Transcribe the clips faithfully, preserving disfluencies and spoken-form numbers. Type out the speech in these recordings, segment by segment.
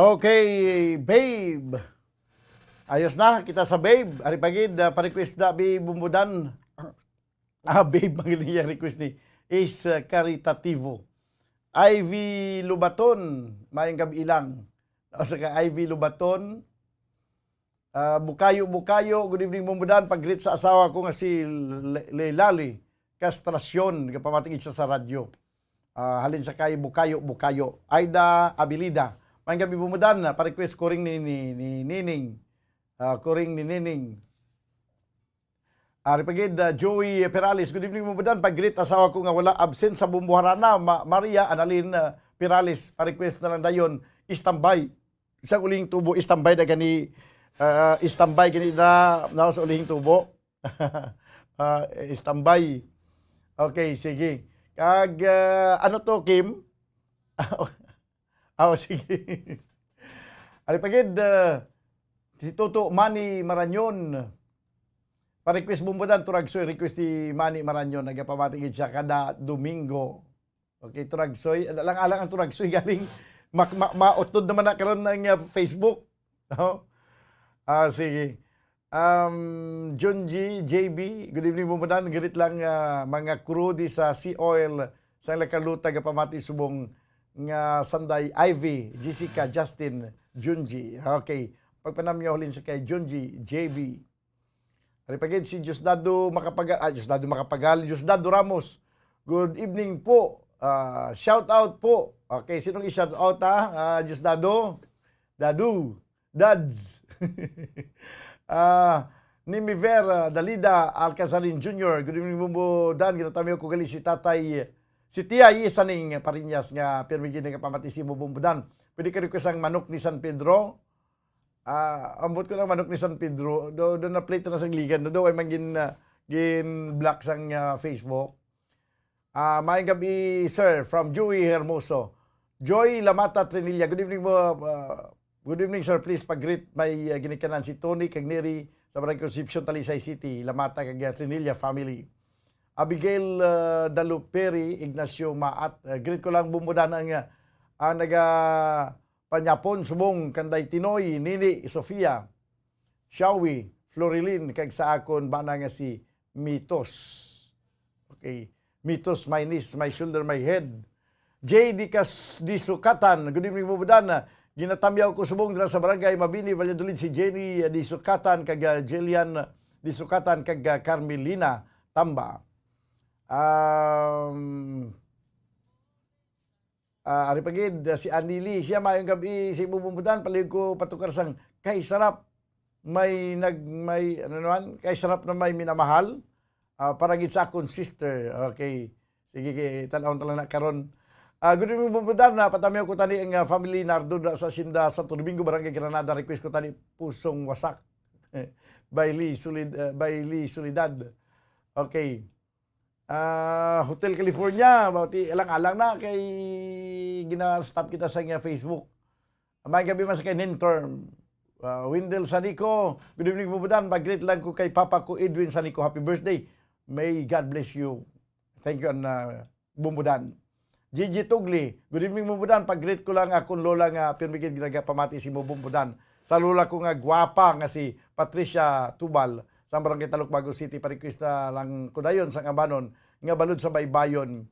Okay, babe. Ayos na, kita sa babe. Ari pa gid, ah, pa-request na, babe Bumbudan. Ah, babe, ang iya request ni is, ah, karitatibo. Ivy Lubaton, maayong gabi lang. O, sa ka Ivy Lubaton, ah, Bukayo, Bukayo, good evening, Bumbudan. Pag-greet sa asawa ko nga si Le-, Leilali Castracion, gapamatigid siya sa radyo. Ah, halin sa kay Bukayo, Bukayo. Aida Abilida, maayong gabi, Bumbudan. Pa-request kuring ni, ni, ni Nining. Ah, kuring ni Nining. Ari pa gid, ah, Joey Perales, good evening, Bumbudan. Pag-greet asawa ko nga wala absent sa Bumbuharana, Ma-, Maria Annalyn, ah, Perales. Pa-request na lang dayon, Istambay. Sa Ulihing Tubo, Istambay na gani, ah, Istambay gani na, na sa Ulihing Tubo. Ah, Istambay. Okay, sige. Kag, ah, ano to, Kim? Ah, oh, sige. Ari pa gid, ah, si Toto Manny Maranyon. Pa-request, Bumbudan, Turagsoy, request ni Manny Maranyon. Nagapamati gid siya kada Domingo. Okay, Turagsoy. Alang-alang ang Turagsoy galing. Ma-, ma-, mautod naman na karon ang, ah, Facebook. No? Ah, sige. Um, Junji, J B, good evening, Bumbudan. Greet lang, ah, mga crew di sa Sea Oil, sa Lakaluta, gapamati subong nga sanday, Ivy, Jessica, Justin, Junji. Okay. Pagpanamyo halin sa kay Junji, J B. Ari pa gid si Diosdado Makapagal, ah, Diosdado Makapagal, Diosdado Ramos. Good evening po. Ah, shout out po. Okay, sinong i-shout out, ha? Ah, Diosdado? Dadu. Dads. Ah, Nimiver, ah, Dalida Alcazarin Junior. Good evening, Bumbudan. Ginatamiw ko gali si Tatay, si Tia Yi Saning Pariñas nga pirmi gid nagapamati si Bumbudan. Pwede ka request ang manok ni San Pedro? Ah, ambot ko lang manok ni San Pedro. Do, do na plate na sa ligan. Do, do ay man gin, ah, gin-block sang, ah, Facebook. Ah, maayong gabi, sir, from Joey Hermoso. Joy Lamata Trinilla, good evening po, ah, good evening, sir. Please pag-greet may, ah, ginikanan si Tony kag Neri sa Barangay Concepcion, Talisay City, Lamata kag, ah, Trinilla family. Abigail, ah, Daluperi, Ignacio Maat, ah, greet ko lang, Bumbudan, ang, ah, ang naga panyapon subong kanday Tinoy, Nini, Sofia, Shawi, Florilyn, kag sa akon bana nga si Mitos. Okay. Mitos, my niece, my shoulder, my head. J D Cas-, Disukatan, good evening, Bumbudan. Ginatamyaw ko subong dira sa Barangay Mabini, Valladolid, si Jenny Disukatan, kag, ah, Jillian Disukatan, kag, ah, Carmelina Tamba. Um, ah, ari pa gid, ah, si Anili. Siya, maayong gabi, si Bumbudan. Palihog ko patukar sang kay sarap may nag-, may, ano naman, kay sarap na may minamahal. Ah, para gid sa akon sister. Okay. Sige, kay tan-awon ta lang na karon. Ah, good evening, Bumbudan. Na patamiw ko tani ang, ah, family Nardo da sa Sinda, Santo Domingo, Barangay Granada. Request ko tani Pusong Wasak. By Lee Solid-, ah, by Lee Solidad. Okay. Ah, Hotel California, bati, alang-alang na kay gina-stop kita sa nga Facebook. Maayong gabi man sa kay Ninterm. Ah, Wendell Sanico, good evening, Bumbudan. Mag-greet lang ko kay Papa ko, Edwin Sanico. Happy birthday. May God bless you. Thank you, an, ah, Bumbudan. Gigi Tugli, good evening, Bumbudan. Pag-greet ko lang akong lola nga pirmi gid nagapamati si mo, Bumbudan. Sa lola ko nga gwapa nga si Patricia Tubal, sa Barangay Talukbago City, pa-request na lang ko dayon sang abanon nga Balod sa Baybayon.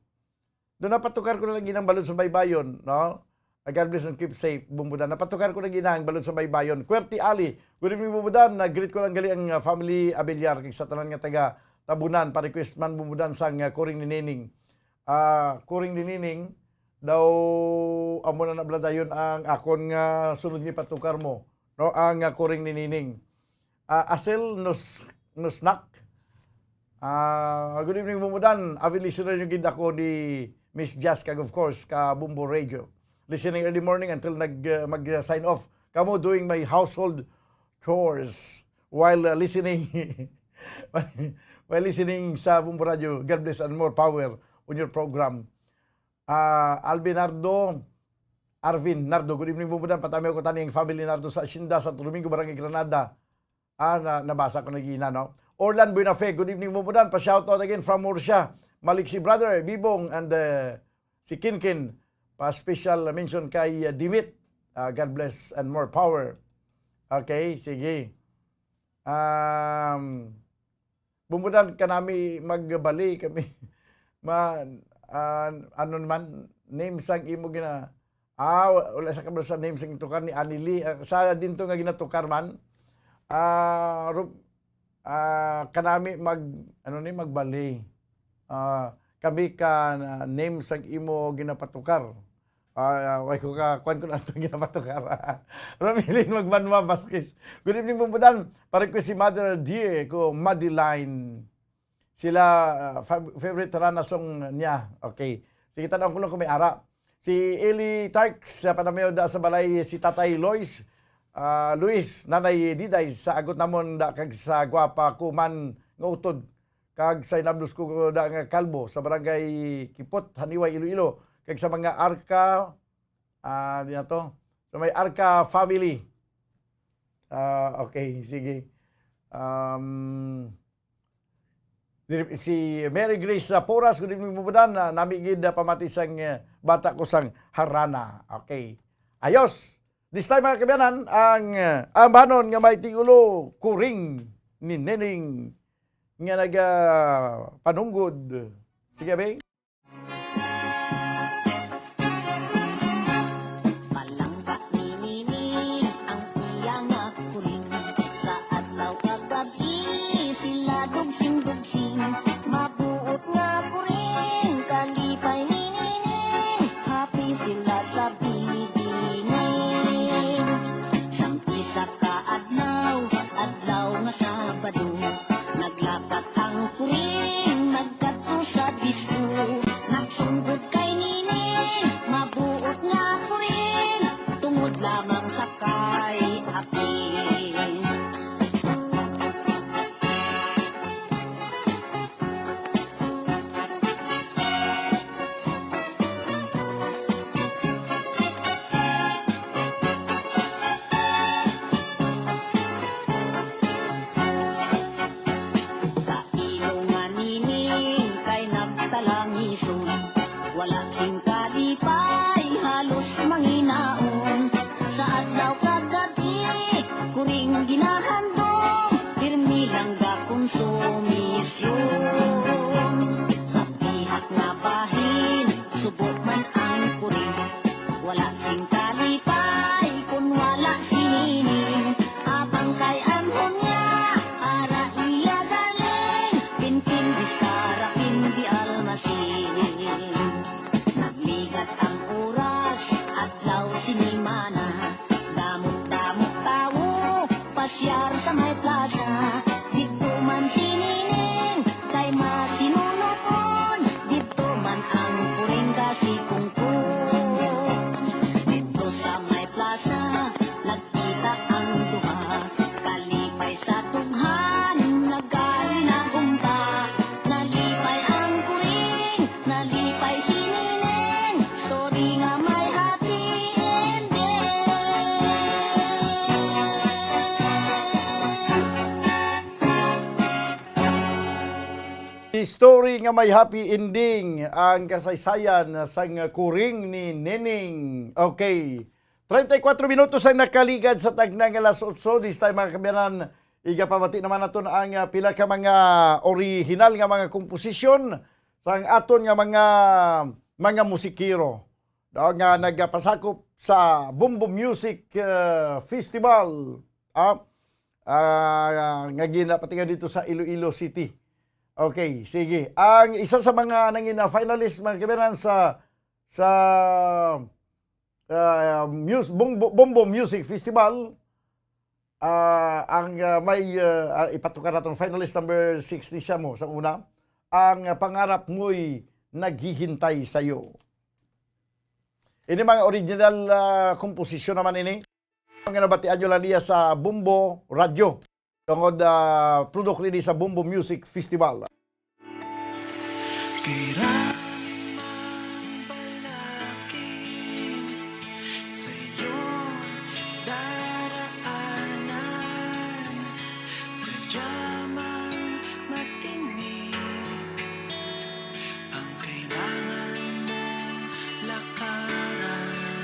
Do napatukar ko na lagi ng Balod sa Baybayon, no? Ah, God bless and keep safe, Bumbudan. Napatukar ko na ginang Balod sa Baybayon. Kuwerte Ali, good evening, Bumbudan. Nag-greet ko lang gali ang, ah, family Abelyar kag sa tanan nga taga Tabunan. Pa-request man, Bumbudan, sang, ah, Kuring ni Nining. Ah, Kuring ni Nining, daw amo na nabla dayon ang akon nga sunod nga ipatukar mo, no? Ang, ah, Kuring ni Nining. Ah, Asel Nus-, Nusnak. Ah, good evening, Bumbudan. Avid listener nyo gid ako ni Miss Jazz kag, of course, ka Bumbo Radio. Listening early morning until nag, uh, mag, uh, sign off. Kamo doing my household chores while, uh, listening, while listening sa Bumbo Radio. God bless and more power on your program. Ah, Alvin Nardo, Arvin Nardo, good evening, Bumbudan. Patamiw ko tani ang family Nardo sa Hacienda, Santo Domingo, Barangay Granada. Ah, na, nabasa ko na gina, no? Orlan Buenafe, good evening, Bumbudan. Pa-shoutout again from Murcia. Malik si brother, Bibong, and, uh, si Kinkin. Pa-special mention kay, uh, Dimit. Ah, God bless and more power. Okay, sige. Um, bumudan ka nami magbali kami. Ma, ah, ano naman, name sang imo gina-, ah, wa-, wala sa kabalo sa name sang tukar ni Anili. Ah, sa din to nga ginatukar man. Ah, ru-, ah, kanami mag, ano ni, magbali. Ah, kami ka na name sang imo ginapatukar. Ah, ah, way ko ka, kuwan ko na ito ginapatukar. Romilin Magbanwa Vasquez. Good evening, Bumbudan. Pare ko si Mother Dear ko, Madeline. Sila, ah, fav-, favorite rana song niya. Okay. Sige, tanaw ko lang kung may ara. Si Eli Tark sa Panamayo da sa balay, si Tatay Lois, ah, Luis, Nanay Diday, sa agot namon da kag sa gwapa ko man nga utod, kag sa hinablos ko da nga kalbo sa barangay Kipot, Haniway, Iloilo, kag sa mga Arca, ah, di na to. So may Arca family. Ah, okay, sige. Um, diri, si Mary Grace sa Poras, good evening, Bumbudan, na nami gid, ah, pamati sang, eh, bata ko sang Harana. Okay. Ayos. This time, mga kabayanan, ang, eh, ambanon nga may tigulo, Kuring ni Neneng, nga naga panunggod. Sige, be. Palangga ni Nini ang iya nga kuring. Sa adlaw kag gab-i sila dugsing-dugsing. Mabuot nga kuring, kalipay ni Nini. Happy sila sa binibining. Sang isa ka adlaw, adlaw nga Sabado, naglakat ang kuring, nagkadto sa disco. Nagsunggot kay Nini, mabuot nga kuring, tungod lamang sa kay Aki. Kailo nga Nining kay nagtalangison, wala sing kalipay, halos manginaon. Sa adlaw kag gab-i, kuring ginahandom, pirmi lang gakonsumisyon. Sa pihak nga bahin, subo man ang kuring, wala sing kalipay kun wala si Nining. Abang kay anghon niya, ara iya galing, pinpin di Sara, pin di Almasin. Nagligat ang oras, adlaw, sinimana, damo-damo tawo, pasyar sa may plaza. Didto man si Nining kay masinulupon, didto man ang kuring kasikungkot. Didto sa may plaza, nagkita ang duha, kalipay sa dughan, nagkalinagumpa. Nalipay ang kuring, nalipay si Nining, story nga may happy ending. Story nga may happy ending ang kasaysayan sang kuring ni Nining. Okay. Treinta y cuatro minutos ang nakaligad sa tagna nga alas otso. This time, mga kabayanan, igapamati naman naton ang, ah, pila ka mga original nga mga komposisyon sang aton nga mga, mga musikero, no, nga nagapasakop sa Bombo Music, ah, Festival, ah, ah, nga ginapatingan dito sa Iloilo City. Okay, sige. Ang isa sa mga nangina finalist, mga kabayanan, sa, sa, ah, mus-, Bombo, Bombo Music Festival, ah, ang, ah, may, ah, ah, ipatukar naton finalist number sixty siya mo sa una, ang, ah, Pangarap Mo'y Naghihintay Sa'yo. Ini mga original, ah, komposisyon naman ini. Ang nabatian nyo lang niya sa Bombo Radyo. Tungod, ah, produkto ini sa Bombo Music Festival. Kay raming balakid sa iyong daraanan, sadya mang matinik ang kailangan mong lakaran.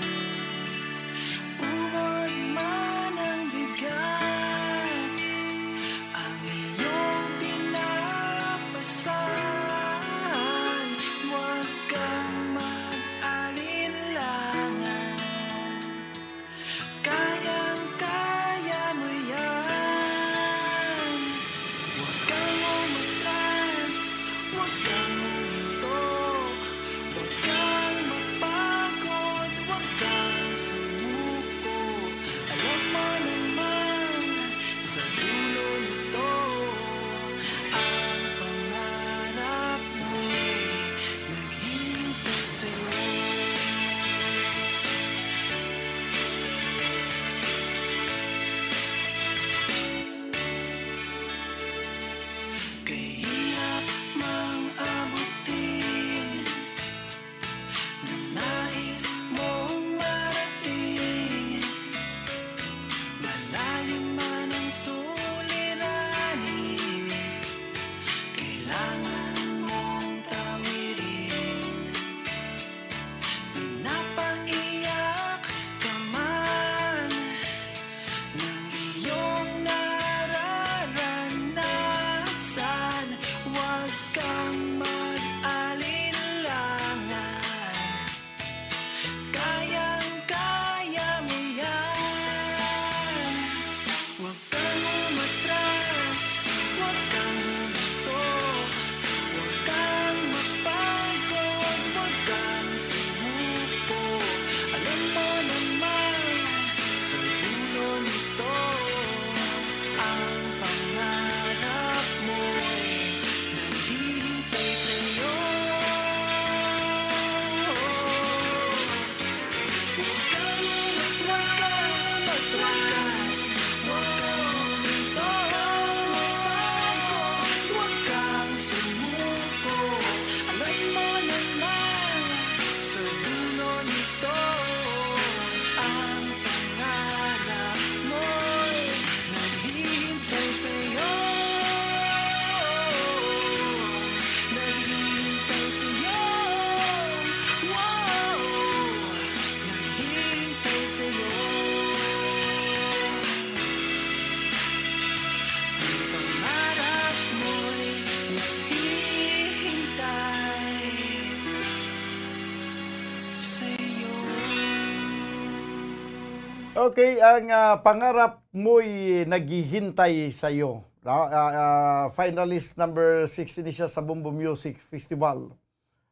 Okay, ang, ah, Pangarap Mo'y Naghihintay Sa'yo. Ah, ah, ah, finalist number six ini siya sa Bombo Music Festival.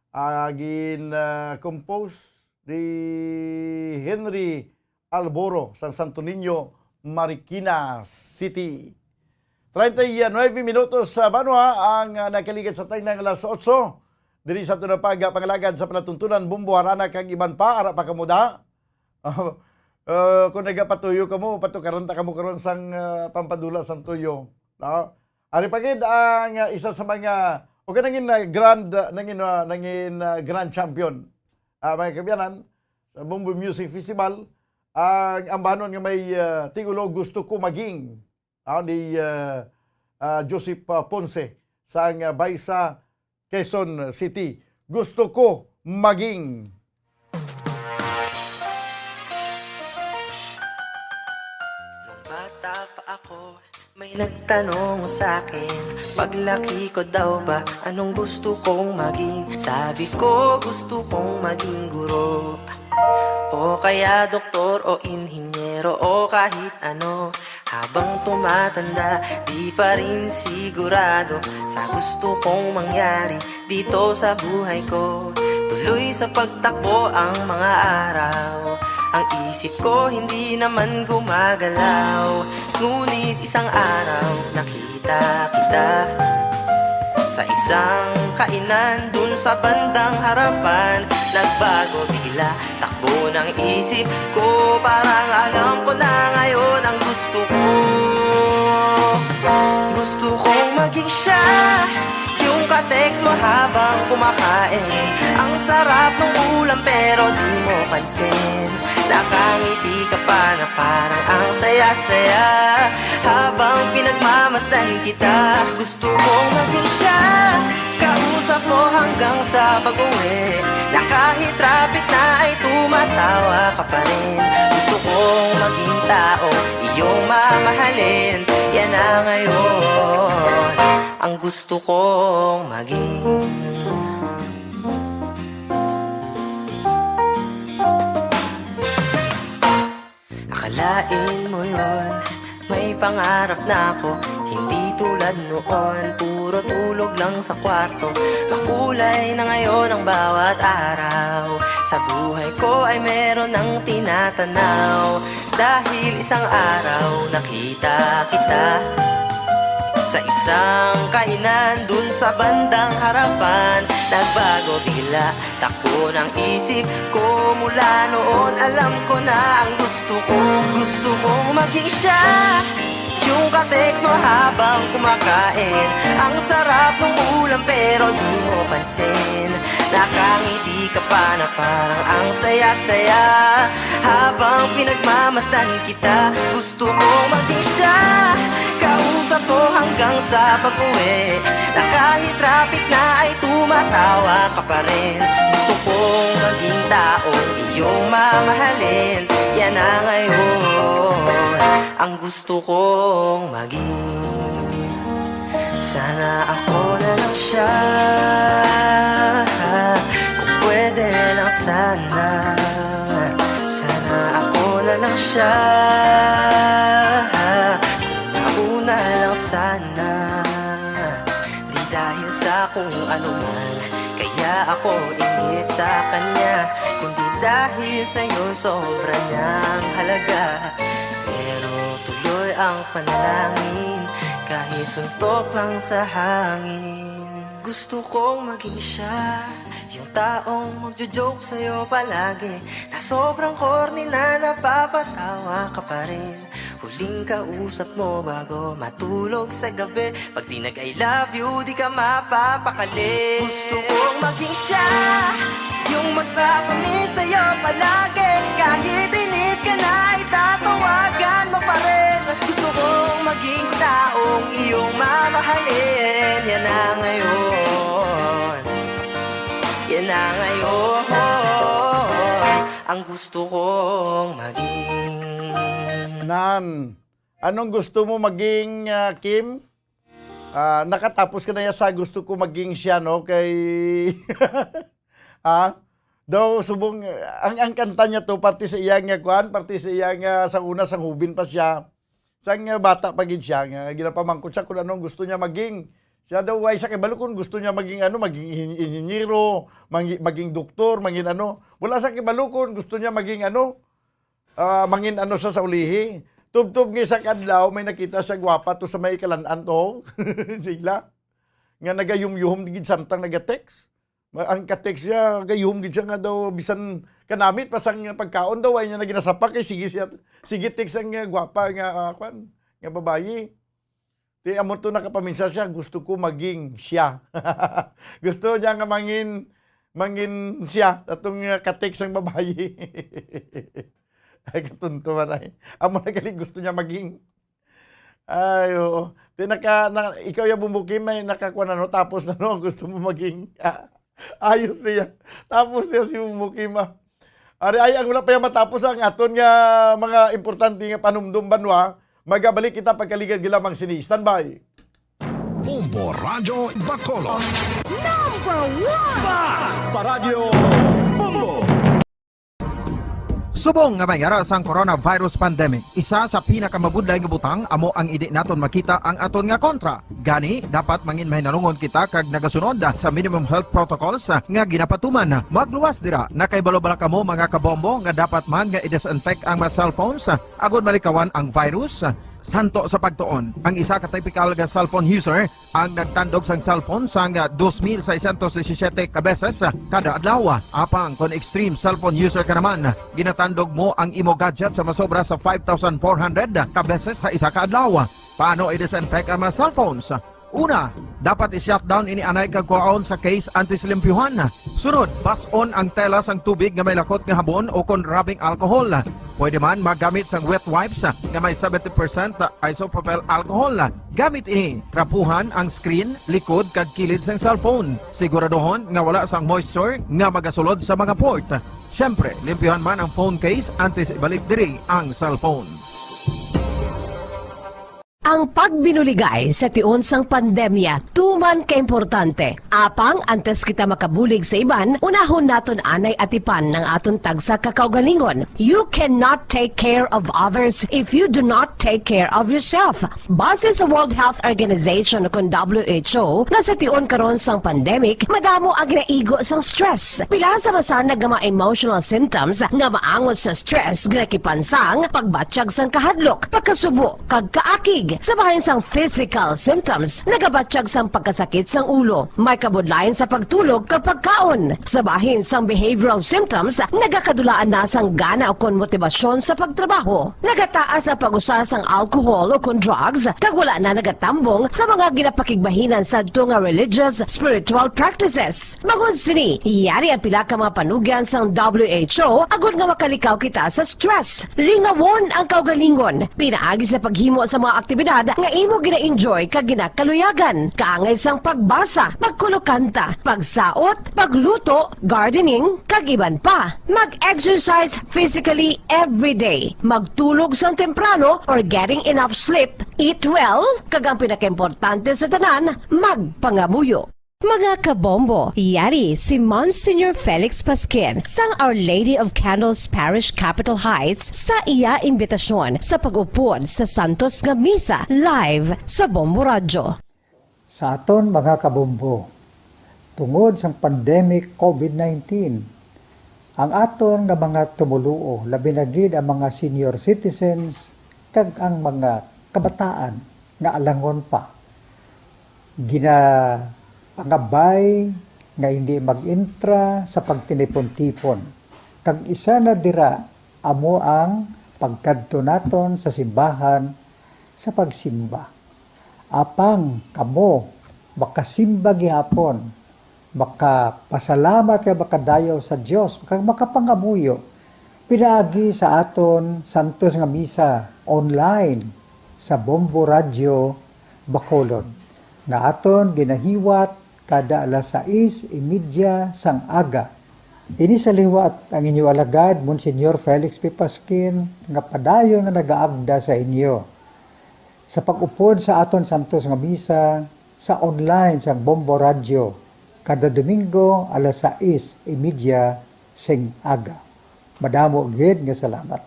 Ah, gin, ah, compose ni Henry Alboro sa Santo Niño, Marikina City. Treinta y nueve minutos sa banwa ang, ah, nakaligad sa tagnang alas otso. Diri sa aton na pagpangalagad sa palatuntunan, Bombo, Harana kag iban pa, ara pa kamo da. Uh, kung nagapatuyo kamo, patukaran ta kamo karon sang, ah, pampadula sang tuyo. No? Ari pa gid ang, ah, isa sa mga, o ka nangin, ah, grand, ah, nangin, ah, nangin, ah, grand champion. Ah, mga kaabyanan, sa Bombo Music Festival, ang ambahanon nga may, ah, titulo, Gusto Ko Maging, ah, ni, ah, ah, Joseph, ah, Ponce sang, ah, Baisa, Quezon City. Gusto ko maging. Nung bata pa ako, may nagtanong sa akin, paglaki ko daw ba, anong gusto kong maging? Sabi ko, gusto kong maging guro, o kaya doktor o inhinyero o kahit ano. Habang tumatanda, di pa rin sigurado sa gusto kong mangyari dito sa buhay ko. Tuloy sa pagtakbo ang mga araw. Ang isip ko hindi naman gumagalaw. Ngunit isang araw nakita kita sa isang kainan dun sa bandang harapan. Nagbago bigla takbo ng isip ko. Parang alam ko na ngayon ang gusto ko. Gusto kong maging siya, yung ka-text mo habang kumakain. Ang sarap ng ulam pero di mo pansin. Nakangiti ka pa na parang ang saya-saya habang pinagmamasdan kita. Gusto kong maging siya, kausap mo hanggang sa pag-uwi, na kahit traffic na ay tumatawa ka pa rin. Gusto kong maging tao, iyong mamahalin. Yan na ngayon ang gusto kong maging. Akalain mo yon, may pangarap na ako. Hindi tulad noon, puro tulog lang sa kwarto. Makulay na ngayon ang bawat araw. Sa buhay ko ay meron ng tinatanaw. Dahil isang araw nakita kita sa isang kainan dun sa bandang harapan. Nagbago bigla takbo ng isip ko. Mula noon alam ko na ang gusto ko. Gusto kong maging siya, yung ka-text mo habang kumakain. Ang sarap ng ulam pero di mo pansin. Nakangiti ka pa na parang ang saya-saya habang pinagmamasdan kita. Gusto kong maging siya, kausap mo hanggang sa pag-uwi, na kahit traffic na ay tumatawa ka pa rin. Gusto kong maging taong iyong mamahalin. Yan na ngayon ang gusto kong maging. Sana ako na lang siya, kung pwede lang sana. Sana ako na lang siya, kung nauna lang sana. Di dahil sa kung ano man, kaya ako inggit sa kanya, kundi dahil sa'yo sobra niyang halaga. Pero tuloy ang panalangin, kahit suntok lang sa hangin. Gusto kong maging siya, yung taong magjo-joke sa'yo palagi, na sobrang corny na napapatawa ka pa rin. Huling kausap mo bago matulog sa gabi, pag di nag-I love you, di ka mapapakali. Gusto kong maging siya, yung magpapamiss sa'yo palagi. Kahit inis ka na, itatawagan mo pa rin. Gusto kong maging taong iyong mamahalin. Yan na ngayon, yan na ngayon ang gusto kong maging. Nan, anong gusto mo maging, ah, Kim? Ah, nakatapos ka na ya sa gusto ko maging siya, no? Kay, ha? Daw subong, ang, ang kanta niya to, parte sa iya nga kuan, parte sa iya nga sa una, sang hubin pa siya, sang, ah, bata pa gid siya, nga ginapamangkot siya kung ano ang gusto niya maging. Siya daw, way siya kibalo kung gusto niya maging ano, maging in-, inhinyero, mangi-, maging doktor, maging ano. Wala siya kibalo kung gusto niya maging ano, ah, mangin ano sa, sa ulihi. Tubtob nga isa ka adlaw, may nakita siya gwapa to sa may kalan-an to. Sila. Nga nagayumyuhom gid samtang nagatext. Ma-, ang ka-text niya, gayuhom gid siya nga daw, bisan kanamit pa sang pagkaon daw, ay niya na ginasapa kay sige siya, sige text ang, ah, gwapa nga, ah, kwan, nga babayi. Ti amo to nakapaminsar siya, "Gusto ko maging siya." Gusto niya nga mangin, mangin siya, atong, uh, ka-text ang babayi. Ay, katunto man ay. Amo na gali gusto niya maging. Ay, oo. Ti naka-, na, ikaw ya, Bumbuki, may nakakuha na, no? Tapos na, no? Gusto mo maging, ah, ayos niya. Tapos niya si Bumbuki, ma. Ari ay, ang wala pa yan matapos ang aton nga mga importante nga panumdum banwa. Magabalik kita pagkaligad gilamang sini. Standby. Bombo Radyo Bacolod. Number one! Bas! Paradyo Bombo! Subong nga may ara sang coronavirus pandemic, isa sa pinakamabudlay nga butang amo ang indi naton makita ang aton nga kontra. Gani, dapat mangin mahinalungon kita kag nagasunod sa minimum health protocols nga ginapatuman. Magluwas dira, nakahibalo bala kamo, mga kabombo, nga dapat man nga i-disinfect ang mga cellphones agod malikawan ang virus? Santo sa pagtuon, ang isa ka typical nga cellphone user ang nagtandog sang cellphone sang dos mil seiscientos disisiete ka beses kada adlaw. Apang kon extreme cellphone user ka naman, ginatandog mo ang imo gadget sa masobra sa five thousand four hundred ka beses sa isa ka adlaw. Paano i-disinfect ang mga cellphones? Una, dapat i-shutdown ini anay kag kuhaon sa case antes limpyuhan. Sunod, bas-on ang tela sang tubig nga may lakot nga habon o kon rubbing alcohol. Pwede man magamit sang wet wipes nga may seventy percent isopropyl alcohol. Gamit ini, trapuhan ang screen, likod, kag kilid sang cellphone. Siguraduhon nga wala sang moisture nga magasulod sa mga port. Siyempre, limpyuhan man ang phone case antes ibalik diri ang cellphone. Ang pagbinuligay sa tion sang pandemya tuman ka importante. Apang antes kita makabulig sa iban, unahon naton anay atipan ang aton tagsa ka kaugalingon. You cannot take care of others if you do not take care of yourself. Base sa World Health Organization o kon W H O, nga sa tion karon sang pandemic, madamo ang ginaigo sang stress. Pila sa masanag nga mga emotional symptoms nga maangot sa stress, ginakipan sang pagbatyag sang kahadlok, pagkasubo, kag kaakig. Sa bahin sang physical symptoms, nagabatyag sang pagkasakit sang ulo, may kabudlayan sa pagtulog kag pagkaon. Sa bahin sang behavioral symptoms, nagakadulaan na sang gana ukon motibasyon sa pagtrabaho. Nagataas ang pag-usa sang alcohol ukon drugs, kag wala na nagatambong sa mga ginapakigbahinan sadto nga religious, spiritual practices. Bangod sini, yari ang pila ka mga panugyan sang W H O agod nga makalikaw kita sa stress. Lingawon ang kaugalingon pinaagi sa paghimo sa mga aktibidad nga imo gina-enjoy kag ginakaluyagan, kaangay sang pagbasa, pagkulokanta, pagsaot, pagluto, gardening, kag iban pa. Mag-exercise physically every day. Magtulog sang temprano or getting enough sleep. Eat well, kag ang pinakaimportante sa tanan, magpangamuyo. Mga kabombo, yari si Monsignor Felix Pasquin sang Our Lady of Candles Parish, Capitol Heights, sa iya imbitasyon sa pag-upod sa Santos nga Misa live sa Bombo Radyo. Sa aton mga kabombo, tungod sang pandemic COVID nineteen, ang aton nga mga tumoluo, labi na gid ang mga senior citizens kag ang mga kabataan nga alangon pa, ginapangabay nga hindi mag-intra sa pagtinipon-tipon. Kag isa na dira amo ang pagkadto naton sa simbahan sa pagsimba. Apang kamo makasimba gihapon, makapasalamat kag makadayaw sa Dios, kag makapangamuyo pinaagi sa aton santos nga misa online sa Bombo Radyo Bacolod, nga aton ginahiwat kada alas sais y media sang aga. Ini sa liwat ang inyo alagad, Monsignor Felix P. Pasquin, nga padayon nga nagaagda sa inyo sa pag-upod sa aton santos nga misa sa online sang Bombo Radyo kada Domingo alas sais y media sing aga. Madamo gid nga salamat.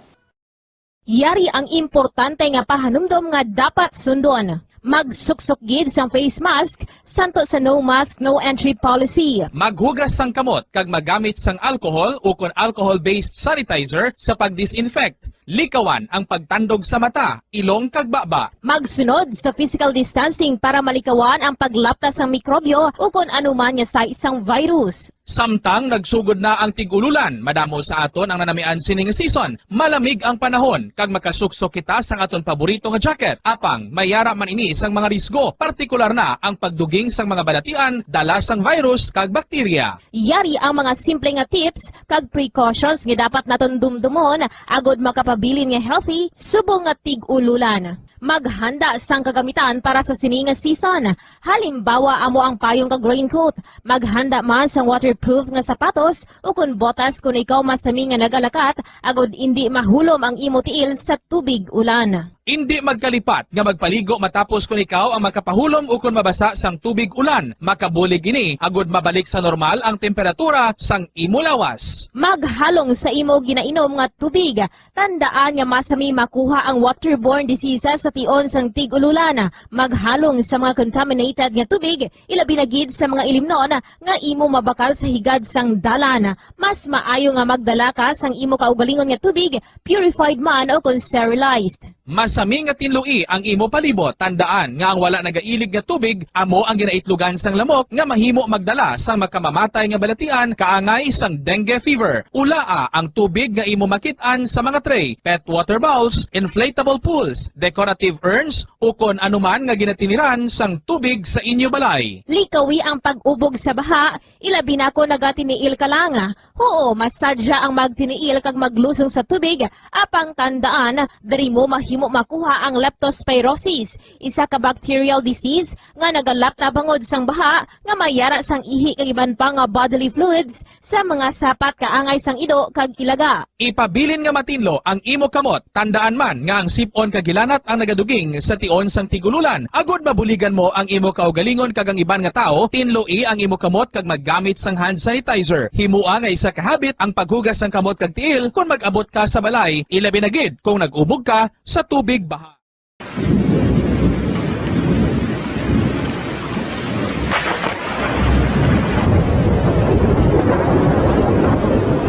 Yari ang importante nga pahanumdom nga dapat sundon. Magsuksok gid sang face mask santo sa no mask, no entry policy. Maghugas sang kamot kag magamit sang alcohol ukon alcohol-based sanitizer sa pag-disinfect. Likawan ang pagtandog sa mata, ilong kag baba. Magsunod sa physical distancing para malikawan ang paglapta sang mikrobyo ukon anuman nga sahi sang virus. Samtang nagsugod na ang tig-ululan, madamo sa aton ang nanamian sini nga season. Malamig ang panahon, kag makasuksok kita sang aton paborito nga jacket. Apang, may yara man ini sang mga risgo, partikular na ang pagduging sang mga balatian, dala sang virus kag bakterya. Yari ang mga simple nga tips kag precautions nga dapat naton dumdumon agod makapabilin nga healthy subong nga tig-ululan. Maghanda sang kagamitan para sa sini nga season. Halimbawa, amo ang payong kag raincoat. Maghanda man sang waterproof nga sapatos ukon botas kon ikaw masami nga nagalakat, agod indi mahulom ang imo tiil sa tubig ulan. Indi magkalipat nga magpaligo matapos kon ikaw ang makapahulom ukon mabasa sang tubig ulan. Makabulig ini agod mabalik sa normal ang temperatura sang imo lawas. Maghalong sa imo ginainom nga tubig. Tandaan nga masami makuha ang waterborne diseases sa tion sang tig-ululan. Maghalong sa mga contaminated nga tubig, ilabi na gid sa mga ilimnon nga imo mabakal sa higad sang dalan. Mas maayo nga magdala ka sang imo kaugalingon nga tubig, purified man o kon sterilized. Masami nga tinloi ang imo palibot. Tandaan nga ang wala nagailig nga tubig amo ang ginaitlogan sang lamok nga mahimo magdala sang makamamatay nga balatian kaangay sang dengue fever. Ulaa ang tubig nga imo makit-an sa mga tray, pet water bowls, inflatable pools, decorative urns, ukon anuman nga ginatiniran sang tubig sa inyo balay. Likawi ang pag-ubog sa baha, ilabi na kon nagatiniil ka lang. Huo, masadya ang magtiniil kag maglusong sa tubig, apang tandaan, diri mo mahimo makuha ang leptospirosis, isa ka bacterial disease nga nagalapta bangod sang baha nga may yara sang ihi kag iban pa nga bodily fluids sa mga sapat kaangay sang ido kag ilaga. Ipabilin nga matinlo ang imo kamot. Tandaan man nga ang sip-on kag hilanat ang nagaduging sa tion sang tig-ululan. Agod mabuligan mo ang imo kaugalingon kag ang iban nga tawo, tinloi ang imo kamot kag maggamit sang hand sanitizer. Himoa nga isa ka habit ang paghugas sang kamot kag tiil kon mag-abot ka sa balay, ilabi na gid kung nag-ubog ka sa tubig baha.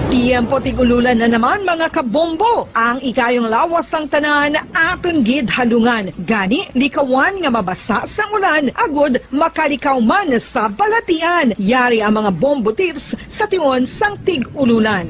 Tiyempo tig-ululan na naman, mga kabombo. Ang ikayong lawas sang tanan aton gid halungan. Gani, likawan nga mabasa sang ulan, agod makalikaw man sa balatian. Yari ang mga bombo tips sa tion sang tig-ululan.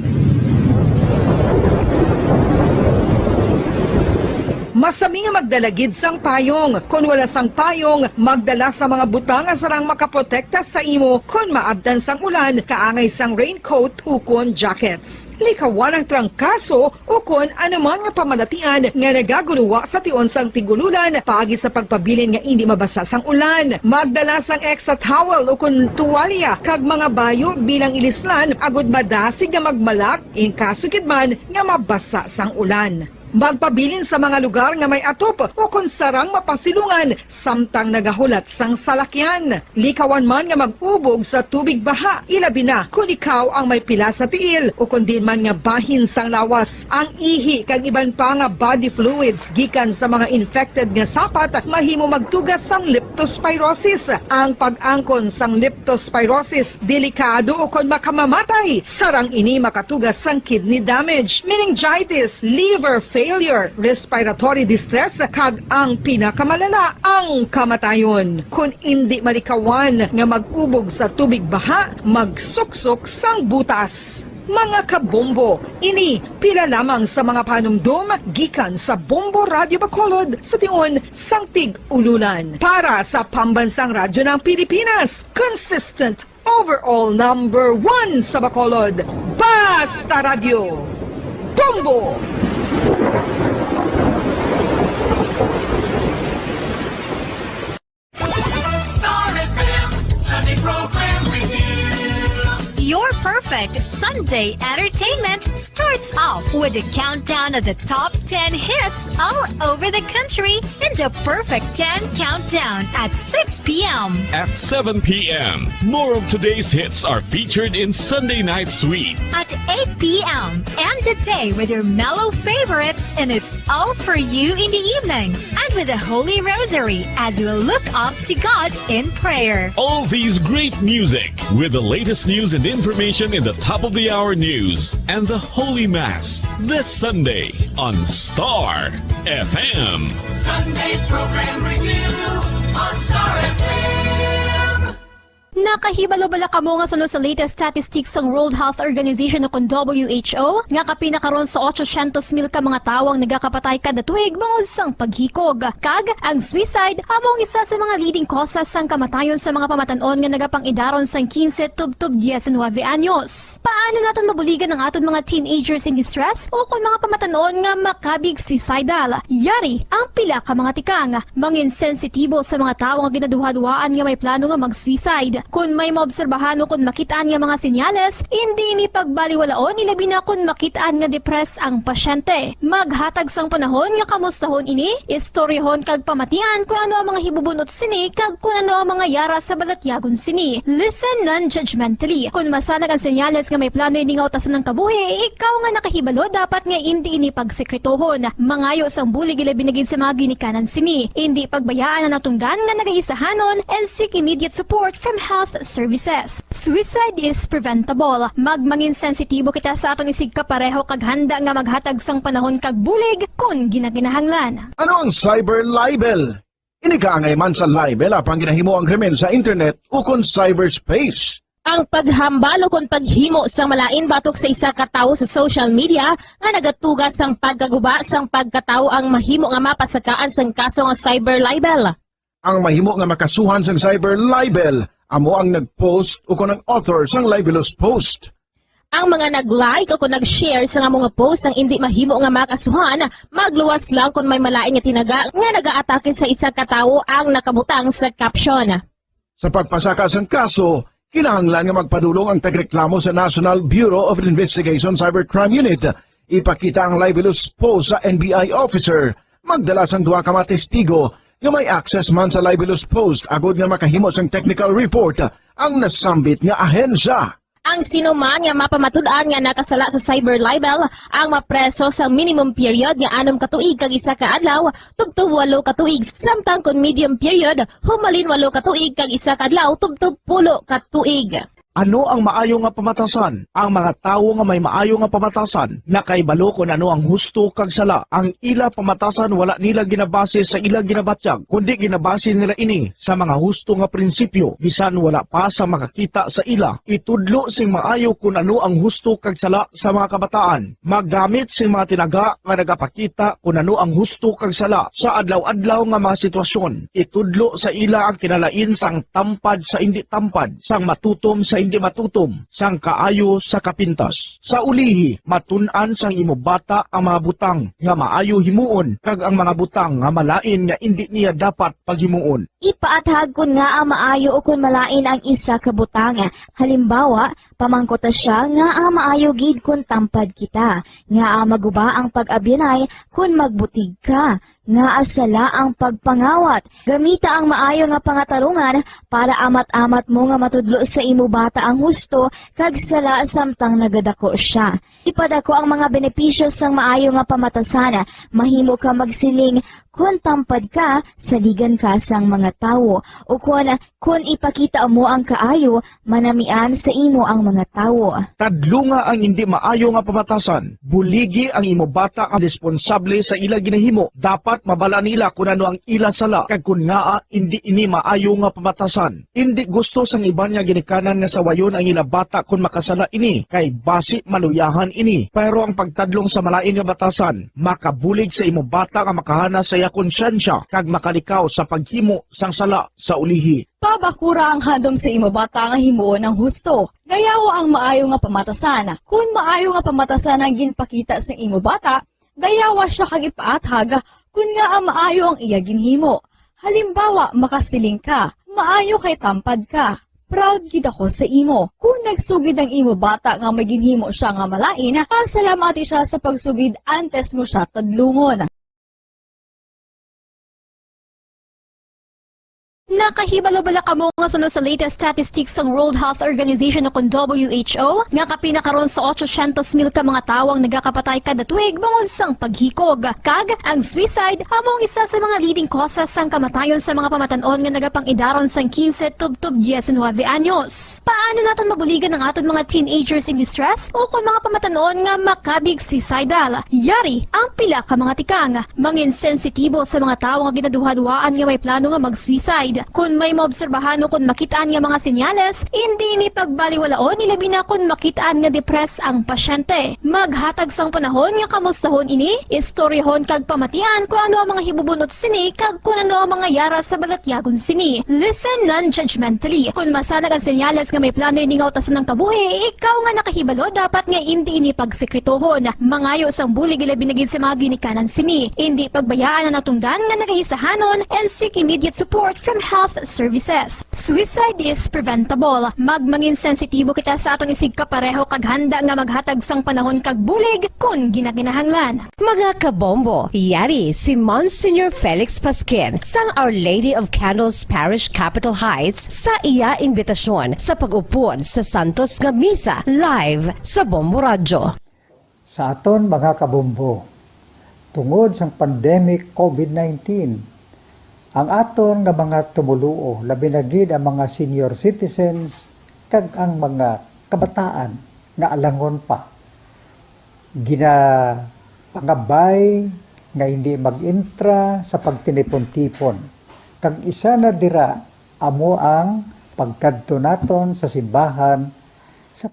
Masami nga magdala gid sang payong. Kon wala sang payong, magdala sa mga butang nga sarang makaprotekta sa imo kon maabtan sang ulan, kaangay sang raincoat ukon jackets. Likawan ang trangkaso ukon anuman nga pamalatian nga nagaguluwa sa tion sang tig-ululan paagi sa pagpabilin nga indi mabasa sang ulan. Magdala sang extra towel ukon tuwalya kag mga bayo bilang ilislan agud madasig nga magmalak in kaso gid man nga mabasa sang ulan. Magpabilin sa mga lugar nga may atop ukon sarang mapasilungan samtang nagahulat sang salakyan. Likawan man nga mag-ubog sa tubig baha, ilabi na kon ikaw ang may pila sa tiil ukon diin man nga bahin sang lawas. Ang ihi kag iban pa nga body fluids gikan sa mga infected nga sapat mahimo magtuga sang leptospirosis. Ang pag-angkon sang leptospirosis delikado ukon makamamatay. Sarang ini makatuga sang kidney damage, meningitis, liver failure, respiratory distress, kag ang pinakamalala, ang kamatayon. Kon indi malikawan nga mag-ubog sa tubig baha, magsuksok sang butas. Mga kabombo, ini pila lamang sa mga panumdom gikan sa Bombo Radyo Bacolod sa tion sang tig-ululan. Para sa Pambansang Radyo ng Pilipinas, consistent overall number one sa Bacolod, Basta Radyo, Bombo! Star F M Sunday Program Review. Your perfect Sunday entertainment. Entertainment starts off with a countdown of the top ten hits all over the country and a perfect ten countdown at six p.m. At seven p.m., more of today's hits are featured in Sunday Night Sweet. At eight p.m., end the day with your mellow favorites, and it's all for you in the evening. And with the Holy Rosary as we look up to God in prayer. All these great music with the latest news and information in the top of the hour news and the Holy Mass this Sunday on Star F M. Sunday Program Review on Star F M. Nakahibalo bala kamo nga suno sa latest statistics sang World Health Organization o kon W H O nga kapin na karon sa otsosyentos mil ka mga tawo ang nagakapatay kada tuig bangod sang paghikog? Kag ang suicide amo ang isa sa mga leading causes sang kamatayon sa mga pamatan-on nga nagapang-idaron sang quince tubtob diecinuebe anyos. Paano naton mabuligan ang aton mga teenagers in distress o kon mga pamatan-on nga makabig suicidal? Yari ang pila ka mga tikang. Mangin sensitibo sa mga tawo nga ginaduhaduhaan nga may plano nga mag-suicide. Kon may maobserbahan o kon makit-an nga mga senyales, indi ini pagbaliwalaon, ilabi na kon makit-an nga depressed ang pasyente. Maghatag sang panahon nga kamustahon ini, istoryahon kag pamatian kon ano ang mga hibubunot sini kag kon ano ang mga yara sa balatyagon sini. Listen non-judgmentally. Kon masanag ang senyales nga may plano ini nga utason ang kabuhi, ikaw nga nakahibalo dapat nga indi ini pagsekretohon. Mangayo sang bulig ilabi na gid sa mga ginikanan sini. Indi pagbayaan ang natungdan nga nagaisahanon and seek immediate support from health services. Suicide is preventable. Magmangin sensitibo kita sa aton isigkapareho kag handa nga maghatag sang panahon kag bulig kon ginakinahanglan. Ano ang cyber libel? Ini kaangay man sa libel apang ginahimo ang krimen sa internet ukon cyberspace. Ang paghambal ukon paghimo sang malain batok sa isa ka tawo sa social media nga nagatuga sang pagkaguba sang pagkatawo ang mahimo nga mapasakaan sang kaso nga cyber libel. Ang mahimo nga makasuhan sang cyber libel amo ang nag-post ukon ang author sang libelous post. Ang mga nag-like o kon nag-share sa amo nga post ang indi mahimo nga makasuhan, magluwas lang kon may malain nga tinaga nga nagaatake sa isa ka tawo ang nakabutang sa caption. Sa pagpasaka sang kaso, kinahanglan nga magpadulong ang tagreklamo sa National Bureau of Investigation Cybercrime Unit. Ipakita ang libelous post sa N B I officer. Magdala sang duha ka mga testigo nga may access man sa libelous post agod nga makahimo sang technical report ang nasambit nga ahensya. Ang sino man nga mapamatud-an nga nakasala sa cyber libel ang mapreso sa minimum period nga anom ka tuig kag isa ka adlaw tubtob walo ka tuig, samtang kon medium period, humalin walo ka tuig kag isa ka adlaw tubtob pulo ka tuig. Ano ang maayo nga pamatasan? Ang mga tawo nga may maayo nga pamatasan nakahibalo kon ano ang husto kag sala. Ang ila pamatasan wala nila ginabase sa ila ginabatyag, kundi ginabase nila ini sa mga husto nga prinsipyo. Bisan wala pa sa makakita sa ila itudlo sing maayo kon ano ang husto kag sala sa mga kabataan, maggamit sing mga tinaga nga nagapakita kon ano ang husto kag sala sa adlaw-adlaw nga mga sitwasyon. Itudlo sa ila ang kinalain sang tampad sa indi tampad, sang matutom sa indi matutom, sang kaayo sa kapintas. Sa ulihi, matun-an sang imo bata ang mga butang nga maayo himuon kag ang mga butang nga malain nga indi niya dapat paghimuon. Ipaathag kon ngaa maayo ukon malain ang isa ka butang. Halimbawa, pamangkuta sia ngaa maayo gid kon tampad kita, ngaa maguba ang pag-abyanay kon magbutig ka, ngaa sala ang pagpangawat. Gamita ang maayo nga pangatarungan para amat-amat mo nga matudlo sa imo bata ang husto kag sala samtang nagadako sia. Ipadako ang mga benepisyo sang maayo nga pamatasan. Mahimo ka magsiling, "Kon tampad ka, saligan ka sang mga tawo," ukon, "Kon ipakita mo ang kaayo, manamian sa imo ang mga tawo." Tadlunga ang indi maayo nga pamatasan. Buligi ang imo bata nga responsable sa ila ginahimo. Dapat mabal-an nila kon ano ang ila sala kag kon ngaa indi ini maayo nga pamatasan. Indi gusto sang iban nga ginikanan nga sawayon ang ila bata kon makasala ini, kay basi maluyahan ini. Pero ang pagtadlong sa malain nga batasan makabulig sa imo bata nga makahana sa iya konsyensya kag makalikaw sa paghimo sang sala sa ulihi. Pabakura ang handom sa imo bata nga himuon ang husto. Dayawa ang maayo nga pamatasan. Kon maayo nga pamatasan ang ginpakita sa imo bata, dayawa sia kag ipaathag kon ngaa maayo ang iya ginhimo. Halimbawa, makasiling ka, "Maayo kay tampad ka." Proud gid ako sa imo. Kung nagsugid ang imo bata nga may ginhimo siya nga malain, pasalamati siya sa pagsugid antes mo siya tadlungon. Nakahibalo bala kamo nga suno sa latest statistics sang World Health Organization o kon W H O, nga kapin na karon sa ochocientos mil ka mga tawo ang nagakapatay kada tuig bangod sang paghikog? Kag ang suicide amo ang isa sa mga leading causes sang kamatayon sa mga pamatan-on nga nagapang-idaron sang quince tubtob diecinuebe anyos. Paano naton mabuligan ang aton mga teenagers in distress o kon mga pamatan-on nga makabig suicidal? Yari ang pila ka mga tikang. Mangin sensitibo sa mga tawo nga ginaduhaduhaan nga may plano nga mag-suicide. Kon may maobserbahan o kon makit-an nga mga senyales, indi ini pagbaliwalaon, ilabi na kon makit-an nga depressed ang pasyente. Maghatag sang panahon nga kamustahon ini, istoryahon kag pamatian kon ano ang mga hibubunot sini kag kon ano ang mga yara sa balatyagon sini. Listen non-judgmentally. Kon masanag ang senyales nga may plano ini nga utason ang kabuhi, ikaw nga nakahibalo dapat nga indi ini pagsekretohon. Mangayo sang bulig, ilabi na gid sa mga ginikanan sini. Indi pagbayaan ang natungdan nga nagaisahanon and seek immediate support from health services. Suicide is preventable. Magmangin sensitibo kita sa aton isigkapareho kag handa nga maghatag sang panahon kag bulig kon ginakinahanglan. Mga kabombo, yari si Monsignor Felix Pasquin sang Our Lady of Candles Parish, Capitol Heights, sa iya imbitasyon sa pag-upod sa santos nga misa live sa Bombo Radyo. Sa aton mga kabombo, tungod sang pandemic COVID nineteen, ang aton nga mga tumoluo, labi na gid ang mga senior citizens kag ang mga kabataan nga alangon pa, ginapangabay nga hindi mag-intra sa pagtinipon-tipon, kag isa na dira amo ang pagkadto naton sa simbahan sa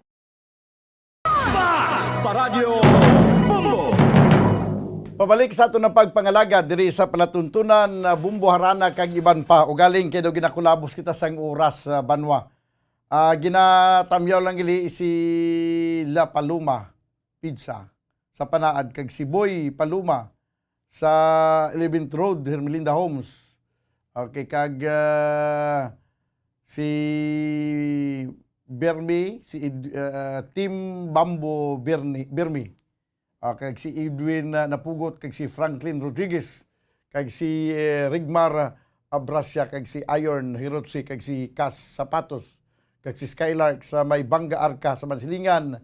Bas Paradyo Bombo. Pabalik sa aton nga pagpangalagad diri sa palatuntunan, ah, Bombo, Harana kag iban pa. Ugaling kay daw ginakulabos kita sang oras, ah, banwa. Ah, ginatamyaw lang gali si La Paloma Pizza sa Panaad kag si Boy Paloma sa eleventh Road, Hermelinda Homes. Okay, kag, ah, si Bermi, si Ed-, ah, Team Bambo Berni-, Bermi. Ah, kag si Edwin, ah, Napugot, kag si Franklin Rodriguez, kag si, eh, Rigmar Abrasia, kag si Iron Hirotsi, kag si Kas Sapatos, kag si Skylark sa may Bangga Arca sa Mansilingan.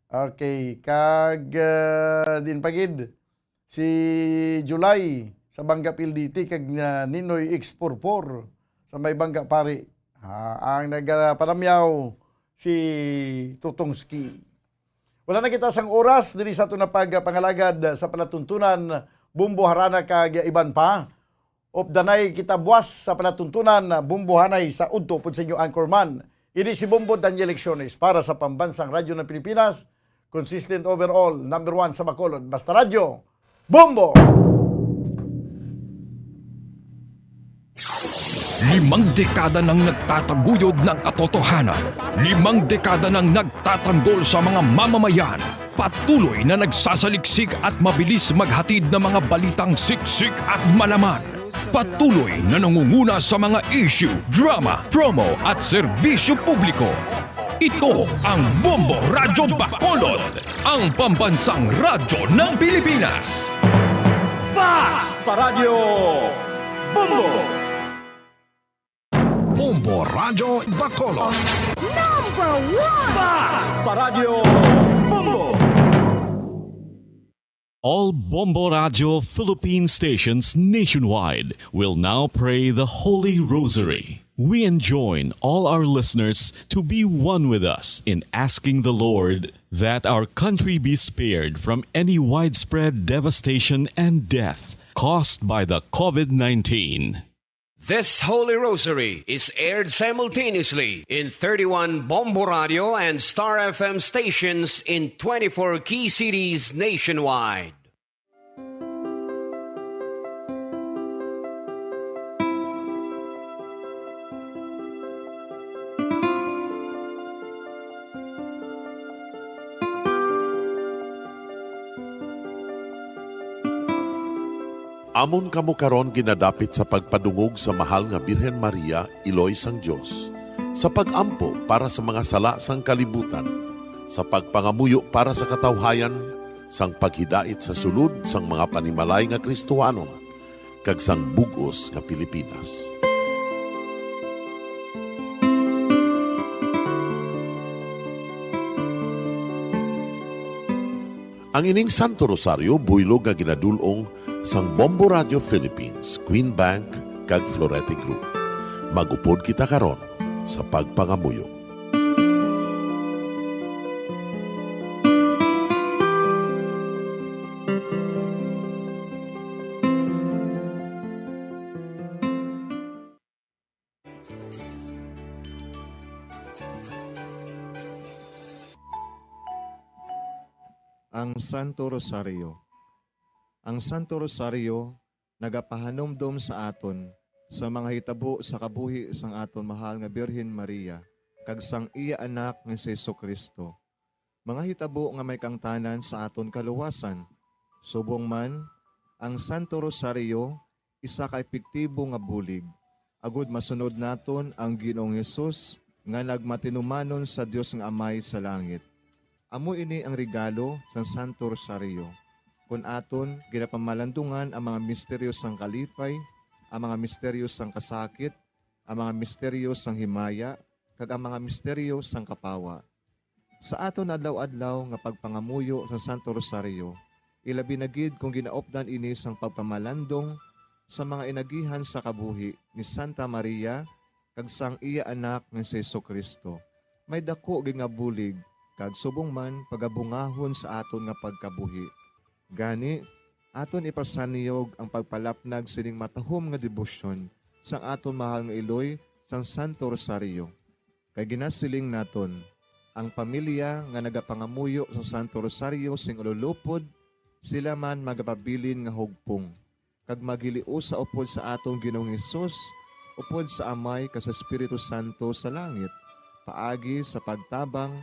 Okay, kag, ah, din pa gid si July sa Bangga P L D T, kag na Ninoy X forty-four sa may Bangga Pari. Ah, ang nagapanamyaw si Tutong Ski. Wala na kita sang oras diri sa aton nga pagpangalagad sa palatuntunan, Bombo, Harana kag iban pa. Updanay kita buas sa palatuntunan, Bombo, Hanay sa udto pod sa inyo anchorman. Ini si Bombo Daniel Lecciones para sa Pambansang Radyo ng Pilipinas, consistent overall, number one sa Bacolod. Basta Radyo, Bombo! Limang dekada nang nagtataguyod ng katotohanan. Limang dekada nang nagtatanggol sa mga mamamayan. Patuloy na nagsasaliksik at mabilis maghatid ng mga balitang siksik at malaman. Patuloy na nangunguna sa mga issue, drama, promo at serbisyo publiko. Ito ang Bombo Radyo Bacolod, ang pambansang radyo ng Pilipinas. Bas Paradyo Bombo! Bombo Radyo Bacolod. Number one! Bas Paradyo Bombo! All Bombo Radyo Philippine stations nationwide will now pray the Holy Rosary. We enjoin all our listeners to be one with us in asking the Lord that our country be spared from any widespread devastation and death caused by the COVID nineteen. This Holy Rosary is aired simultaneously in thirty-one Bombo Radio and Star F M stations in twenty-four key cities nationwide. Amon kamo karon ginadapit sa pagpadungog sa mahal nga Birhen Maria, Iloy sang Dios. Sa pag-ampo para sa mga sala sang kalibutan, sa pagpangamuyo para sa katawhayan, sang paghidait sa sulod sang mga panimalay nga Kristohanon, kag sang bug-os nga Pilipinas. Ang ining Santo Rosario buylog nga ginadul-ong sang Bombo Radio Philippines, Queen Bank, kag Florete Group. Mag-upod kita karon sa pagpangamuyo. Ang Santo Rosario. Ang Santo Rosario nagapahanumdom sa aton sa mga hitabo sa kabuhi sang aton mahal nga Birhen Maria kag sang iya Anak nga si Jesu-Cristo, mga hitabo nga may kaangtanan sa aton kaluwasan. Subong man, ang Santo Rosario isa ka epektibo nga bulig, agud masunod naton ang Ginoong Hesus nga nagmatinumanon sa Dios nga Amay sa langit. Amo ini ang regalo sang Santo Rosario, kon aton ginapamalandungan ang mga misteryo sang kalipay, ang mga misteryo sang kasakit, ang mga misteryo sang himaya, kag ang mga misteryo sang kapawa. Sa aton adlaw-adlaw nga pagpangamuyo sa Santo Rosario, ilabi na gid kon ginaupdan ini sang pagpamalandong sa mga inagihan sa kabuhi ni Santa Maria kag sang iya Anak nga si Jesu-Cristo, may daku gid nga bulig kag subong man pagabungahon sa aton nga pagkabuhi. Gani, aton ipasanyog ang pagpalapnag sining matahom nga debosyon sang aton mahal nga iloy sang Santo Rosario. Kay ginasiling naton, ang pamilya nga nagapangamuyo sa Santo Rosario sing ululupod, sila man magapabilin nga hugpong, kag maghiliusa upod sa aton Ginoong Hesus, upod sa Amay kag sa Espiritu Santo sa langit, paagi sa pagtabang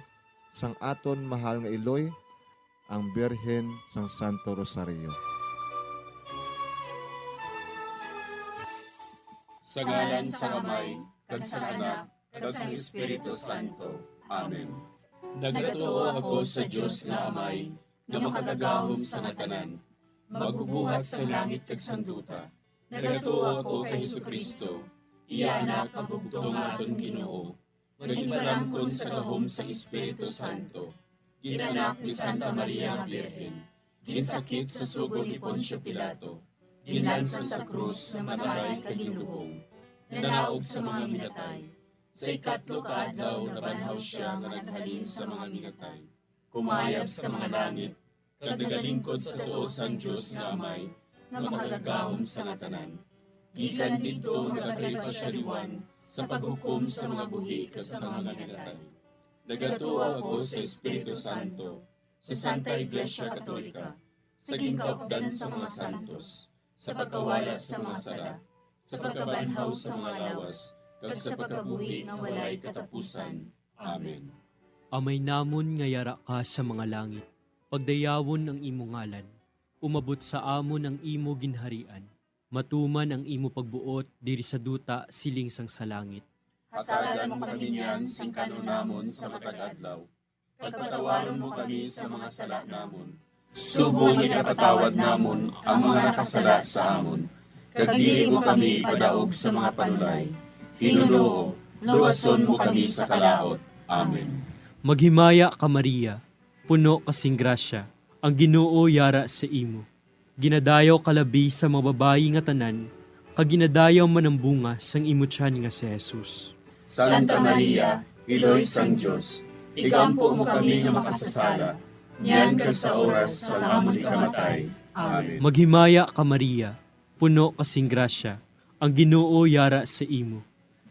sang aton mahal nga iloy, ang Birhen sang Santo Rosario. Sa ngalan sang Amay, kag sang Anak, kag sang Espiritu Santo. Amen. Nagatuo ako sa Dios nga Amay, nga makagagahom sa nga tanan, magbubuhat sang langit kag sang duta. Nagatuo ako kay Jesu-Cristo, iya Anak, ang bugtong nga aton Ginoo, nga ginpalamkon sa gahom sang Espiritu Santo, gin-anak ni Santa Maria nga Birhen, ginsakit sa sugo ni Poncio Pilato, ginlansang sa krus nga mag-aray kag ginlubong, nanaog sa mga minatay. Sa ikatlo ka adlaw nabanhaw sia nga naghalin sa mga minatay, kumayab sa mga langit, kag nagalingkod sa tuo sang Dios nga Amay, nga makagagahom sa nga tanan. Gikan didto nagakari pa sia liwan sa paghukom sa mga buhi kag sa mga minatay. Nagatuo ako sa Espiritu Santo, sa Santa Iglesia Katolika, sa ginkaupdan sa mga santos, sa pagkawala sa mga sala, sa pagkabanhaw sa mga lawas, kag sa pagkabuhi nga walay katapusan. Amen. Amay namon nga yara ka sa mga langit, pagdayawon ang imo ngalan. Umabot sa amon ang imo ginharian. Matuman ang imo pagbuot diri sa duta siling sang sa langit. Hatagan mo kami niyan sing kan-on namon sa matag adlaw, kag patawaron mo kami sa mga sala namon, subong nga ginapatawad namon ang mga nakasala sa amon, kag dili mo kami ipadaog sa mga panulay. Ginoo, luwason mo kami sa kalaut. Amen. Maghimaya ka, Maria, puno ka sing grasya, ang Ginoo yara sa imo. Ginadayaw ka labi sa mga babayi nga tanan, kag ginadayaw man ang bunga sang imo tiyan nga si Jesus. Santa Maria, Iloy sang Dios, igampo mo kami nga makasasala, niyan kag sa oras sang amon ikamatay. Amen. Maghimaya ka, Maria, puno ka sing grasya, ang Ginoo yara sa imo.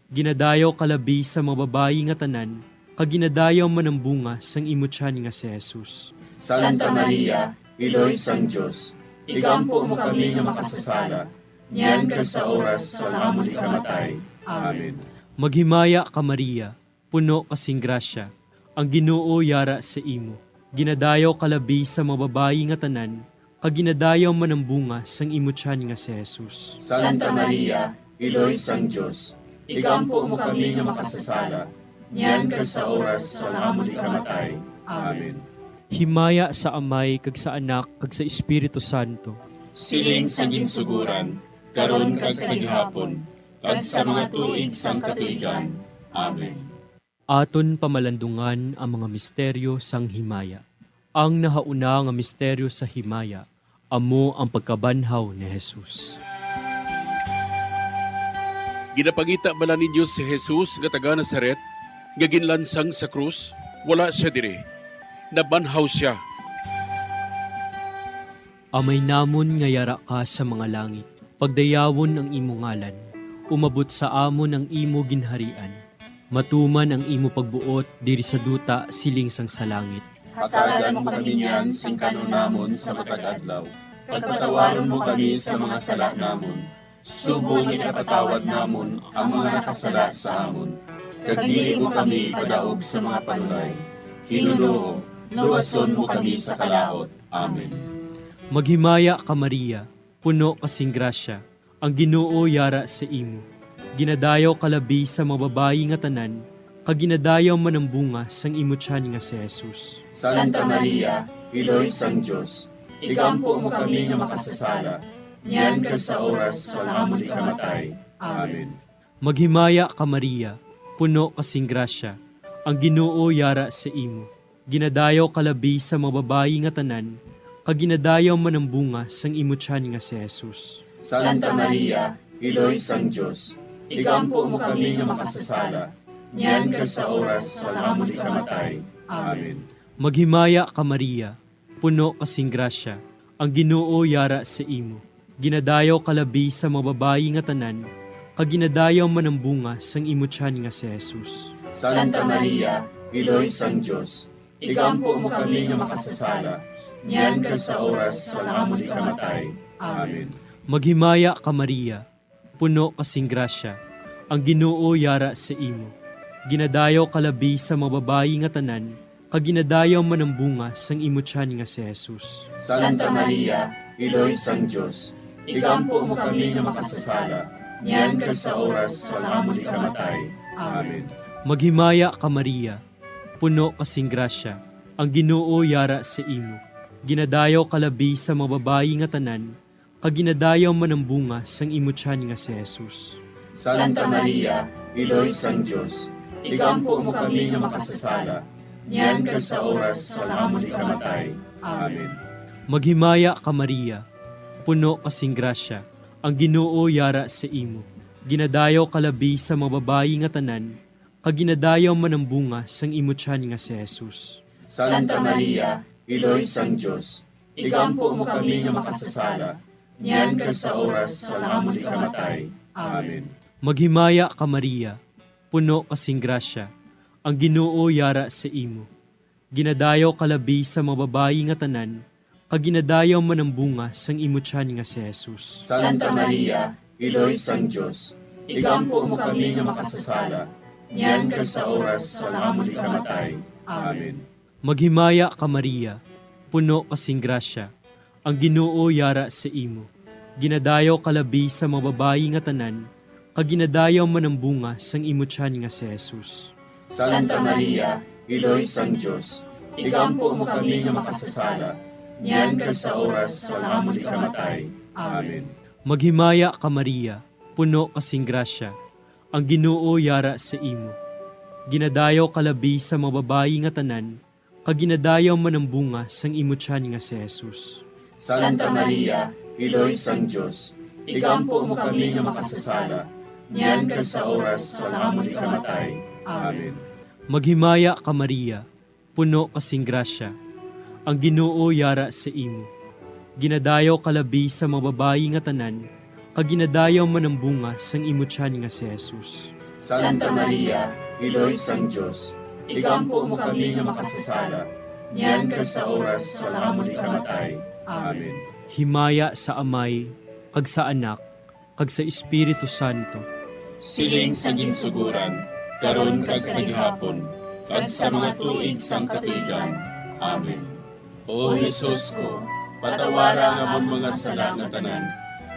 Ginadayaw ka labi sa mga babayi nga tanan, kag ginadayaw man ang bunga sang imo tiyan nga si Jesus. Santa Maria, Iloy sang Dios, igampo mo kami nga makasasala, niyan kag sa oras sang amon ikamatay. Amen. Maghimaya ka, Maria, puno ka sing grasya, ang Ginoo yara sa imo. Ginadayaw ka labi sa mga babayi nga tanan, kag ginadayaw man ang bunga sang imo tiyan nga si Jesus. Santa Maria, Iloy sang Dios, igampo mo kami nga makasasala, niyan kag sa oras sang amon ikamatay. Amen. Himaya sa Amay, kag sa Anak, kag sa Espiritu Santo. Siling sa ginsuguran, karon kag sa gihapon, kag sa mga tuig sang katuigan. Amen. Aton pamalandungan ang mga misteryo sang himaya. Ang nahauna nga misteryo sa himaya amo ang pagkabanhaw ni Jesus. Ginapangita bala ninyo si Jesus nga taga Nazaret, nga ginlansang sa krus? Wala sia diri. Nabanhaw sia. Amay namon nga yara ka sa mga langit, pagdayawon ang imo ngalan. Umabot sa amon ang imo ginharian. Matuman ang imo pagbuot diri sa duta siling sang sa langit. Hatagan mo kami niyan sing kan-on namon sa matag adlaw, kag patawaron mo kami sa mga sala namon, subong nga ginapatawad namon ang mga nakasala sa amon. Kag dili mo kami ipadaog sa mga panulay. Ginoo, luwason mo kami sa kalaut. Amen. Maghimaya ka, Maria, puno ka sing grasya, ang Ginoo yara sa imo. Ginadayaw ka labi sa mga babayi nga tanan, kag ginadayaw man ang bunga sang imo tiyan nga si Jesus. Santa Maria, Iloy sang Dios, igampo mo kami nga makasasala, niyan kag sa oras sang amon ikamatay. Amen. Maghimaya ka, Maria, puno ka sing grasya, ang Ginoo yara sa imo. Ginadayaw ka labi sa mga babayi nga tanan, kag ginadayaw man ang bunga sang imo tiyan nga si Jesus. Santa Maria, Iloy sang Dios, igampo mo kami nga makasasala, niyan kag sa oras sang amon ikamatay. Amen. Maghimaya ka, Maria, puno ka sing grasya, ang Ginoo yara sa imo. Ginadayaw ka labi sa mga babayi nga tanan, kag ginadayaw man ang bunga sang imo tiyan nga si Jesus. Santa Maria, Iloy sang Dios, igampo mo kami nga makasasala, niyan kag sa oras sang amon ikamatay. Amen. Maghimaya ka, Maria, puno ka sing grasya, ang Ginoo yara sa imo. Ginadayaw ka labi sa mga babayi nga tanan, kag ginadayaw man ang bunga sang imo tiyan nga si Jesus. Santa Maria, Iloy sang Dios, igampo mo kami nga makasasala, niyan kag sa oras sang amon ikamatay. Amen. Maghimaya ka, Maria, puno ka sing grasya, ang Ginoo yara sa imo. Ginadayaw ka labi sa mga babayi nga tanan, kag ginadayaw man ang bunga sang imo tiyan nga si Jesus. Santa Maria, Iloy sang Dios, igampo mo kami nga makasasala, niyan kag sa oras sang amon ikamatay. Amen. Maghimaya ka, Maria, puno ka sing grasya, ang Ginoo yara sa imo. Ginadayaw ka labi sa mga babayi nga tanan, kag ginadayaw man ang bunga sang imo tiyan nga si Jesus. Santa Maria, Iloy sang Dios, igampo mo kami nga makasasala, niyan kag sa oras sang amon ikamatay. Amen. Maghimaya ka, Maria, puno ka sing grasya, ang Ginoo yara sa imo. Ginadayaw ka labi sa mga babayi nga tanan, kag ginadayaw man ang bunga sang imo tiyan nga si Jesus. Santa Maria, Iloy sang Dios, igampo mo kami nga makasasala, niyan kag sa oras sang amon ikamatay. Amen. Maghimaya ka, Maria, puno ka sing grasya, ang Ginoo yara sa imo. Ginadayaw ka labi sa mga babayi nga tanan, kag ginadayaw man ang bunga sang imo tiyan nga si Jesus. Santa Maria, Iloy sang Dios, igampo mo kami nga makasasala, niyan kag sa oras sang amon ikamatay. Amen. Maghimaya ka, Maria, puno ka sing grasya, ang Ginoo yara sa imo. Ginadayaw ka labi sa mga babayi nga tanan, kag ginadayaw man ang bunga sang imo tiyan nga si Jesus. Santa Maria, Iloy sang Dios, igampo mo kami nga makasasala, niyan kag sa oras sang amon ikamatay. Amen. Maghimaya ka, Maria, puno ka sing grasya, ang Ginoo yara sa imo. Ginadayaw ka labi sa mga babayi nga tanan, kag ginadayaw man ang bunga sang imo tiyan nga si Jesus. Santa Maria, Iloy sang Dios, igampo mo kami nga makasasala, niyan kag sa oras sang amon ikamatay. Amen. Himaya sa Amay, kag sa Anak, kag sa Espiritu Santo. Siling sa ginsuguran, karon kag sa gihapon, kag sa mga tuig sang katuigan. Amen. O Jesus ko, patawara ang amon mga sala nga tanan,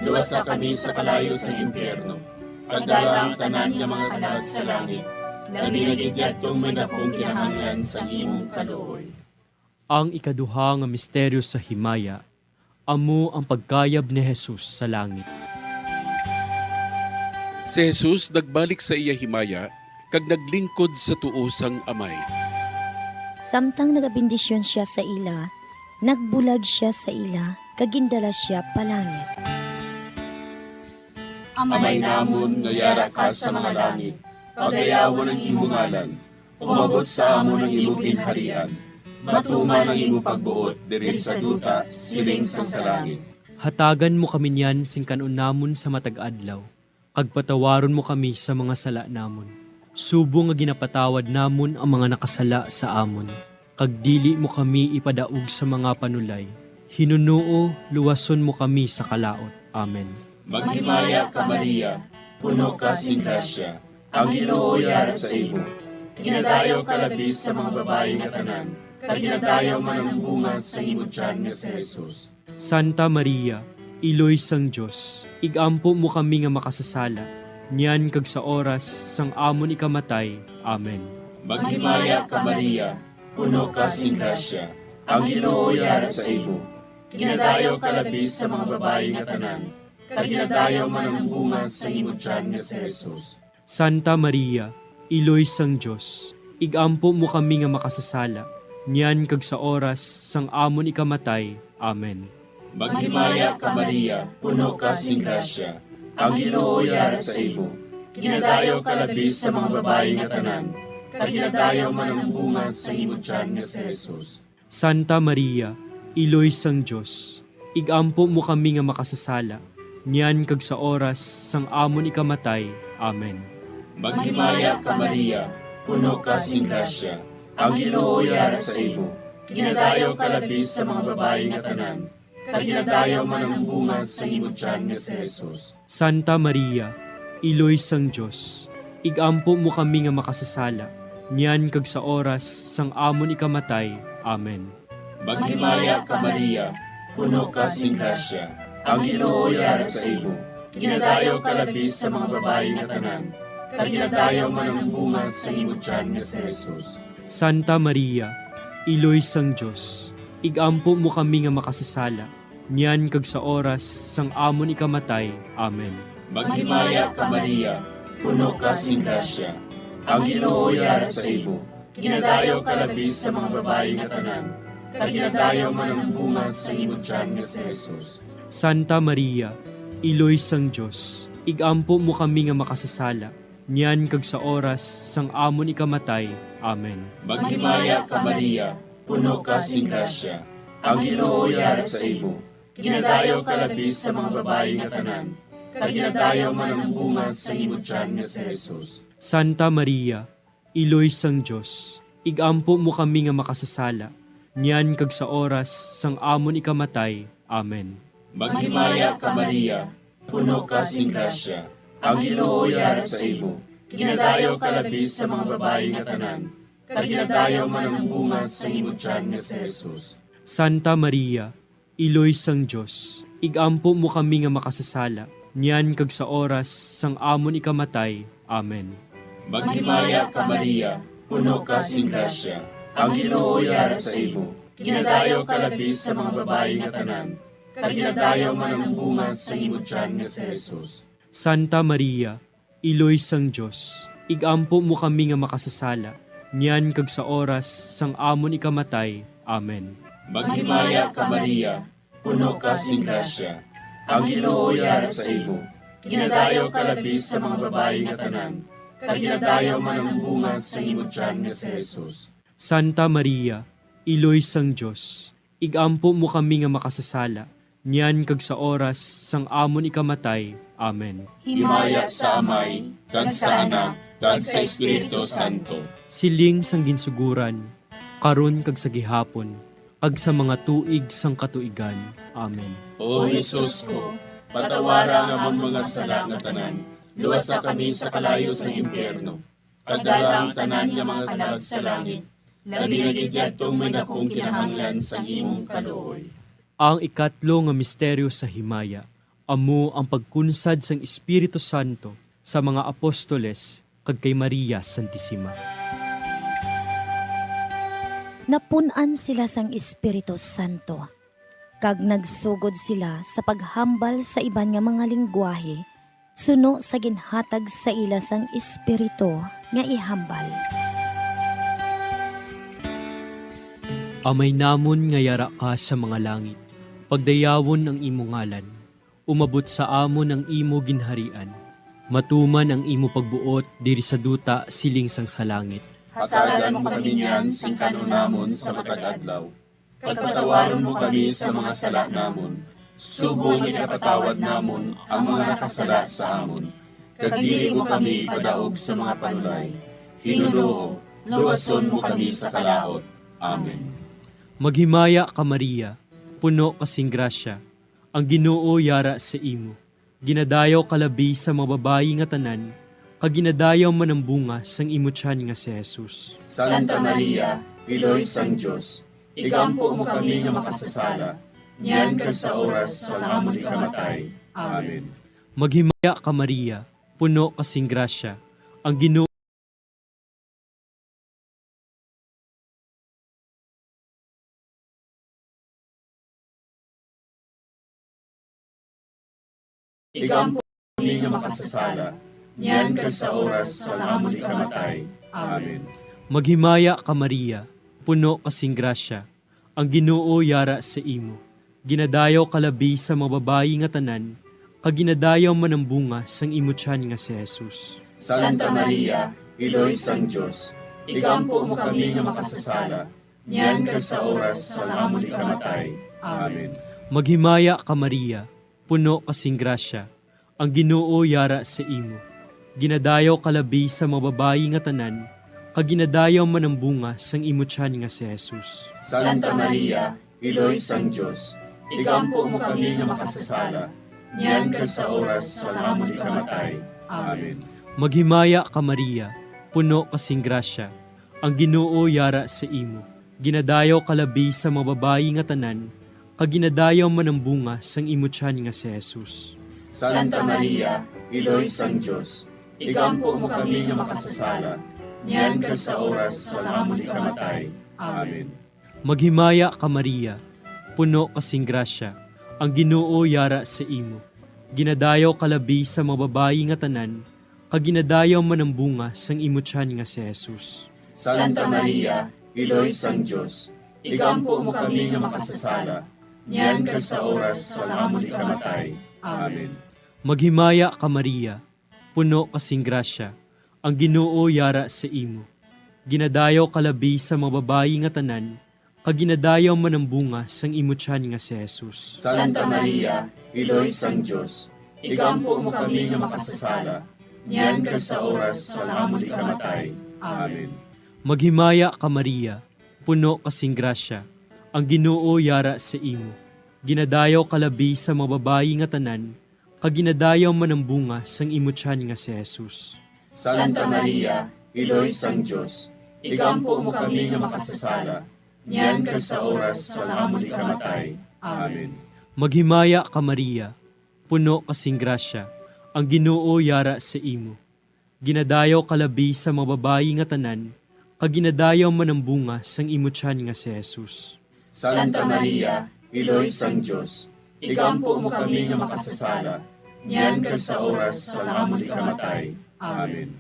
luwasa kami sa kalayo sang impyerno, Pagdala ang tanan nga mga kalag sa langit, labi na gid yadtong may dakong kinahanglan sang imong kaluoy. Ang ikaduha nga misteryo sa himaya amo ang pagkayab ni Jesus sa langit. Si Jesus nagbalik sa iya himaya kag naglingkod sa tuo sang Amay. Samtang nagabendisyon sia sa ila, nagbulag sia sa ila kag gindala sia palangit. Amay namon nga yara ka sa mga langit, pagayawon ang imo ngalan. Umabot sa amon ang imo ginharian. Matuman ang imo pagbuot diri sa duta, siling sang sa langit. Hatagan mo kami niyan sing kan-on namon sa matag adlaw, kag patawaron mo kami sa mga sala namon, subong nga ginapatawad namon ang mga nakasala sa amon. Kag dili mo kami ipadaog sa mga panulay. Hinunoo, luwason mo kami sa kalaut. Amen. Maghimaya ka, Maria, puno ka sing grasya, ang Ginoo yara sa imo. Ginadayaw ka labi sa mga babayi nga tanan, kag ginadayaw man ang bunga sa imo tiyan nga si Jesus. Santa Maria, Iloy sang Dios, ig-ampo mo kami nga makasasala, niyan kag sa oras sang amon ikamatay. Amen. Maghimaya ka, Maria, puno ka sing grasya, ang Ginoo yara sa imo. Ginadayaw ka labi sa mga babayi nga tanan, kag ginadayaw man ang bunga sa imo tiyan nga si Jesus. Santa Maria, Iloy sang Dios, ig-ampo mo kami nga makasasala, niyan kag sa oras sang amon ikamatay. Amen. Maghimaya ka, Maria, puno ka sing grasya, ang Ginoo yara sa imo. Ginadayaw ka labi sa mga babayi nga tanan, kag ginadayaw man ang bunga sa imo tiyan nga si Jesus. Santa Maria, Iloy sang Dios, ig-ampo mo kami nga makasasala, niyan kag sa oras sang amon ikamatay. Amen. Maghimaya ka, Maria, puno ka sing grasya, ang Ginoo yara sa imo. Ginadayaw ka labi sa mga babayi nga tanan, kag ginadayaw man ang bunga sa imo tiyan nga si Jesus. Santa Maria, Iloy sang Dios, ig-ampo mo kami nga makasasala, niyan kag sa oras sang amon ikamatay. Amen. Maghimaya ka, Maria, puno ka sing grasya, ang Ginoo yara sa imo. Ginadayaw ka labi sa mga babayi nga tanan, kag ginadayaw man ang bunga sa imo tiyan nga si Jesus. Santa Maria, Iloy sang Dios, ig-ampo mo kami nga makasasala, niyan kag sa oras sang amon ikamatay. Amen. Maghimaya ka, Maria, puno ka sing grasya, ang Ginoo yara sa imo. Ginadayaw ka labi sa mga babayi nga tanan, kag ginadayaw man ang bunga sa imo tiyan nga si Jesus. Santa Maria, Iloy sang Dios, ig-ampo mo kami nga makasasala, niyan kag sa oras sang amon ikamatay. Amen. Maghimaya ka, Maria, puno ka sing grasya, ang Ginoo yara sa imo. Ginadayaw ka labi sa mga babayi nga tanan, kag ginadayaw man ang bunga sa imo tiyan nga si Jesus. Santa Maria, Iloy sang Dios, ig-ampo mo kami nga makasasala, niyan kag sa oras sang amon ikamatay. Amen. Maghimaya ka, Maria, puno ka sing grasya, ang Ginoo yara sa imo. Ginadayaw ka labi sa mga babayi nga tanan, kag ginadayaw man ang bunga sa imo tiyan nga si Jesus. Santa Maria, Iloy sang Dios, ig-ampo mo kami nga makasasala, niyan kag sa oras sang amon ikamatay. Amen. Maghimaya ka, Maria, puno ka sing grasya, ang Ginoo yara sa imo. Ginadayaw ka labi sa mga babayi nga tanan, kag ginadayaw man ang bunga sa imo tiyan nga si Jesus. Santa Maria, Iloy sang Dios, ig-ampo mo kami nga makasasala, niyan kag sa oras sang amon ikamatay. Amen. Maghimaya ka, Maria, puno ka sing grasya, ang Ginoo yara sa imo. Ginadayaw ka labi sa mga babayi nga tanan, kag ginadayaw man ang bunga sa imo tiyan nga si Jesus. Santa Maria, Iloy sang Dios, ig-ampo mo kami nga makasasala, niyan kag sa oras sang amon ikamatay. Amen. Himaya sa Amay, kag sa Anak, kag sa Espiritu Santo. Siling sang ginsuguran, karon kag sa gihapon, kag sa mga tuig sang katuigan. Amen. O Jesus ko, patawara ang amon mga sala nga tanan, luwasa kami sa kalayo sang impyerno, pagdala ang tanan nga mga kalag sa langit, labi na gid yadtong may dakong kinahanglan sang imong kaluoy. Ang ikatlo nga misteryo sa himaya amo ang pagkunsad sang Espiritu Santo sa mga apostoles kag kay Maria Santisima. Napun-an sila sang Espiritu Santo, kag nagsugod sila sa paghambal sa iban nga mga linggwahe suno sa ginhatag sa ila sang Espiritu nga ihambal. Amay namon nga yara ka sa mga langit, pagdayawon ang imo ngalan. Umabot sa amon ang imo ginharian. Matuman ang imo pagbuot diri sa duta siling sang sa langit. Hatagan mo kami niyan sing kan-on namon sa matag adlaw, kag patawaron mo kami sa mga sala namon, subong nga ginapatawad namon ang mga nakasala sa amon, kag dili mo kami ipadaog sa mga panulay. Ginoo, luwason mo kami sa kalaut. Amen. Maghimaya ka, Maria, puno ka sing grasya, ang Ginoo yara sa imo. Ginadayaw ka labi sa mga babayi nga tanan, kag ginadayaw man ang bunga sang imo tiyan nga si Jesus. Santa Maria, Iloy sang Dios, igampo mo kami nga makasasala, niyan kag sa oras sang amon ikamatay. Amen. Maghimaya ka, Maria, puno ka sing grasya, ang Ginoo Igampo kami nga makasasala, niyan kag sa oras sang amon ikamatay. Amen. Maghimaya ka, Maria, puno ka sing grasya, ang Ginoo yara sa imo. Ginadayaw ka labi sa mga babayi nga tanan, kag ginadayaw man ang bunga sang imo tiyan nga si Jesus. Santa Maria, Iloy sang Dios, igampo mo kami nga makasasala, niyan kag sa oras sang amon ikamatay. Amen. Maghimaya ka, Maria, puno ka sing grasya, ang Ginoo yara sa imo. Ginadayaw ka labi sa mga babayi nga tanan, kag ginadayaw man ang bunga sang imo tiyan nga si Jesus. Santa Maria, Iloy sang Dios, igampo mo kami nga makasasala, niyan kag sa oras sang amon ikamatay. Amen. Maghimaya ka, Maria, puno ka sing grasya, ang Ginoo yara sa imo. Ginadayaw ka labi sa mga babayi nga tanan, kag ginadayaw man ang bunga sang imo tiyan nga si Jesus. Santa Maria, Iloy sang Dios, igampo mo kami nga makasasala, niyan kag sa oras sang amon ikamatay. Amen. Maghimaya ka, Maria, puno ka sing grasya, ang Ginoo yara sa imo. Ginadayaw ka labi sa mga babayi nga tanan, kag ginadayaw man ang bunga sang imo tiyan nga si Jesus. Santa Maria, Iloy sang Dios, igampo mo kami nga makasasala, niyan kag sa oras sang amon ikamatay. Amen. Maghimaya ka, Maria, puno ka sing grasya, ang Ginoo yara sa imo. Ginadayaw ka labi sa mga babayi nga tanan, kag ginadayaw man ang bunga sang imo tiyan nga si Jesus. Santa Maria, Iloy sang Dios, igampo mo kami nga makasasala, niyan kag sa oras sang amon ikamatay. Amen. Maghimaya ka, Maria, puno ka sing grasya, ang Ginoo yara sa imo. Ginadayaw ka labi sa mga babayi nga tanan, kag ginadayaw man ang bunga sang imo tiyan nga si Jesus. Santa Maria, Iloy sang Dios, igampo mo kami nga makasasala, niyan kag sa oras sang amon ikamatay. Amen. Maghimaya ka, Maria, puno ka sing grasya, ang Ginoo yara sa imo. Ginadayaw ka labi sa mga babayi nga tanan, kag ginadayaw man ang bunga sang imo tiyan nga si Jesus. Santa Maria, Iloy sang Dios, igampo mo kami nga makasasala, niyan kag sa oras sang amon ikamatay. Amen.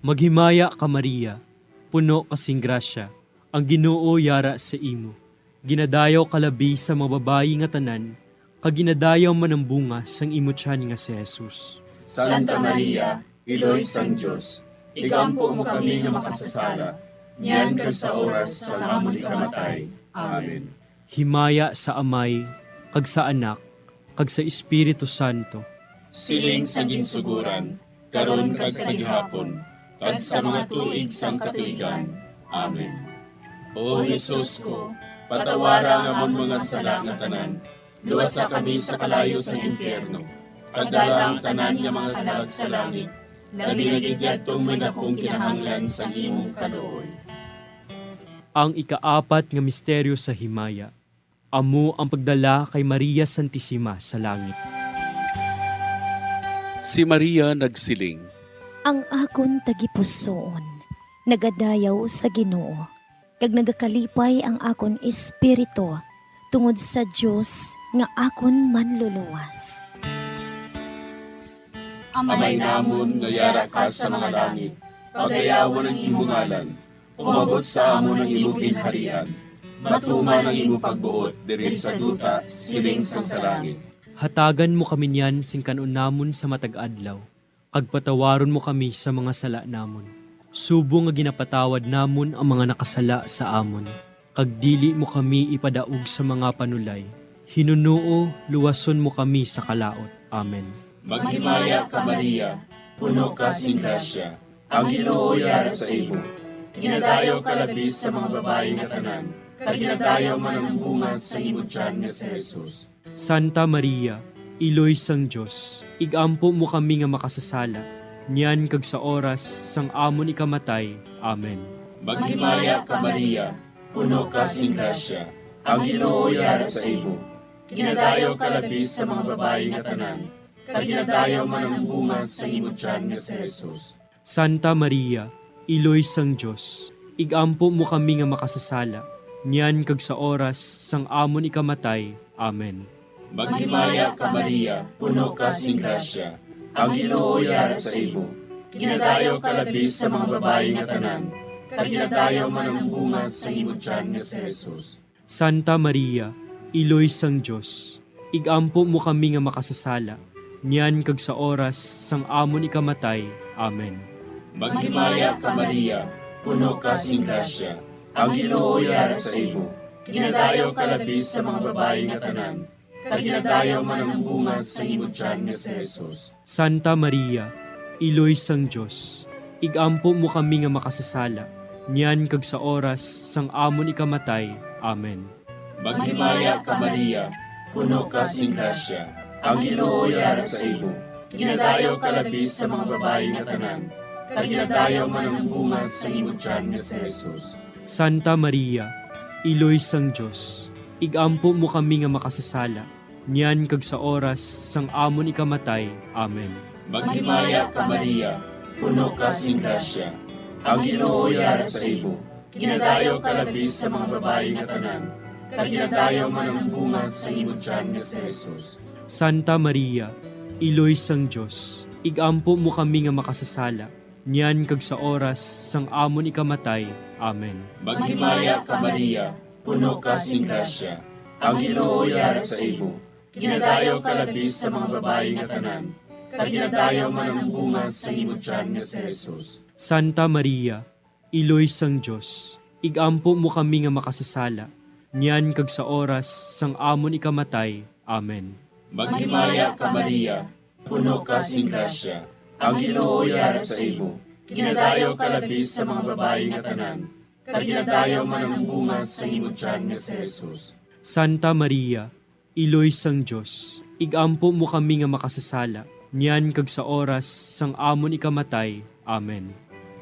Maghimaya ka, Maria, puno ka sing grasya, ang Ginoo yara sa imo. Ginadayaw ka labi sa mga babayi nga tanan, kag ginadayaw man ang bunga sang imo tiyan nga si Jesus. Santa Maria, Iloy sang Dios, igampo mo kami nga makasasala, niyan kag sa oras sang amon ikamatay. Amen. Himaya sa Amay, kag sa Anak, kag sa Espiritu Santo. Siling sa ginsuguran, karon kag sa gihapon, kag sa mga tuig sang katuigan. Amen. O Jesus ko, patawara ang amon mga sala nga tanan, luwasa kami sa kalayo sang impyerno, kag dala ang tanan nga mga kalag sa langit, labi na gid yadtong may dakong kinahanglan sang imong kaluoy. Ang ikaapat nga misteryo sa himaya, amo ang pagdala kay Maria Santisima sa langit. Si Maria nagsiling, Ang akon tagipusoon nagadayaw sa Ginoo, kag nagakalipay ang akon espiritu tungod sa Dios nga akon Manluluwas. Amay namon nga yara ka sa mga langit, pagayawon ang imo ngalan. Umabot sa amon ang imo ginharian. Matuman ang imo pagbuot diri sa duta, siling sang sa langit. Hatagan mo kami niyan sing kan-on namon sa matag adlaw, kag patawaron mo kami sa mga sala namon, subong nga ginapatawad namon ang mga nakasala sa amon, kag dili mo kami ipadaog sa mga panulay. Hinunoo, luwason mo kami sa kalaut. Amen. Maghimaya ka, Maria, puno ka sing grasya, ang Ginoo yara sa imo. Ginadayaw ka labi sa mga babayi nga tanan, kag ginadayaw man ang bunga sa imo tiyan nga si Jesus. Santa Maria, Iloy sang Dios, igampo mo kami nga makasasala, niyan kag sa oras sang amon ikamatay. Amen. Maghimaya ka, Maria, puno ka sing grasya, ang Ginoo yara sa imo. Ginadayaw ka labi sa mga babayi nga tanan, kag ginadayaw man ang bunga sa imo tiyan nga si Jesus. Santa Maria, Iloy sang Dios, igampo mo kami nga makasasala, niyan kag sa oras sang amon ikamatay. Amen. Maghimaya ka, Maria, puno ka sing grasya, ang Ginoo yara sa imo. Ginadayaw ka labi sa mga babayi nga tanan, kag ginadayaw man ang bunga sa imo tiyan nga si Jesus. Santa Maria, Iloy sang Dios, igampo mo kami nga makasasala, niyan kag sa oras sang amon ikamatay. Amen. Maghimaya ka, Maria, puno ka sing grasya, ang Ginoo yara sa imo. Ginadayaw ka labi sa mga babayi nga tanan, kag ginadayaw man ang bunga sa imo tiyan nga si Jesus. Santa Maria, Iloy sang Dios, igampo mo kami nga makasasala, niyan kag sa oras sang amon ikamatay. Amen. Maghimaya ka, Maria, puno ka sing grasya, ang Ginoo yara sa imo. Ginadayaw ka labi sa mga babayi nga tanan, kag ginadayaw man ang bunga sa imo tiyan nga si Jesus. Santa Maria, Iloy sang Dios, igampo mo kami nga makasasala, niyan kag sa oras sang amon ikamatay. Amen. Maghimaya ka, Maria, puno ka sing grasya, ang Ginoo yara sa imo. Ginadayaw ka labi sa mga babayi nga tanan, kag ginadayaw man ang bunga sa imo tiyan nga si Jesus. Santa Maria, Iloy sang Dios, igampo mo kami nga makasasala, niyan kag sa oras sang amon ikamatay. Amen. Maghimaya ka, Maria, puno ka sing grasya, ang Ginoo yara sa imo. Ginadayaw ka labi sa mga babayi nga tanan, kag ginadayaw man ang bunga sa imo tiyan nga si Jesus. Santa Maria, Iloy sang Dios, igampo mo kami nga makasasala, niyan kag sa oras sang amon ikamatay. Amen. Maghimaya ka, Maria, puno ka sing grasya, ang Ginoo yara sa imo. Ginadayaw ka labi sa mga babayi nga tanan, kag ginadayaw man ang bunga sa imo tiyan nga si Jesus. Santa Maria, Iloy sang Dios, igampo mo kami nga makasasala, niyan kag sa oras sang amon ikamatay. Amen.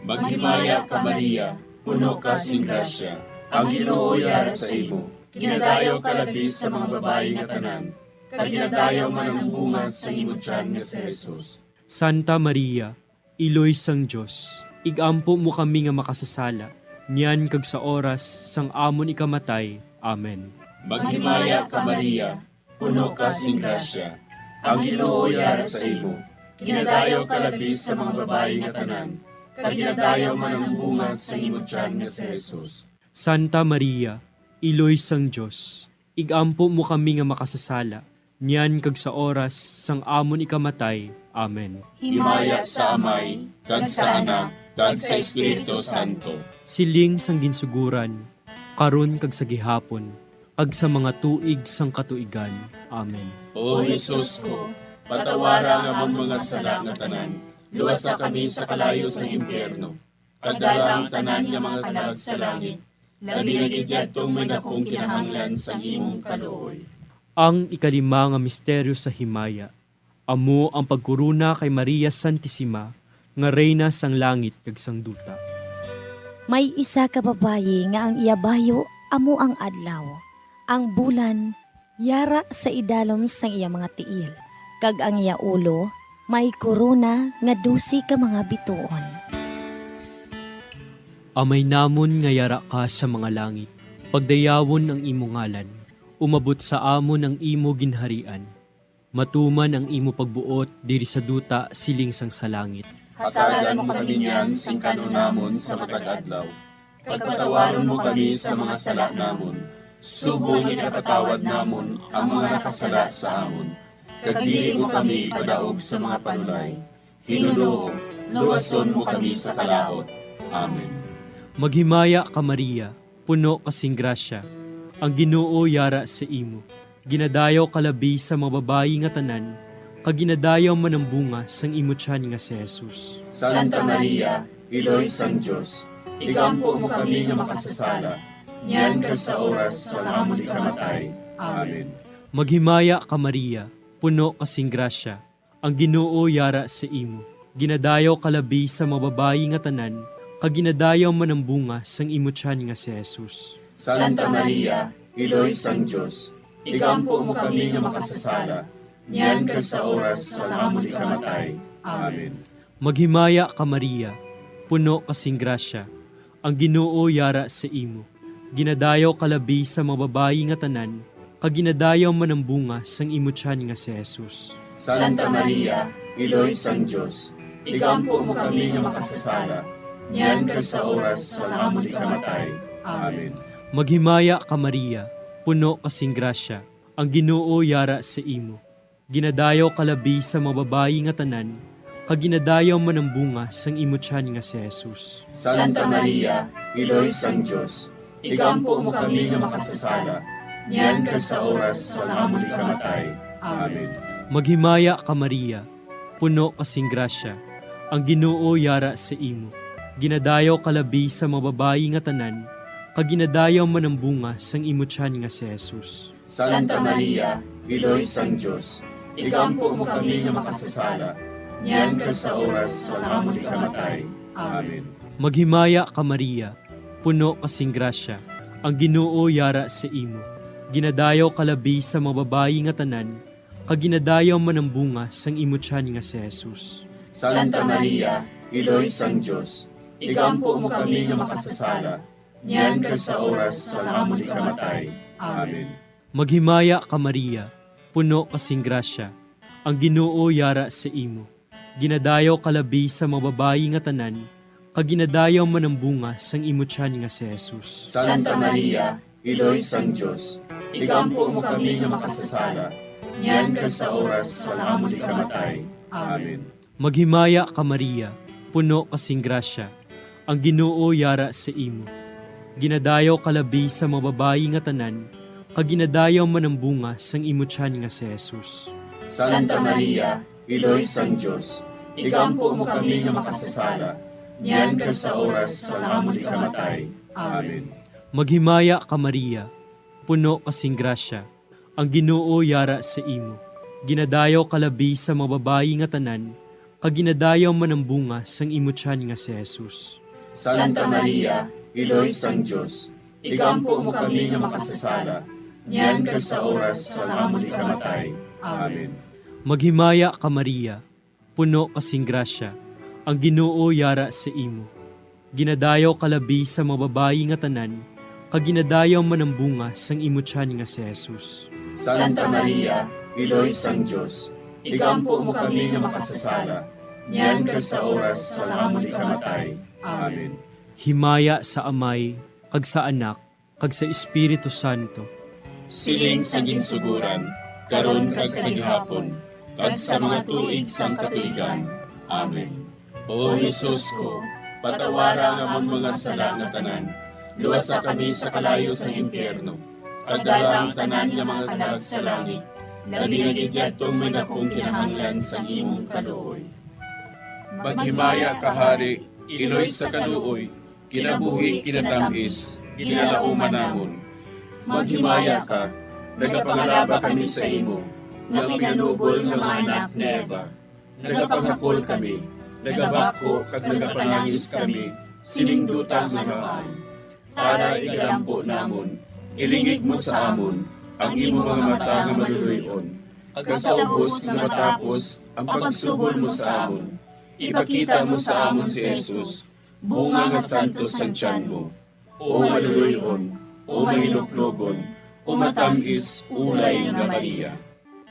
Maghimaya ka, Maria, puno ka sing grasya, ang Ginoo yara sa imo. Ginadayaw ka labi sa mga babayi nga tanan, kag ginadayaw man ang bunga sa imo tiyan nga si Jesus. Santa Maria, Iloy sang Dios, igampo mo kami nga makasasala, niyan kag sa oras sang amon ikamatay. Amen. Maghimaya ka, Maria, puno ka sing grasya, ang Ginoo yara sa imo. Ginadayaw ka labi sa mga babayi nga tanan, kag ginadayaw man ang bunga sa imo tiyan nga si Jesus. Santa Maria, Iloy sang Dios, igampo mo kami nga makasasala, niyan kag sa oras sang amon ikamatay. Amen. Himaya sa Amay, kag sa Anak, kag sa Espiritu Santo. Siling sang ginsuguran, karon kag sa gihapon, kag sa mga tuig sang katuigan. Amen. O Jesus ko, patawara ang amon mga sala nga tanan, luwasa kami sa kalayo sang impyerno, kag dala ang tanan nga mga kalag sa langit, labi na gid yadtong may dakong kinahanglan sang imong kaluoy. Ang ikalima nga misteryo sa himaya, amo ang pagkorona kay Maria Santisima nga Reyna sang langit kag sang duta. May isa ka babayi nga ang iya bayo amo ang adlaw, ang bulan yara sa idalom sang iya mga tiil, kag ang iya ulo May korona nga dose ka mga bituon. Amay namon nga yara ka sa mga langit, pagdayawon ang imo ngalan. Umabot sa amon ang imo ginharian. Matuman ang imo pagbuot diri sa duta siling sang sa langit. Hatagan mo kami niyan sing kan-on namon sa matag adlaw. Kag patawaron mo kami sa mga sala namon, subong nga ginapatawad namon ang mga nakasala sa amon. Kag dili mo kami ipadaog sa mga panulay. Hinunoo, luwason mo kami sa kalaut. Amen. Maghimaya ka, Maria, puno ka sing grasya. Ang Ginoo yara sa imo. Ginadayaw ka labi sa mga babayi nga tanan, kag ginadayaw man ang bunga sang imo tiyan nga si Jesus. Santa Maria, Iloy sang Dios, igampo mo kami nga makasasala, niyan kag sa oras sang amon ikamatay. Amen. Maghimaya ka, Maria, puno ka sing grasya. Ang Ginoo yara sa imo. Ginadayaw ka labi sa mga babayi nga tanan, kag ginadayaw man ang bunga sang imo tiyan nga si Jesus. Santa Maria, Iloy sang Dios, igampo mo kami nga makasasala, niyan kag sa oras sang amon ikamatay. Amen. Maghimaya ka, Maria, puno ka sing grasya. Ang Ginoo yara sa imo. Ginadayaw ka labi sa mga babayi nga tanan, kag ginadayaw man ang bunga sang imo tiyan nga si Jesus. Santa Maria, Iloy sang Dios, igampo mo kami nga makasasala, niyan kag sa oras sang amon ikamatay. Amen. Maghimaya ka, Maria, puno ka sing grasya. Ang Ginoo yara sa imo. Ginadayaw ka labi sa mga babayi nga tanan, kag ginadayaw man ang bunga sang imo tiyan nga si Jesus. Santa Maria, Iloy sang Dios, igampo mo kami nga makasasala, niyan kag sa oras sang amon ikamatay. Amen. Maghimaya ka, Maria, puno ka sing grasya, ang Ginoo yara sa imo. Ginadayaw ka labi sa mga babayi nga tanan, kag ginadayaw man ang bunga sang imo tiyan nga si Jesus. Santa Maria, Iloy sang Dios, igampo mo kami nga makasasala, niyan kag sa oras sang amon ikamatay. Amen. Maghimaya ka, Maria, puno ka sing grasya, ang Ginoo yara sa imo. Ginadayaw ka labi sa mga babayi nga tanan, kag ginadayaw man ang bunga sang imo tiyan nga si Jesus. Santa Maria, Iloy sang Dios, igampo mo kami nga makasasala, niyan kag sa oras sang amon ikamatay. Amen. Maghimaya ka, Maria, puno ka sing grasya, ang Ginoo yara sa imo. Ginadayaw ka labi sa mga babayi nga tanan, kag ginadayaw man ang bunga sang imo tiyan nga si Jesus. Santa Maria, Iloy sang Dios, igampo mo kami nga makasasala, niyan kag sa oras sang amon ikamatay. Amen. Maghimaya ka, Maria, puno ka sing grasya, ang Ginoo yara sa imo. Ginadayaw ka labi sa mga babayi nga tanan, kag ginadayaw man ang bunga sang imo tiyan nga si Jesus. Santa Maria, Iloy sang Dios, igampo mo kami nga makasasala, niyan kag sa oras sang amon ikamatay. Amen. Maghimaya ka, Maria, puno ka sing grasya, ang Ginoo yara sa imo. Ginadayaw ka labi sa mga babayi nga tanan, kag ginadayaw man ang bunga sang imo tiyan nga si Jesus. Santa Maria, Iloy sang Dios, igampo mo kami nga makasasala, niyan kag sa oras sang amon ikamatay. Amen. Maghimaya ka, Maria, puno ka sing grasya, ang Ginoo yara sa imo. Ginadayaw ka labi sa mga babayi nga tanan, kag ginadayaw man ang bunga sang imo tiyan nga si Jesus. Santa Maria, Iloy sang Dios, igampo mo kami nga makasasala, niyan kag sa oras sang amon ikamatay. Amen. Himaya sa Amay, kag sa Anak, kag sa Espiritu Santo. Siling sa ginsugoran, karon kag sa gihapon, kag sa mga tuig sang katuigan. Amen. O Jesus ko, patawara ang amon mga sala nga tanan, luwasa kami sa kalayo sang impyerno, kag dala ang tanan nga mga kalag sa langit, labi na gid yadtong may dakong kinahanglan sang imong kaluoy. Maghimaya ka, Hari, Iloy sa kaluoy, kinabuhi, kinatam-is, ginalauman namon. Maghimaya ka, nagapangalaba kami sa imo, nga pinanubol nga mga anak ni Eva. Nagapanghakol kami, nagabakho kag nagapanangis kami sining duta nga gamaan. Tara, igalampo namon, ilingig mo sa amon ang imo mga mata nga maluloy-on, Kag sa ubos nga matapos ang pagsugol mo sa amon, ipakita mo sa amon si Jesus, bunga nga santos sang tiyan mo. O maluloy-on, o mahinuklogon, o matam-is ulay nga Maria.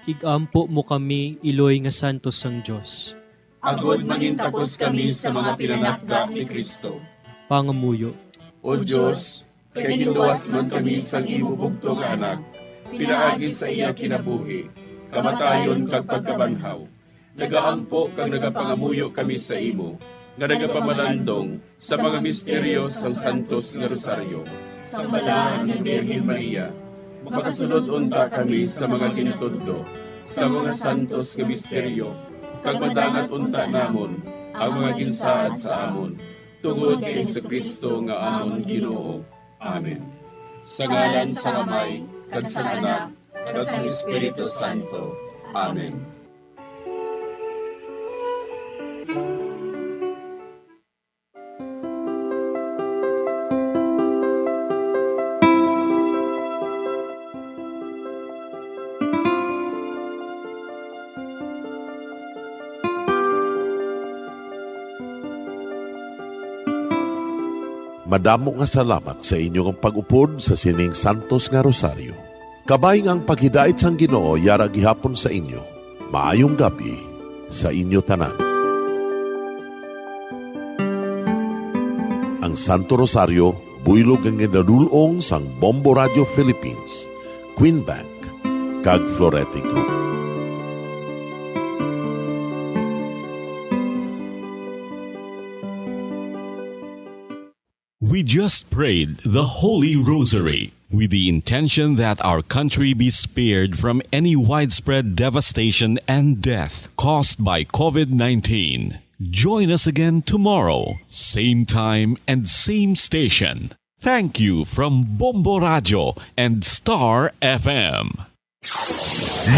Igampo mo kami, iloy nga santos sang Dios. Agod mangintakos kami sa mga pinanakda ni Cristo. Pangamuyo. O Dios, kay ginluwas man kami sang imo bugtong nga Anak, pinaagi sa iya kinabuhi, kamatayon kag pagkabanhaw, nagaampo kag nagapangamuyo kami sa imo, nga nagapamalandong sa mga misteryo sang Santos nga Rosaryo. Sang Balaan nga Birhen Maria, makasulod unta kami sa mga gintudlo sa mga santos nga misteryo, kag madangat unta namon ang mga ginsaad sa amon, tungod kay Jesu-Cristo nga amon Ginoo. Amen. Sa ngalan sang Amay, kag sang Anak, kag sang Espiritu Santo. Amen. Madamo nga salamat sa inyo nga pag-upod sa sining santos nga rosaryo. Kabay nga ang paghidait sang Ginoo yara gihapon sa inyo. Maayong gab-i sa inyo tanan. Ang Santo Rosario, buylog nga ginadul-ong sang Bombo Radio Philippines, Queen Bank, kag Florete Group. We just prayed the Holy Rosary with the intention that our country be spared from any widespread devastation and death caused by COVID nineteen. Join us again tomorrow, same time and same station. Thank you from Bombo Radio and Star F M.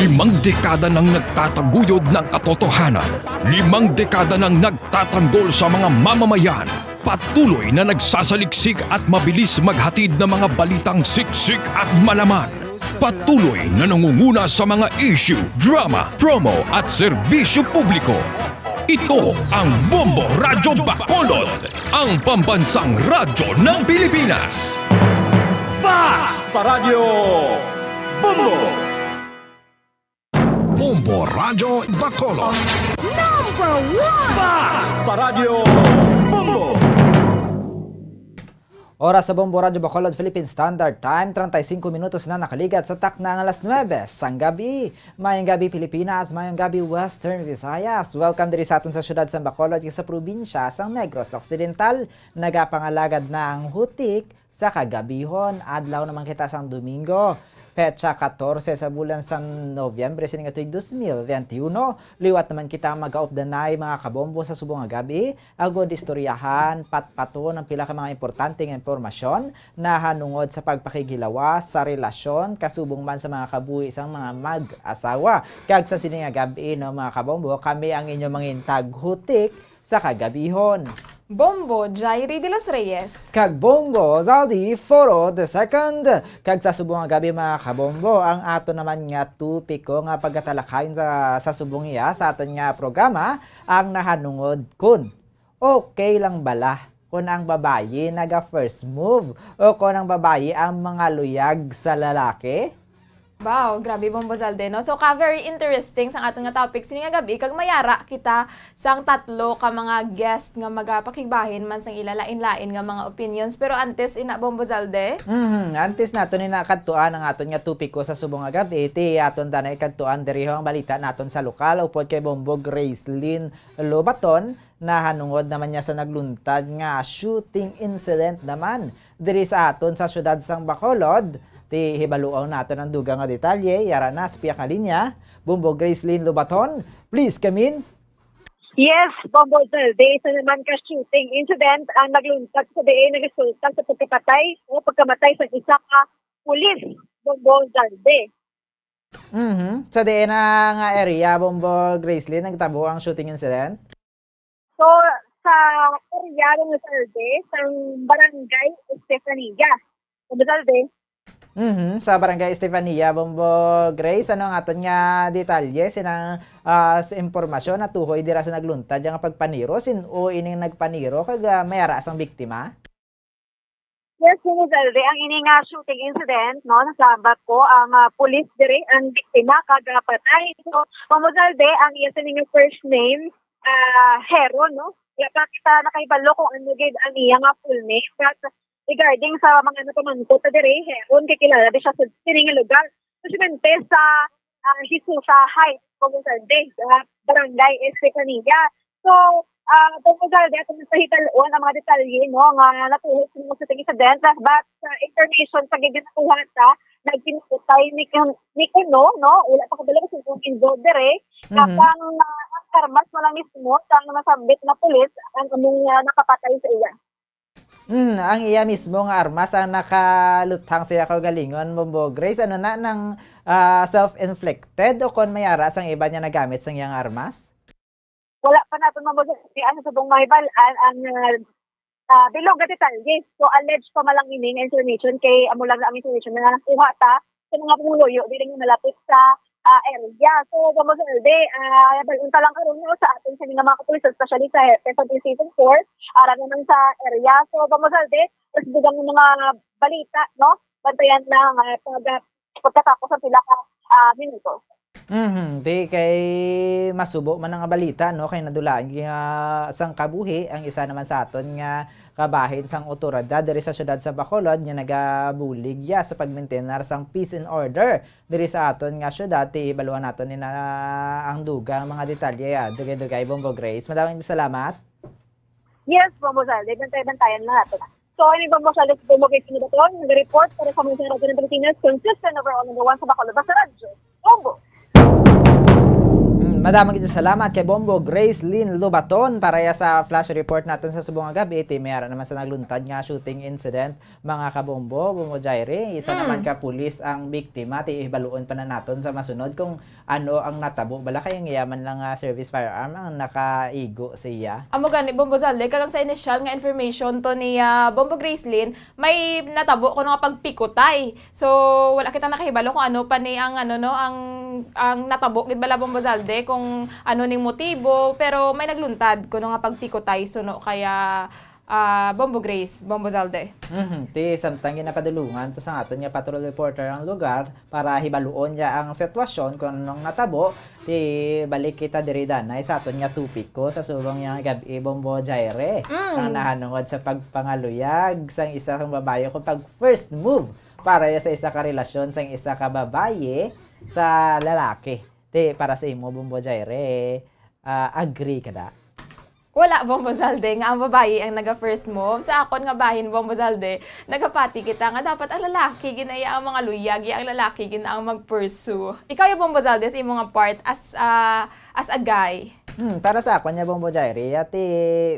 Limang dekada nang nagtataguyod ng katotohanan. Limang dekada nang nagtatanggol sa mga mamamayan. Patuloy na nagsasaliksik at mabilis maghatid ng mga balitang siksik at malaman. Patuloy na nangunguna sa mga issue, drama, promo at serbisyo publiko. Ito ang Bombo Radyo Bacolod, ang pambansang radyo ng Pilipinas. Fast Paradyo Bombo! Bombo Radyo Bacolod. Number one! Fast Paradyo Bombo! Oras sa Bombo Radyo Bacolod Philippine Standard Time, treinta y cinco minutos na nakaligat sa takna nga alas nuebe sang gabi. Mayong gabi, Pilipinas. Mayong gabi, Western Visayas. Welcome diri sa aton sa siyudad sang Bacolod kag sa probinsya sang Negros Occidental. Nagapangalagad na ang hutik sa kagabihon. Adlaw naman kita sang Domingo, petsa katorse sa bulan sang Nobyembre sining tuig dos mil veintiuno. Liwat naman kita magaupdanay, mga kabombo, sa subong nga gabi, agod istoryahan, patpaton ang pila ka mga importante nga impormasyon nahanungod sa pagpakighilawas sa relasyon, kasubong man sa mga kabuhi sang mga mag-asawa. Kag sa sini nga gabi, no, mga kabombo, kami ang inyo mangintag hutik sa kagabihon. Bombo Jairi de los Reyes. Kag Bombo Zaldi Foro the second. Kag sa subong nga gabi, mga kabombo, ang ato naman nga topiko nga pagatalakayon sa, sa subong iya sa aton nga programa, ang nahanungod kun okay lang bala kun ang babayi naga first move o kun ang babayi ang mga luyag sa lalaki? Wow, grabe, Bombo Zalde, no? So, ka very interesting sang aton nga topic sini nga gabi, kag mayara kita sang tatlo ka mga guest nga magapakigbahin man sang ila lain-lain nga mga opinions. Pero antes ina, Bombo Zalde, Mhm, antes naton ina kadtuan ang aton nga topiko sa subong nga gabi, ti aton tanay kadtuan diriho ang balita naton sa lokal upod kay Bombo Gracelyn Lobaton. Nahanungod naman niya sa nagluntad nga shooting incident naman diri sa aton sa siyudad sang Bacolod. Ti hibaluon naton ang dugang nga detalye, yara na sa piyak nga linya, Bombo Gracelyn Lobaton. Please come in. Yes, Bombo Zalde, isa naman ka shooting incident ang nagluntad sa diin nagresulta sa pagkapatay o pagkamatay sa isa ka pulis, Bombo Zalde. Mhm. Sa diin na nga area, Bombo Gracelyn, nagtabo ang shooting incident? So, sa area ng Salde, sa barangay Estefania. Sa Salde, Mhm, sa Barangay Estefania, Bombo Grace, ano ang aton nga detalye sinang, ah, sa impormasyon natuhoy dira sa nagluntad nga pagpaniro? Sin-o ining nagpaniro kag, ah, may ara sang biktima? Yes, Kuya Zalde, ang ini nga shooting incident, no, nasabat ko ang, ah, pulis diri, ang biktima kag, ah, patay. So, Kuya Zalde, ang iya sini nga first name, ah, Heron, no? Wala pa kita nakahibalo kung ano gid ang iya nga full name, but regarding sa mga napamangkot na diri, Heron, kay kilala di siya sa sini nga lugar. Presidente sa, ah, Jesusa Heights, Kuya Zalde, sa Barangay Estefania. So, ah, Kuya Zalde, atong napahitalon ang mga detalye, no, nga natuhod sa mga shooting incident, but sa information sa gid nakuha ta, nagpinutay ni kun-, ni kuno, no, wala pa kabalo kung sino involved diri. Mhm. Ang, ah, ang armas wala mismo sang nasambit na pulis ang among, ah, nakapatay sa iya. Mm, ang iya mismo nga armas ang nakaluthang sa iya kaugalingon, Bombo Grace. Ano na nang, ah, self-inflicted o kon may ara sang iban nga nagamit sang iyang armas? Wala pa naton mabuhi ang subong mahibal-an ang, ah, ah, bilog nga detalye. So, alleged pa man lang ini nga information kay amo lang ang information nga nakuha ta sa mga pumuluyo dili nga malapit sa, ah, area. So, Bombo Zalde, ah, bal-on ta lang karon, no, sa aton sa mga kapulisan, especially sa Hepe sa Precision Force, ara naman sa area. So, Bombo Zalde, mas dugang nga mga balita, no? Bantayan lang, ah, pag, ah, pagkatapos ng pila ka, ah, minuto. Mhm, di kay masubo man ang balita, no, kay nadulaan nga sang kabuhi ang isa naman sa aton nga kabahin sang otoridad diri sa siyudad sa Bacolod nga nagabulig ya sa pagmintenar sang peace and order diri sa aton nga siyudad. Ti ibaluan naton ni na ang dugang mga detalye, ah. Dugay-dugay, Bombo Grace. Madaming salamat. Yes, Bombo Zalde. Bantay-bantayan lang nato na. So, ini Bombo Zalde, si Bombo Grace Baton, nag-report para sa mga Radyo ng Pilipinas, consistent overall number one sa Bacolod, basta radyo. Bombo! Mm, madaming gid salamat kay Bombo Grace Lynn Lobaton para ya sa flash report naton sa subong nga gabi. Ti may ara naman sa nagluntad nga shooting incident, mga kabombo, Bombo Jaire. Isa Mm. naman ka pulis ang biktima. Ti ibaluon pa na naton sa masunod kung ano ang natabo bala, kay ang iya man lang nga service firearm ang nakaigo sa iya. Amo gani, Bombo Zalde, kag ang sa initial nga information to ni, ah, Bombo Gracelyn, may natabo kuno nga pagpikutay. So, wala kita nakahibalo kung ano pa ni ang, ano, no, ang, ang natabo gid bala, Bombo Zalde, kung ano ning motibo, pero may nagluntad kuno nga pagpikutay, suno kaya, ah, Bombo Grace, Bombo Zalde. Mhm. Ti samtang ginapadulungan to sang aton nga patrol reporter ang lugar para hibaluon niya ang sitwasyon kung anong natabo, ti balik kita diri danay sa aton nga topiko sa subong nga gab-i, Bombo Jaire. Mm. Ang nahanungod sa pagpangaluyag sang isa kang babayi kung pag first move para ya sa isa ka relasyon sang isa ka babayi sa lalaki. Ti para sa imo, Bombo Jaire, ah, agree ka da? Wala, Bombo Zalde, nga ang babayi ang naga-first move. Sa akon nga bahin, Bombo Zalde, nagapati kita nga dapat ang lalaki gid na iya ang mangaluyag, iya ang lalaki gid na ang mag-pursue. Ikaw, ya, Bombo Zalde, sa imo nga part as, ah, as a guy? Hmm, para sa akon, ya, Bombo Jaire, ya, ti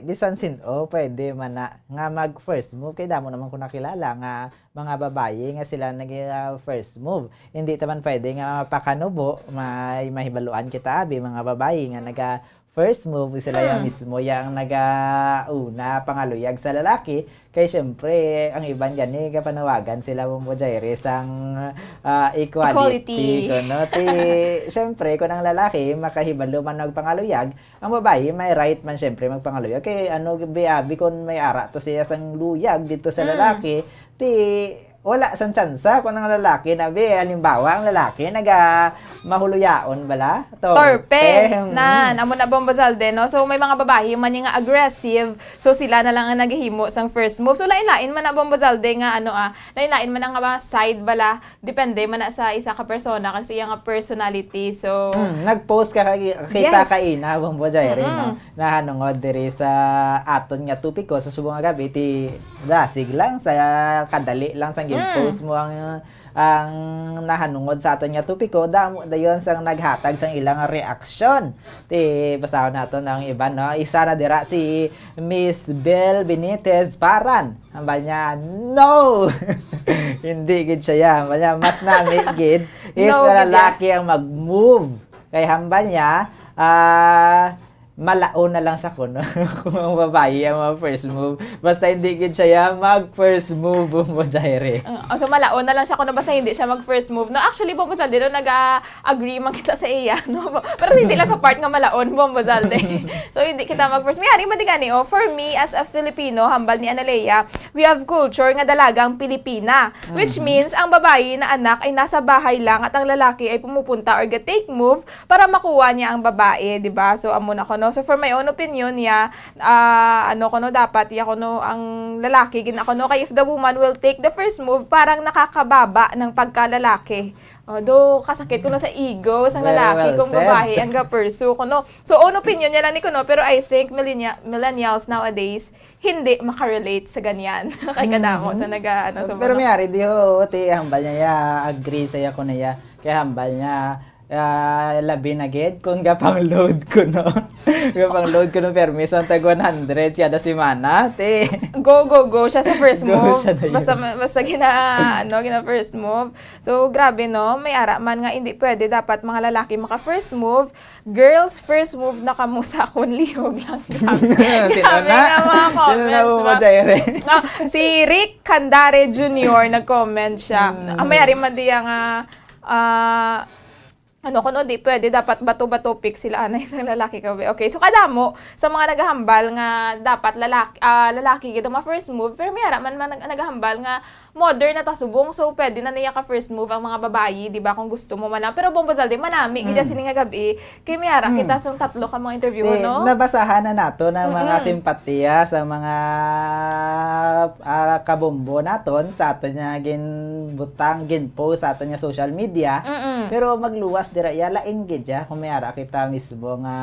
bisan sin-o, pwede man na nga mag-first move. Kay damo naman ko nakilala nga mga babayi nga sila nag, ah, first move. Hindi ta man pwede nga mapakanubo, may mahibaluan kita, abi, mga babayi nga naga first move, sila ya Mm. mismo yang nagauna pangaluyag sa lalaki. Kay syempre, ang iban gani kapanawagan sila, Bombo Jaire, sang, ah, equality, Equality. Kuno. Ti, syempre, kung ang lalaki makahibalo man magpangaluyag, ang babayi may right man syempre magpangaluyag. Kay ano, bi-, abi, kung may ara to siya sang luyag dito sa Mm. lalaki, ti wala sang tsansa kung ang lalaki na, bi, halimbawa, ang lalaki naga mahuluyaon bala? Torpe. Torpe. Hmm. Nan, amo na, Bombo Zalde, no? So, may mga babayi man nga aggressive. So, sila na lang ang naghihimo sang first move. So, lain-lain man na, Bombo Zalde, nga, ano, ah, lain-lain man ang mga side bala. Depende man na sa isa ka persona kag sa iya nga personality. So, Hmm, nag-post ka kay, kita Yes. kaina, Bombo Jaire, Mm-mm. no? Nahanungod diri sa aton nga topiko sa subong nga gabi, ti dasig lang sa kadali lang sa Mm. gin-post mo ang, ang nahanungod sa aton nga topiko, damo dayon sang naghatag sang ilang reaksyon. Ti basahon naton ang iban, no? Isa na dira si Miss Bel Benitez Paran. Hambal niya, "No!" Hindi gid siya, ya. Hambal niya, mas nami gid if No, gid, ya. lalaki ang mag-move. Kay hambal niya, ah, Malaon na lang sa kuno kung ang babayi ang mga first move. Basta hindi gid siya ya mag first move, Bombo Jaire. Uh, so, malaon na lang siya kuno basta hindi siya mag first move. No, actually, Bombo Zalde, no, nag-agree man kita sa iya, no? Pero hindi lang sa part nga malaon, Bombo Zalde. So, hindi kita mag first. May ari man di gani, oh. For me, as a Filipino, hambal ni Analea, we have culture nga dalagang Pilipina. Which Mhm. means, ang babayi na anak ay nasa bahay lang at ang lalaki ay pumupunta or ga-take move para makuha niya ang babae, di ba? So, amo na ko, no? So, for my own opinion, ya, ah, ano ko, no, dapat, ya ko, no, ang lalaki, gina ko, no, kay if the woman will take the first move, parang nakakababa ng pagkalalaki. Although, kasakit ko, no, sa ego, sa Very lalaki, well kung said. babae, ang ga-pursue ko, no? So, own opinion niya lang ni ko, no? Pero I think millennia-, millennials nowadays, hindi makarelate sa ganyan. Kay kadamo Mhm. sa naga-, ano, sa Pero mga may ari, di ho, ti, hambal niya, ya, agree saya ko na ya. Kaya hambal niya, ah, labi na gid kung gapang-load ko, no? Gapang-load ko, no, permi, sa tag one hundred kada semana, ti. Go, go, go siya sa first Go move. siya na yun. Basta, basta gina, ano, gina first move. So, grabe, no? May ara man nga hindi pwede dapat mga lalaki maka first move. Girls, first move na kamo sa akon, lihog lang. Grabe. Sino Grabe na? nga mga Sino na comments, mo, ba? Jaire? Ah, si Rick Candare Junior nag-comment siya. Hmm. Ah, may ari man diya nga, ah, ano, kuno di pwede, dapat bato-bato pick sila, anay, isang lalaki ka, be. Okay, so kadamo sa mga naghahambal nga dapat lalaki, ah, lalaki gid ang mga first move, pero may ara man, man nag-, naghahambal nga modern na ta subong, so pwede na niya ka first move ang mga babayi, di ba, kung gusto mo man lang. Pero Bombo Zalde, manami gid Mm. sini nga gab-i, kay may ara Mm. kita sang tatlo ka mga interview, Di, no? nabasahan na nato ng mga Mm-mm. simpatiya sa mga, ah, kabombo naton sa aton nga ginbutang, ginpost sa aton nga social media. Mm-mm. Pero magluwas dira, ya, lain gid ya kung may ara kita mismo nga,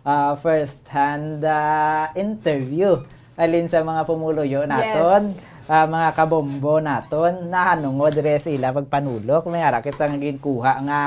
ah, first hand, ah, interview. Halin sa mga pumuluyo naton, Yes. ah, mga kabombo naton, nahanungod diri sa ila pagpanulok, may ara kita nga ginkuha nga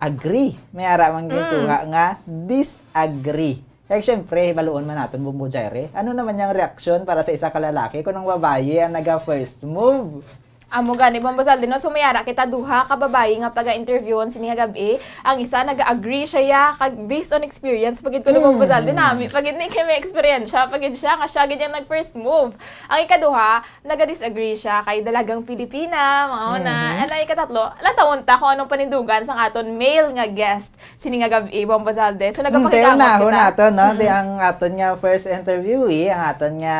agree, may ara man Mm. ginkuha nga disagree. Kaya syempre, hibaluon man naton, Bombo Jaire, ano naman yung reaksyon para sa isa ka lalaki kung ang babayi ang naga first move? Amo gani, Bombo Zalde, no? So, may ara kita duha ka babayi nga paga-interviewon sini nga gab-i. Ang isa, nag-agree siya, ya, kag based on experience, pagid ko na, Bombo Zalde, Mm. nami, pagid ni kay may eksperyensya, pagid siya, nga siya gid yung nag-first move. Ang ikaduha, naga-disagree siya kay dalagang Pilipina, mga una. Mhm. And ang ikatatlo, natawon ta kung anong panindugan sang aton male nga guest sini nga gab-i, Bombo Zalde. So, Mm, nagapakita tayo na, kita. Una nato, no? Di Mm-mm. ang aton nga first interviewee, ang aton nga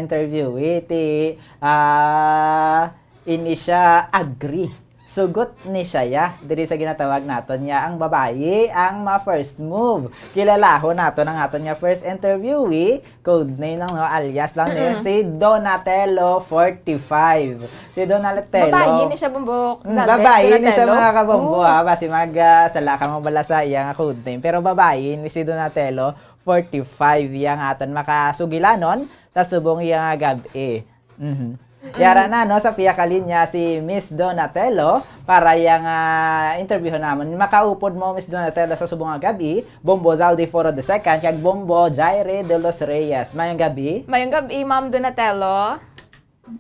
interviewee, ti, ah, ini siya agree. Sugot ni siya, ya, diri sa ginatawag naton nga ang babayi ang ma-first move. Kilalahon naton ang aton nga first interviewee, code name lang, no, alias lang ni, Mm-mm. si Donatello forty-five. Si Donatello. Babayi ni siya, Bombo Mm, Zalde, babayi ni siya, Donatello. mga kabombo, Oh. ha. Basi mag, ah, sala ka mo bala sa iya nga code name. Pero babayi ni si Donatello forty-five, yang aton makasugilanon sa subong iya nga gab-i. Mhm. Mm. Yara na, no, sa pihak ka linya si Miss Donatello para yang, ah, interviewon namon. Makaupod mo, Miss Donatello, sa subong nga gab-i, Bombo Zaldi Foro the second, kag Bombo Jaire de los Reyes. Mayong gab-i. Mayong gab-i, Ma'am Donatello.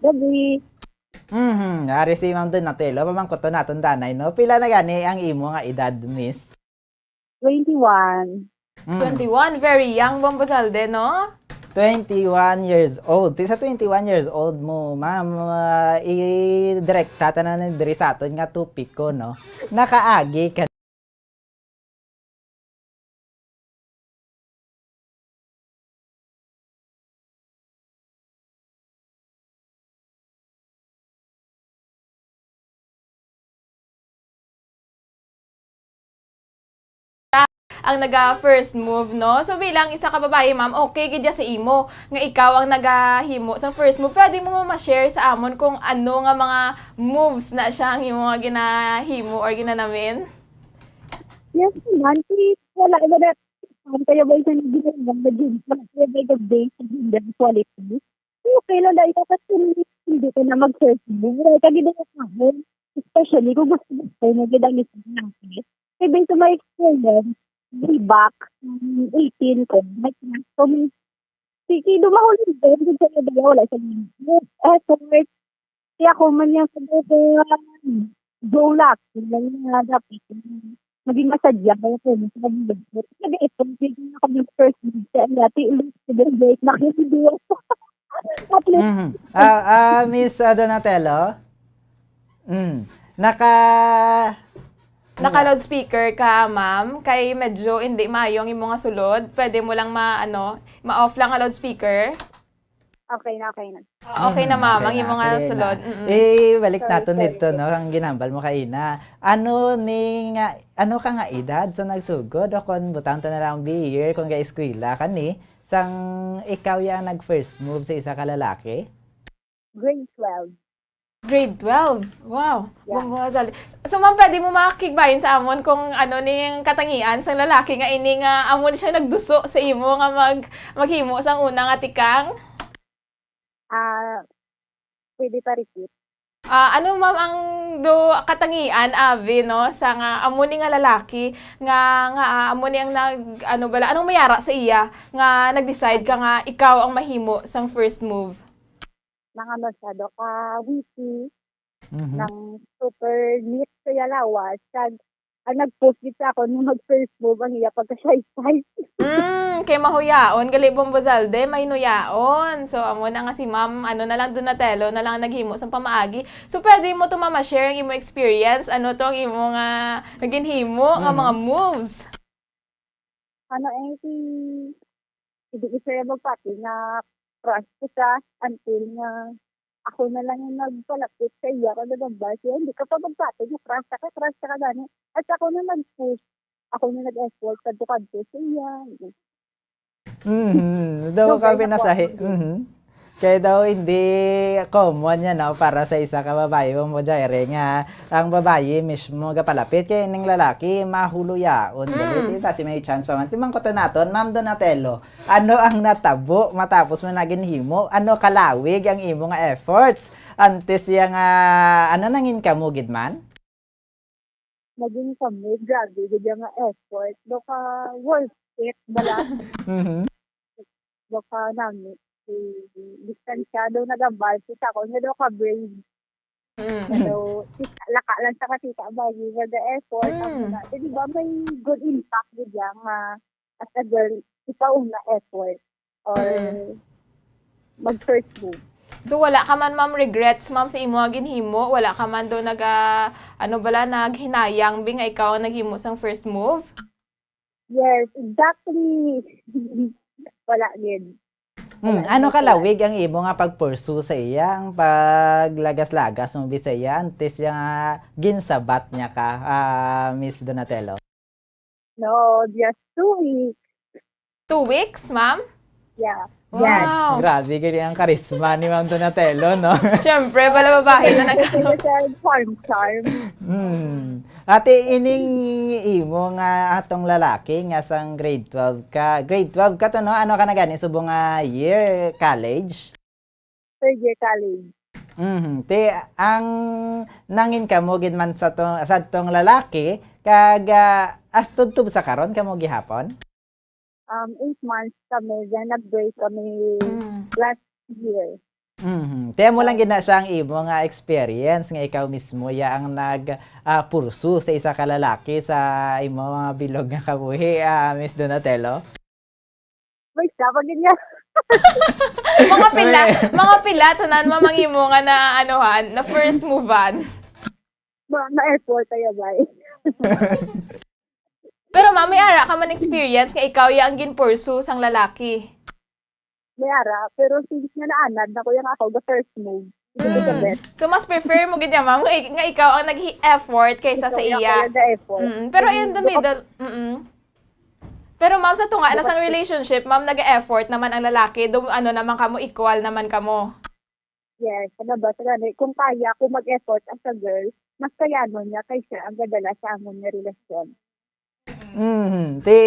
Gab-i. Mhm, ari si Ma'am Donatello, pamangkuton naton danay, no? Pila na gani ang imo nga edad, Miss? Twenty-one. Mm. Twenty-one, very young, Bombo Zalde, no? Twenty-one years old. Ti sa twenty-one years old mo, ma'am, ah, i-direkta ta na ni diri sa aton nga topiko, no? Nakaagi ka ang naga first move, no? So, bilang isa ka babae, ma'am, okay gid ya sa imo nga ikaw ang nagahimo sa first move. Pwede mo ma-share sa amon kung ano nga mga moves na siya ang imo nga ginahimo or ginanamin? Yes naman, si, wala, wala. Ang kaya ba isang ginagawa na din? Wala kaya ba yung base sa gender equality? Okay lang dahil kasi hindi ko na mag-search mo. Wala ka ginawa sa akin. Especially kung gusto, gusto mo gid ang isang lalaki. Kaya based on my experience, way back, um, eighteen ko, may class ko, may, sige, dumahon din, hindi ko na wala sa effort. Kaya ako man yung sabi ko, go luck. Yun lang yung dapat. Naging masadya kaya ko, naging masadya. Nag-effort din ako ng first meet sa iya. Ti, ilis ko din, guys. Nakikiduwa. At least, Mhm. Ah, ah, Miss, ah, Donatello? Mm. Naka Naka-loudspeaker ka, ma'am, kay medyo hindi maayo ang imo nga sulod. Pwede mo lang ma-, ano, ma-off lang ang loudspeaker. Okay na, okay na. Ah, okay na, Mm, ma'am, okay ang na, imo nga clear na. sulod. Mm-mm. Eh, balik Sorry, naton sorry. dito, no, ang ginhambal mo kaina. Ano ni nga, ano ka nga edad sa nagsugod? O kung butang ta na lang ang year, kung ga-eskwela ka ni, sang ikaw ya ang nag-first move sa isa ka lalaki? Grade twelve. Grade twelve. Wow. Yeah. Bumbuha sa-, so, ma'am, pwede mo makigbahin sa amon kung ano ning katangian sang lalaki nga ini nga amo ni siya nagduso sa imo nga mag-, maghimo sang una nga tikang? Ah, pwede pa repeat? Ah, ano, ma'am, ang do katangian, abi, no, sa nga amo ni nga lalaki nga, nga, ah, amo ni ang nag-, ano bala, anong mayara sa iya nga nag-decide ka nga ikaw ang mahimo sang first move? Mga masyado ka witty, Mhm. nang super neat sa iya lawas, kag ang nag-push gid sa akon nga mag-first move ang iya pagka-shy-shy. Mm, kay mahuyaon gali, Bombozalde, mahinuyaon. So, amo na nga si Ma'am, ano na lang, Donatello na lang ang naghimo sang pamaagi. So, pwede mo to, Ma'am, ma-share ang imo experience. Ano to ang imo nga ginhimo nga Mhm. mga moves? Ano, eh, si, hindi ko siya magpati nga crush ko siya until nga ako na lang yung nagpalapit sa iya, kag nagambal siya, "Hindi ka pa magpati nga crush ka, crush ka gani." At ako na nag-push, ako na nag-effort, kadto-kadto sa iya. Mhm. Daw Daw ka kaya pinasahi-, nakuha ko din. mhm. Kaya daw hindi common yan, no, para sa isa ka babae, Ma'am Jaire, nga ang babae mismo gapalapit, kay ning lalaki mahuloyaon. Mm. Dali, di ta si may chance pa man. Timangkutan naton, Ma'am Donatello, ano ang natabo matapos mo na ginhimo? Ano kalawig ang imo nga efforts antes siya nga, ano, nangin kamo gid man? Naging kami, grabe gid yung nga effort. Do ka worth it bala. Mhm. Do ka nami. Si, distansya daw nagambal, kita ko niya daw ka brave. Mm. Pero, kita, laka lang sa kasita, bagi, nag-effort, Mm. ako na. Di ba, may good impact gid yan nga, as a girl, ikaw ang na-effort or Mm. mag-first move. So, wala ka man, ma'am, regrets, ma'am, sa imo nga ginhimo? Wala ka man do naga-, ano bala, naghinayang, bi, nga ikaw ang naghimo sang first move? Yes, exactly. Wala gid. Hmm, Wala ano gid. Kalawig ang imo nga pag-pursue sa iya, ang paglagas-lagas mo bi sa iya, antes siya nga ginsabat niya ka, ah, Miss Donatello? No, just two weeks. Two weeks, ma'am? Yeah. Wow. Yan. Grabe, gali ang karisma ni Ma'am Donatello, no? Siyempre, pala babae na nag- Kasi siya, charm, charm. Hmm. Ate, ining imo nga atong lalaki nga sang grade twelve ka. Grade twelve ka to, no? Ano ka na gani? Subong nga year college? Third year college. Mhm. Ti, ang nangin kamo gid man sa to, sa tong lalaki, kag, ah, as tubtob sa karon kamo gihapon? Um, eight months kami, then nag-break kami Mm. last year. Mhm. Ti amo lang gid na siya ang imo nga experience nga ikaw mismo ya ang nag, ah, pursue sa isa ka lalaki sa imo mga bilog nga kabuhi, ah, Miss Donatello? May isa pa gid niya. Mga pila, May mga pila tanan, ma'am, ang imo nga na, anuhan, na first move-an? Ma-, na-effort kaya ba eh? Pero, ma'am, may ara ka man experience nga ikaw ya ang gin-pursue sang lalaki? May ara, pero since nga naanad na ko yung ako, the first move. Ito the Mm. best. So, mas prefer mo gid niya, ma'am, nga, nga ikaw ang nag-effort kaysa sa Ikaw yung iya. Kaya the effort. Mm, pero in the Kasi middle, mm. Pero, ma'am, sa tunga na sang relationship, ma'am, nag-effort naman ang lalaki. Do, ano naman kamo, equal naman kamo. Yes, ano ba, sa gani, kung kaya ko mag-effort as a girl, mas kaya mo niya kay siya ang gadala sa amon nga relasyon. Mhm. Ti,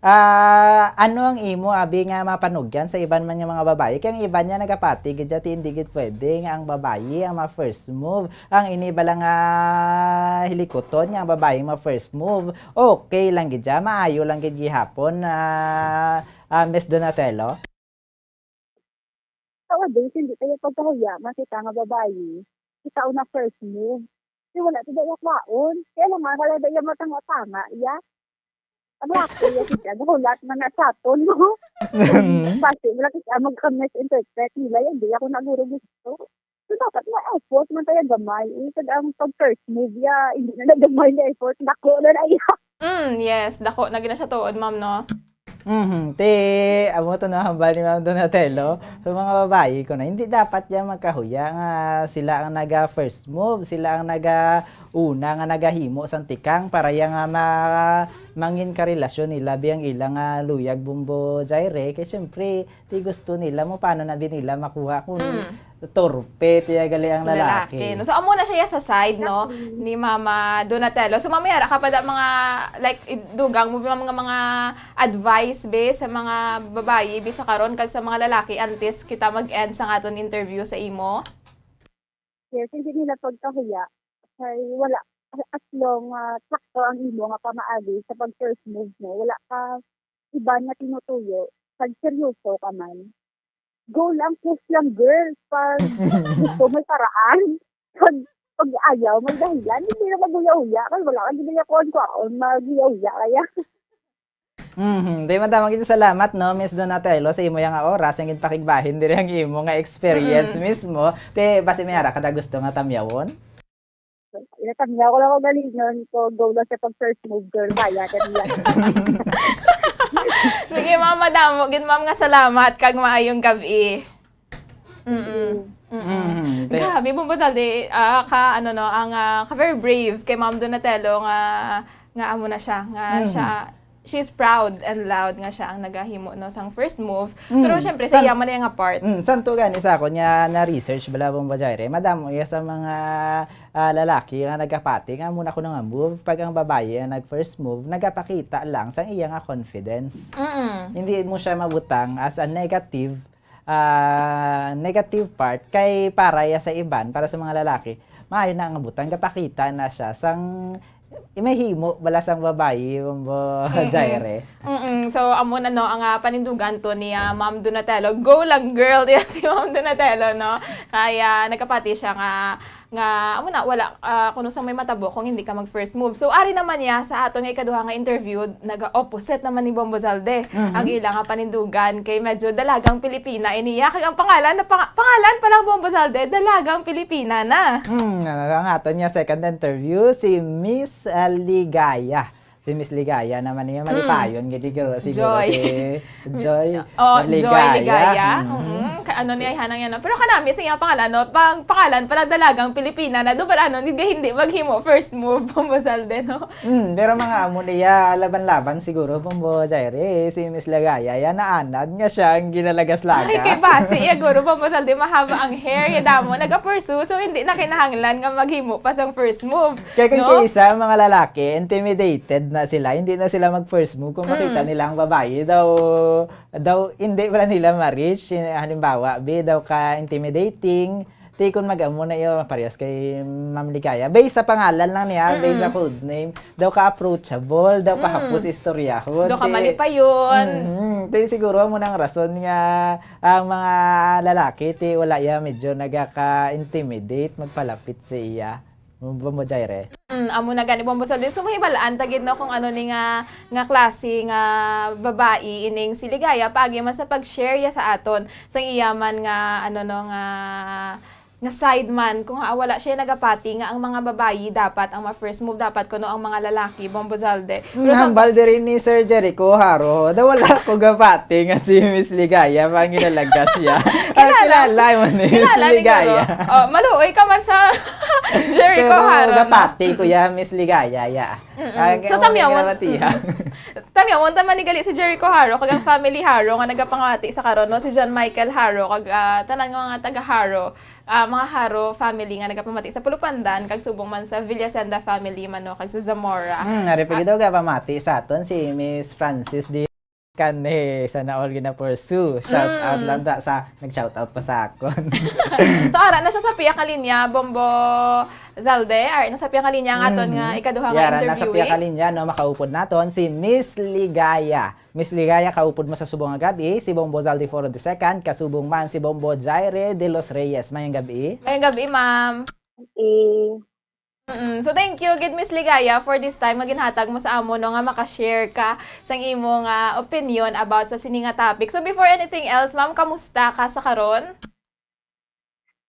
ah, ano ang imo, abi, nga mapanugyan sa iban man nga mga babayi? Kay ang iban niya nagapati gid siya, ti hindi gid pwede nga ang babayi ang ma-first move. Ang ini bala nga hilikuton nga ang babayi ma-first move. Okay lang gid siya, maayo lang gid gihapon, ah, ah, Miss Donatello. Nowadays, hindi kaya pagkahuya, makita nga babayi, kita una first move. Kay wala ti daya kwaon. Kaya lang, wala daya matanga-tanga, iya. Ang laki, iya, siya. Nahulat man na sa aton, no? Basi, wala kita mag-misinterpret nila. Yan, di ako naguro gusto. So, dapat na effort man tayo gamay. Eh, pag ang pag first move, ya, hindi na nagamay na effort. Dako na na, iya. Mm, yes, dako na gina siya tuod, ma'am, no? Mhm. Te, amo to na hambal ni Ma'am Donatello. Sa mga babayi ko na, hindi dapat yan magkahuya nga sila ang naga first move, sila ang naga una nga nagahimo sang tikang para ya nga ma-, mangin karelasyon nila biyang ila nga luyag, Bombo Jaire. Kay siyempre, ti gusto nila mo, paano na din nila makuha kung Mm. torpe, tiya gali ang lalaki. Lalaki, no? So, amo na siya sa side, no, Exactly. ni Mama Donatello. So, mamaya, ra ka pa da mga, like, id-, dugang mo, mga, mga advice, be, sa mga babayi, be, sa karon, kag sa mga lalaki, antes kita mag-end sa aton interview sa imo? Yes, hindi nila pagkahuya. Kay wala, as long, ah, sakto ang imo nga pamaagi sa pag first move mo, wala ka iban nga tinutuyo, pag seryoso ka man. Go lang, push lang, girl. Pag gusto mo paraan, pag, pag ayaw, may dahilan, hindi na mag-uya-uya. Kay wala ka, hindi na kuwan-kuwan, mag-uya-uya kaya. Mhm. Di, madamo gid salamat, no, Miss Donatello, sa imo yang oras, ang ginpakigbahin diri ang imo nga experience Mm. mismo. Te, basi may ara ka na gusto nga tamyawon? Ina, tamyaw ko lang ko galingon ko, go lang sa pag first move, girl, kaya, kaya. Sige, ma'am, madamo gid, ma'am, nga salamat, kag maayong gab-i. Mm-mm. Mm-mm. Mm, te- Grabe, Bombo Zalde, ah, ka, ano, no, ang, ah, ka very brave kay Ma'am Donatello nga, nga amo na siya, nga Mhm. siya, she's proud and loud nga siya ang nagahimo, no, sang first move. Mm. Pero syempre, sa San-, iya man iya nga part. Mm, santo gani sa akon nga na-research bala, Bombo Jaire, madamo iya sa mga, ah, lalaki nga nagapati nga amo na kuno nga move. Pag ang babayi ang nag-first move, nagapakita lang sang iya nga confidence. Mm-mm. Hindi mo siya mabutang as a negative ah, negative part kay para ya sa iban, para sa mga lalaki, maayo na nga butang, gapakita na siya sang may himo bala sang babayi, Bombo Mm-mm. Jaire. Mm-mm. So, amo na, no, ang, ah, panindugan to ni, ah, Ma'am Donatello. Go lang, girl, diya si Ma'am Donatello, no? Kaya, nagkapati siya nga, nga, amo na, wala, ah, kuno sa may matabo kung hindi ka mag first move. So, ari naman niya sa aton nga ikaduha nga interview, naga-opposite naman ni Bombo Zalde Mhm. ang ila nga panindugan kay medyo dalagang Pilipina ini iya. Kag ang pangalan, na pang-, pangalan pa lang, Bombo Zalde, dalagang Pilipina na. Hmm, ang aton nga second interview, si Miss, ah, Ligaya. Si Miss Ligaya naman niya, Mm. malipayon, gid, siguro Joy. si Joy Oh, Joy Ligaya. Ligaya. Mhm. Mm-mm. Ka-, ano niya, ihanang yan, no? Pero kanami sa iyang pangalan, no? Pang-, pangalan pala dalagang Pilipina na, do, pero ano, hindi, hindi maghimo first move, Bombo Zalde, no? Mm, pero mga amo niya, laban-laban siguro, Bombo Jaire, si Miss Ligaya, yan, naanad nga siya ang ginalagas-lagas. Ay, kay basi, iya, guro, Bombo Zalde, mahaba ang hair, ya damo, naga-pursue, so hindi na kinahanglan nga maghimo pa sang first move. Kaya kung No? kaysa mga lalaki, intimidated na sila, hindi na sila mag-first move kung makita Mm. nila ang babayi. Daw, daw, hindi pala nila ma-reach. Halimbawa, be, daw ka intimidating. Ti, kung mag-amo na iyo, parehas kay Ma'am Ligaya. Based sa pangalan lang niya, based sa Mm-mm. code name, daw ka approachable, daw ka Mm. hapos istoryahon. Daw ka Ti, malipayon. Mhm. Ti, siguro mo nang rason nga ang mga lalaki, ti, wala iya medyo nagaka-intimidate, magpalapit sa iya. Bombo Jaire. Mm, amo na gani, Bombo Zalde. So, mahibalaan ta gid, no, kung ano ni nga, nga klase nga babayi ining si Ligaya, paagi man sa pag-share ya sa aton sang iya man nga, ano, no, nga, nga side man, kung ha-, wala siya nagapati nga ang mga babayi dapat ang ma-first move, dapat kuno ang mga lalaki, Bombo Zalde. Pero Mm, sa hambal diri ni Sir Jericho Haro, daw wala ko gapati nga si Miss Ligaya, pangilalagas siya. Ah, Kilala. kilala mo ni Miss Kilala ni Ligaya. Guro. Oh, maluoy ka man sa Jericho Pero Haro, no? gapati ko ya, Miss Ligaya, ya. Mm-mm. Ang So, tamyawon, gapatihan. mm-mm. Tamyawon ta man ni gali si Jericho Haro, kag ang family Haro nga nagapangati sa karon, no? Si John Michael Haro, kag, ah, tanan nga mga taga Haro, ah, mga Haro family nga nagapamati sa Pulupandan, kag subong man sa Villasenda family man, no? Kag sa Zamora. Hmm, nari pa At gid daw gapamati sa aton si Miss Francis D. Kanhi, sana all gina-pursue. Shout out Mm. lang da sa, nag-shout out pa sa akon. So, ara na siya sa pihak nga linya, Bombo Zalde. Ara na sa pihak nga linya ang aton nga Mhm. ikaduha nga Yara na sa interviewee. pihak nga linya, no, makaupod naton si Miss Ligaya. Miss Ligaya, kaupod mo sa subong nga gab-i, si Bombo Zalde Foro the second, kasubong man si Bombo Jaire de los Reyes. Mayong gab-i. Mayong gab-i, ma'am. Eh, Mm, so thank you gid, Miss Ligaya, for this time nga ginhatag mo sa amo, no, nga maka-share ka sang imo nga opinion about sa sini nga topic. So before anything else, ma'am, kamusta ka sa karon?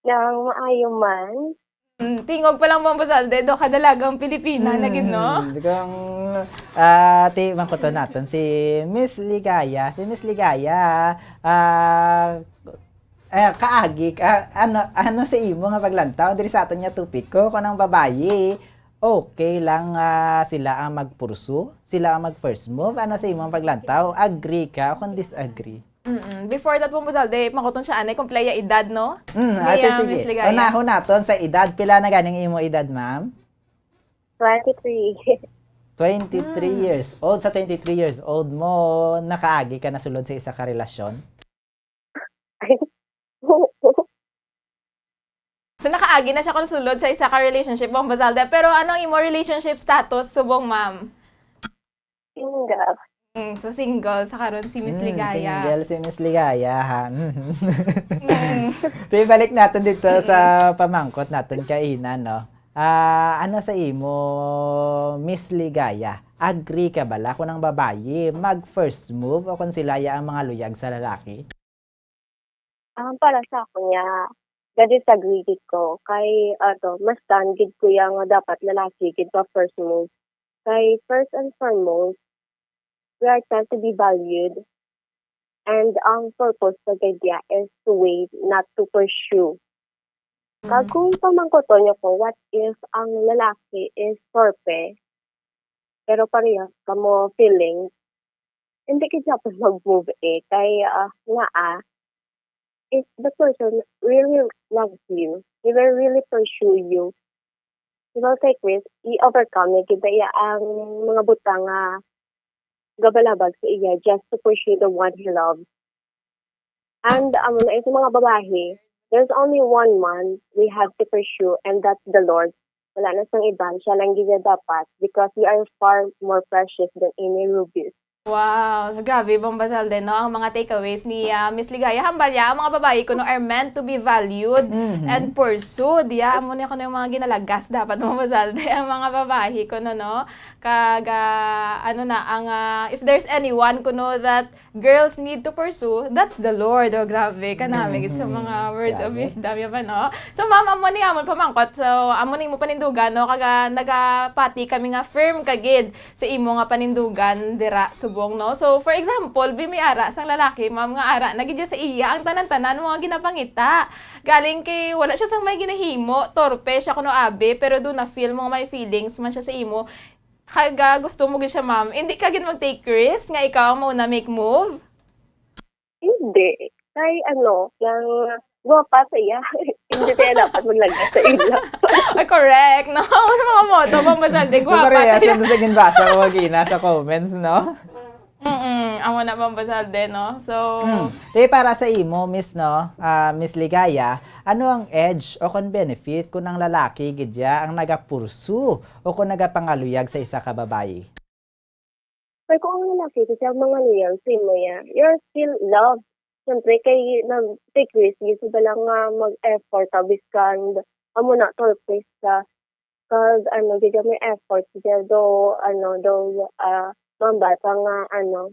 Nang maayo man. Mm, tingog pa lang, Ma'am Buzalde, do ka dalagang Pilipina na gid, no? Mm, kung ah, ti mangkuton naton si Miss Ligaya. Si Miss Ligaya, ah, eh, kaagi, ka, ano, ano sa imo nga paglantaw diri sa aton nga topiko, kung ang babayi, okay lang ah, sila ang magpursu, sila ang mag first move, ano sa imo ang paglantaw, agree ka o kung disagree? Mm-mm. Before that, Ma'am Buzalde, mangkuton siya anay kung pila iya edad, no? Mm, Ni, ate, ah, sige. Miss Ligaya. Unahon naton sa edad. Pila na ganing imo edad, ma'am? Twenty-three. Twenty-three years old. Sa twenty-three years old mo, nakaagi ka na sulod sa isa ka relasyon? So nakaagi na siya kung sulod sa isa ka relationship, Ma'am Buzalde. Pero ano ang imo relationship status subong, ma'am? Single. Mm, so single sa karon si Miss Mm, Ligaya. Single si Miss Ligaya, ha? Mm. Pero balik natin dito sa pamangkot natin kaina, no? Ah, ano sa imo, Miss Ligaya? Agree ka bala kung ang babayi mag first move o kung sila ya ang mga luyag sa lalaki? Ang para sa ako niya, ga-disagree gid ko kay ato, mas tan gid ko ya nga dapat lalaki gid pa first move. Kay first and foremost, we are taught to be valued, and ang purpose sa gadya is to wait, not to pursue. Kag kung pamangkuton niyo ko, what if ang lalaki is torpe, pero parehas kamo feeling, hindi ka dapat mag-move eh. Kay, ah, nga ah, if the person really loves you, he will really pursue you. He will take risk, i-overcome niya gid iya ang mga butang nga gabalabag sa iya just to pursue the one he loves. And amo na sa mga babae, there's only one man we have to pursue, and that's the Lord. Wala na sang iban, siya lang gid dapat, because we are far more precious than any rubies. Wow. So grabe, Ma'am Buzalde, no? Ang mga takeaways ni ah, Miss Ligaya. Hambal ya, ang mga babayi kuno are meant to be valued Mhm. and pursued. Ya, amo na kuno yung mga ginalagas dapat, Ma'am Buzalde, ang mga babayi kuno, no? Kag ah, ano na, ang ah, if there's anyone kuno that girls need to pursue, that's the Lord. Oh, grabe. Kanami gid sa mga words of Grabe. wisdom, ya ba, no? So, ma'am, amo ni amon pamangkot. So, amo ni mo panindugan, no? Kag ah, nagapati kami nga firm ka gid sa imo nga panindugan dira subong, no? So, for example, bi may ara sang lalaki, ma'am, nga ara na gid sa iya ang tanan-tanan mo nga ginapangita. Galing kay wala siya sang may ginahimo, torpe siya kuno abi, pero do na feel mo nga may feelings man siya sa imo. Kag ah, gusto mo gid siya, ma'am. Hindi ka gid mag-take risk nga ikaw ang mauna make move? Hindi. Kay ano, nang gwapa sa iya, hindi kaya dapat maglagay sa ila. Ay, correct, no? Ano mga motto, Ma'am Buzalde? Gwapa. Parehas Tayo. Lang sa ginbasa ko kagina sa comments, no? Mm-mm. Amo na, Ma'am Buzalde, no? So, Hmm. Te, para sa imo, Miss, no? Ah, Miss Ligaya, ano ang edge o kon benefit kung ang lalaki gid ya ang nagapursu o kung nagapangaluyag sa isa ka babayi? Pero kung ang lalaki, kasi ang mga loyal sa imo ya, you're still loved. Siyempre, kay nag-take risk, gid sila nga mag-effort, ah, biskan amo na, torpe sa, kag ano, gid may effort sila, do, ano, do, ah, mambata nga, ano,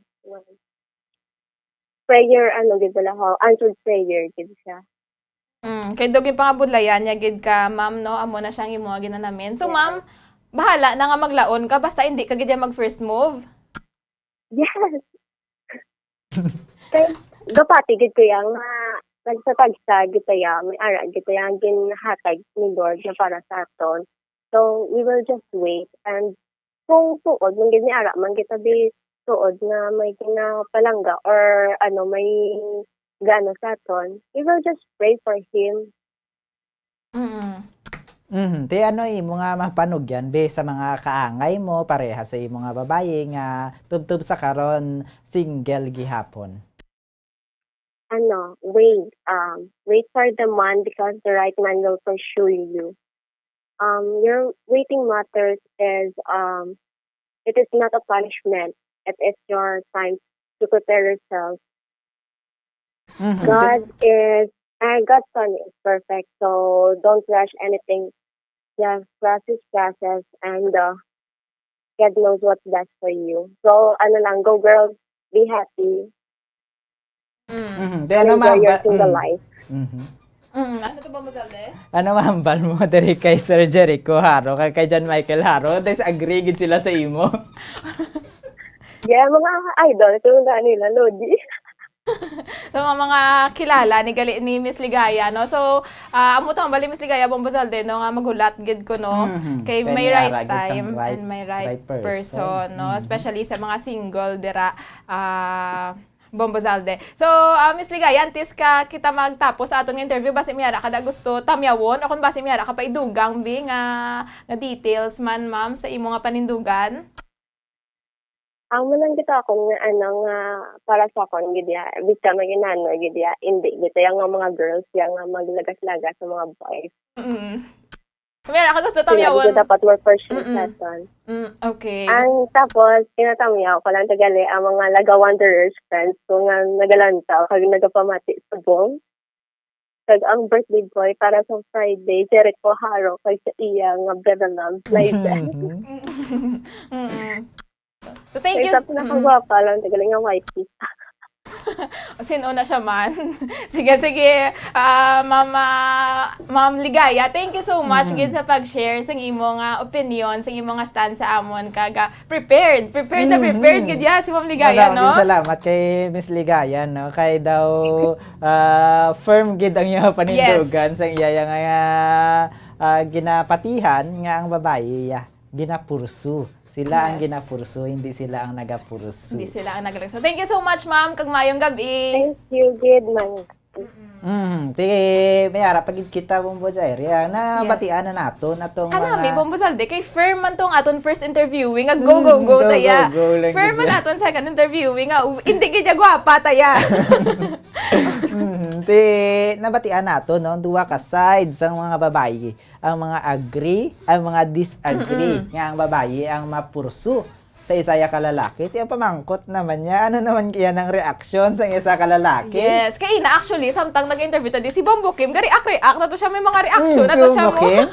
prayer, ano, gid sila, ho, answered prayer, gid siya. Mm, kay do ginpangabudlayan niya gid ka, ma'am, no? Amo na siyang imo ginanamin. So, ma'am, bahala na nga maglaon ka basta hindi ka gid ya mag first move. Yes. Kay, gapati gid ko ya nga tagsa-tagsa gid ta ya, may ara gid ta ya ang ginhatag ni Lord na para sa aton. So, we will just wait, and kung tuod man gid, may ara man kita bi tuod nga may ginapalangga or ano, may gano sa aton, we will just pray for him. Mm. Mhm. Te, ano imo nga mapanugyan be sa mga kaangay mo, pareha sa imo nga babayi nga tubtob sa karon single gihapon? Ano, wait, um, wait for the man because the right man will pursue you. Um, your waiting matters is, um, it is not a punishment. It is your time to prepare yourself. Mhm. God is, uh, God's timing is perfect, so don't rush anything. Yes, process, process, and uh, God knows what's best for you. So, ano lang, go girls, be happy, Mm. Mhm. Di ano enjoy your mahambal? single Mm. life. Mhm. Mm. Ano to ba, Mozalde? Ano mahambal mo diri kay Sir Jericho Haro kag kay John Michael Haro? Disagree gid sila sa imo. Yeah, mga idol, ito yung daan nila, Lodi. So, mga, mga kilala ni gali ni Miss Ligaya, no? So, ah, amo to ang bali, Miss Ligaya, Bombo Zalde, no, nga maghulat gid ko, no? Mhm. Kay Kay may may right ara gid sang time right- and may right, right person, person. No? Mhm. Especially sa mga single dira, ah, Bombo Zalde. So, ah, Miss Ligaya, antes ka kita magtapos sa aton nga interview, basi may ara ka da gusto tamyawon o kung basi may ara ka pa idugang bi nga, nga details man, ma'am, sa imo nga panindugan? Amo lang gid akon nga ano nga para sa akon gid ya, bisan nga ginano gid ya, hindi gid ya nga mga girls ya nga maglagas-lagas sa mga boys. Mm. May ara ka gusto Sila tamyawon? Gid dapat work for sure Mm-mm. person. Mm, okay. Ang tapos, kinatamyaw ko lang tagali ang mga laga wanderers friends ko nga nagalantaw kag nagapamati subong. Kag ang birthday boy para sa Friday, Jericho Haro, kag sa iya nga Bebe Love, Blyden. Mhm. Mm-mm. So, thank you. Isa pinakagwapa lang, tagali nga wifey. Sino na siya man? Sige, sige. Ah, Ma'am, ah, Ma'am Ligaya, thank you so much Mhm. gid sa pag-share sang imo nga opinion, sang imo nga stand sa amon kag ah, prepared, prepared na Mhm. prepared gid ya si Ma'am Ligaya, Madamo no? Salamat kay Miss Ligaya, no? Kay daw ah, firm gid ang iya panindugan Yes. Sa iya nga ah, ginapatihan nga ang babayi ya ginapursu. Sila ang Yes. ginapursu, hindi sila ang nagapursu. Hindi sila ang nagalag. So, thank you so much, ma'am. Kag mayong gabi. Thank you, gid man. Mm, ti may ara pa gid kita, Bombo Jairi. Ah, nabatian na naton atong Kanami, mga Bombo Zalde, kay firm man tong aton first interviewing, nga go, go, Mm, go, go, taya. go, go lang Firm gid man ya. Aton second interviewing, nga u- hindi gid ya gwapa, taya. Mhm. Ti nabatian nato, no, duha ka sides ang mga babayi. Ang mga agree, ang mga disagree, nga ang babayi ang mapursu sa isa ya ka lalaki. Ti ang pamangkot naman niya, ano naman kaya nang reaksyon sa isa ka lalaki? Yes, kay ina, actually, samtang nag-interview ta di si Bombo Kim, ga-react-react na to siya, may mga reaction Mm, na si to siya Bombo mo. Kim?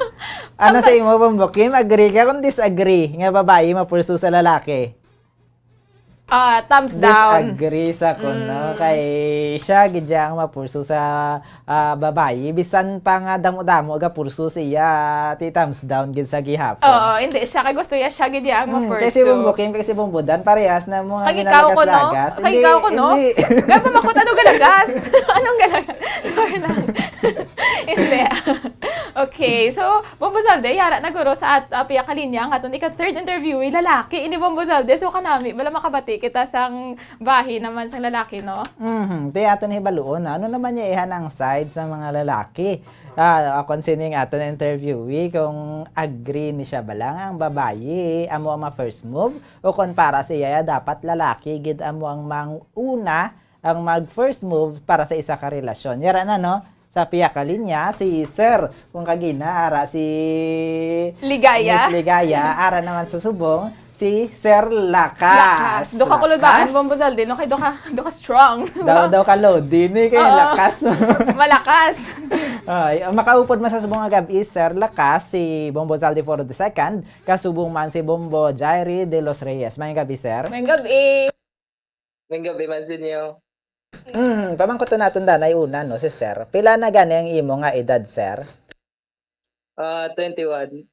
Ano sa imo, Bombo Kim? Agree ka kung disagree nga babayi mapursu sa lalaki? Ah, thumbs down. Disagree sa ko, no? Mm. Kay siya gid ya ang mapurso sa ah, babayi. Bisan pa nga damo-damo gapurso siya, ti thumbs down gid sa gihapon. Oo, hindi siya kay gusto niya siya gid ya ang Hmm, mapurso. Kay si Bombo Kim, kay si Bombo Dan, parehas na mo nga Kag ikaw ko, no? ginalagas-lagas. Kag Hindi, ikaw ko, no? hindi. Gapa makot ano galagas? Anong galagas? Sorry lang. Hindi. Okay, so, Bombo Zalde, yara na guro sa at, uh, piyakalinya ang aton ika-third interviewee, lalaki, ini Bombo Zalde. So, kanami, bala makabati kita sang bahin naman sang lalaki, no? Mhm. Ti aton hibaluon, ano naman niya ihan ang side sa mga lalaki? Ah, akon sining aton interviewee kung agree ni siya bala nga ang babayi amo ang ma-first move o kung para siya dapat lalaki gid amo ang manguna ang mag first move para sa isa ka relasyon. Yara na, no? Sa piyakalinya, si Sir, kung kagina, ara si Ligaya. Miss Ligaya, ara naman sa subong, si Sir Lakas. Lakas. Duka kulubaan, Lakas. Bombo Zalde, no? Kay duka, duka strong. Daw, daw ka load din eh, kay Oo. lakas. Malakas. Ay, ang makaupod man sa subong nga gabi, Sir Lakas, si Bombo Zalde for the second, kasubong man si Bombo Jairi de los Reyes. Mayong gabi, Sir. May gabi. May gabi man sa inyo. Mm, pamangkot naton danay una, no, si Sir. Pila na gani ang imo nga edad, Sir? Ah, twenty-one.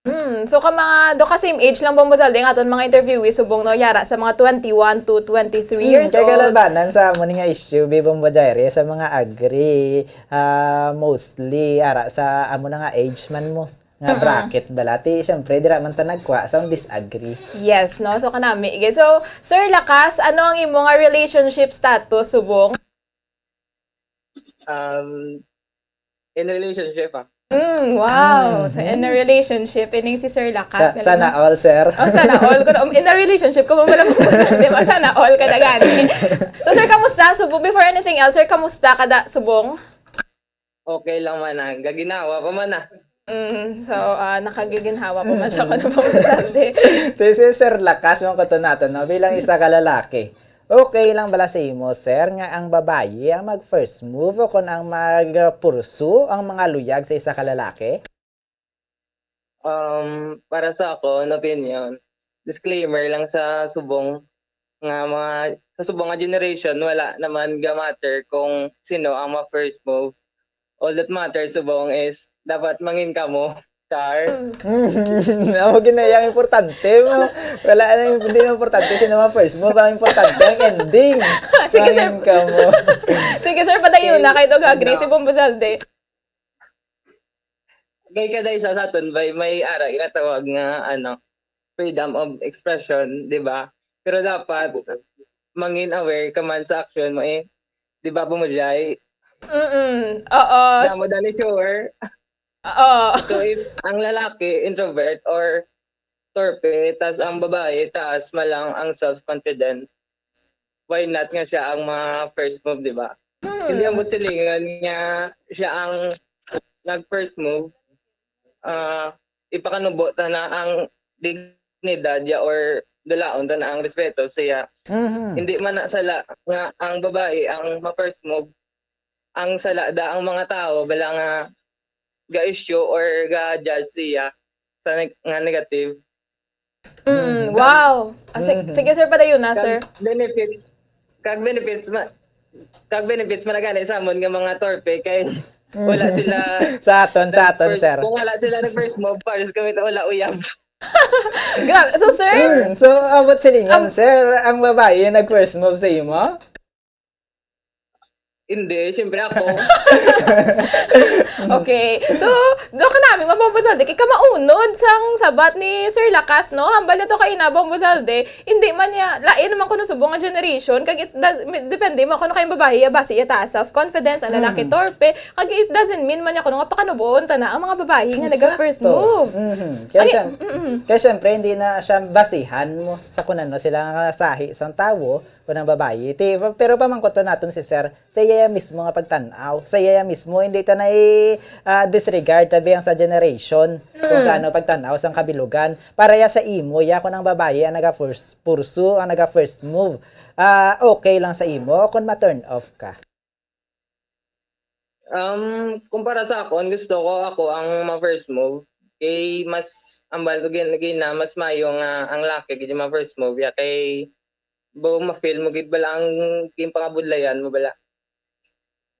Hmm, so ka mga do ka same age lang, Bombo Zalde, ang aton mga interviewee subong, no, yara sa mga twenty-one to twenty-three years Kay old. Kalabanan sa amo ni nga issue, bi Bombo Jairi, sa mga agree, ah, mostly ara sa amo na nga age man mo. Nga bracket bala. Ti, syempre, dira man ta nagkuha sa disagree. Yes, no? So, kanami. Okay. So, Sir Lakas, ano ang imo nga relationship status subong? Um, in relationship, ah. Mm, wow. So, in a relationship, ining si Sir Lakas. Sa, sana all, sir. Oh, sana all. Kung um, in a relationship, kung wala mo, di ba? Sana all ka na gani. So, sir, kamusta? So, before anything else, sir, kamusta ka da, subong? Okay lang man, ah. Gaginawa pa man, ah. Mm, so, ah, nakagiginhawa pa man siya kung ano pang sabi. This is Sir Lakas, yung kuto natin, no? Bilang isa ka lalaki. Okay lang bala sa imo, sir, nga ang babayi ang mag first move o kung ang mag-pursue ang mga luyag sa isa ka lalaki? Um, para sa akon, opinion, disclaimer lang sa subong nga mga, sa subong nga generation, wala naman ga-matter kung sino ang ma-first move. All that matters subong is dapat mangin kamo. Char. Amo gina yang importante mo. Wala na yung, hindi na importante sino ma-first move. Ang importante ang ending. Sige, sir. Mangin kamo. Sige, sir, padayon na kay Dog Agri, si Bombo Zalde. May kada isa sa aton bay may ara ginatawag nga ano, freedom of expression, di ba? Pero dapat mangin aware ka man sa action mo eh. Di ba, Bumujay? Mm-mm. Oo. Damo dani sure. Oo. So if ang lalaki introvert or torpe, tas ang babae taas man lang ang self-confidence, why not nga siya ang mga first move, di ba? Hindi ang silingan nga siya ang nag-first move. Ah, ipakanubo ta na ang dignidad ya or dulaon ta na ang respeto siya. Mhm. Hindi man na sala nga ang babae ang ma-first move. Ang sala da ang mga tao bala nga ga-issue or ga-judge siya sa neg- nga negative. Mm, wow. Ah, si- Mhm. Sige, sir, padayon na, sir. Kag benefits, kag benefits ma kag benefits man na gani sa amon nga mga torpe kay wala sila Sa aton, sa aton, nag-first- sir. Kung wala sila nag-first move, pares kami na wala uyab. Grabe. So, sir, Mm, so, abot silingan, sir, ang babae yung nag-first move sa imo? Hindi, siyempre ako. Okay. So, do ka namin, Bombo Zalde, kay kamaunod sang sabat ni Sir Lakas, no? Hambal na to kay na, Bombo Zalde. Hindi man niya, lain naman kuno subong nga generation, kag it does, depende mo kuno kay babae, ya basi ya taas self-confidence, ang lalaki torpe, kag it doesn't mean man niya kuno nga pakanuboon ta na ang mga babae nga naga-first Sakto. Move. Mhm. Kaya, Ay, siyem- mm-mm. kaya siyempre, hindi na siya basihan mo sa kung ano sila nga sahi sang tawo o ng babae. Ti, pero pamangkoton naton si sir, sa iya mismo nga pagtan-aw, sa iya mismo, hindi ta na i-, ah, disregard tabi ang sa generation kung sa ano pagtan-aw sang kabilugan. Para ya sa imo, ya kung ang babae ang naga-first, pursu, ang naga-first move, ah, okay lang sa imo o kung ma-turn off ka? Um, kumpara sa akon, gusto ko ako ang ma-first move. Kay mas, ang balo gid na mas mayo nga ang laki gid yung ma-first move. Ya kay bo ma-feel mo gid bala ang king pangabudlayan mo bala.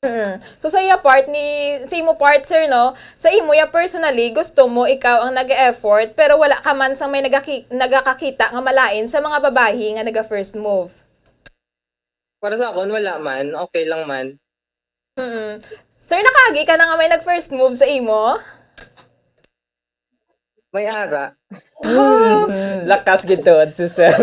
Mm. So sa iya part ni sa imo part, sir, no? Sa imo ya personally, gusto mo ikaw ang nag-effort pero wala ka man sa may nagaki- nagakakita nga malain sa mga babayi nga naga first move. Para sa akon wala man, okay lang man. Mm. Sir, nakaagi ka na nga may nag first move sa imo? May ara. Mm, lakas gid tuod si sir.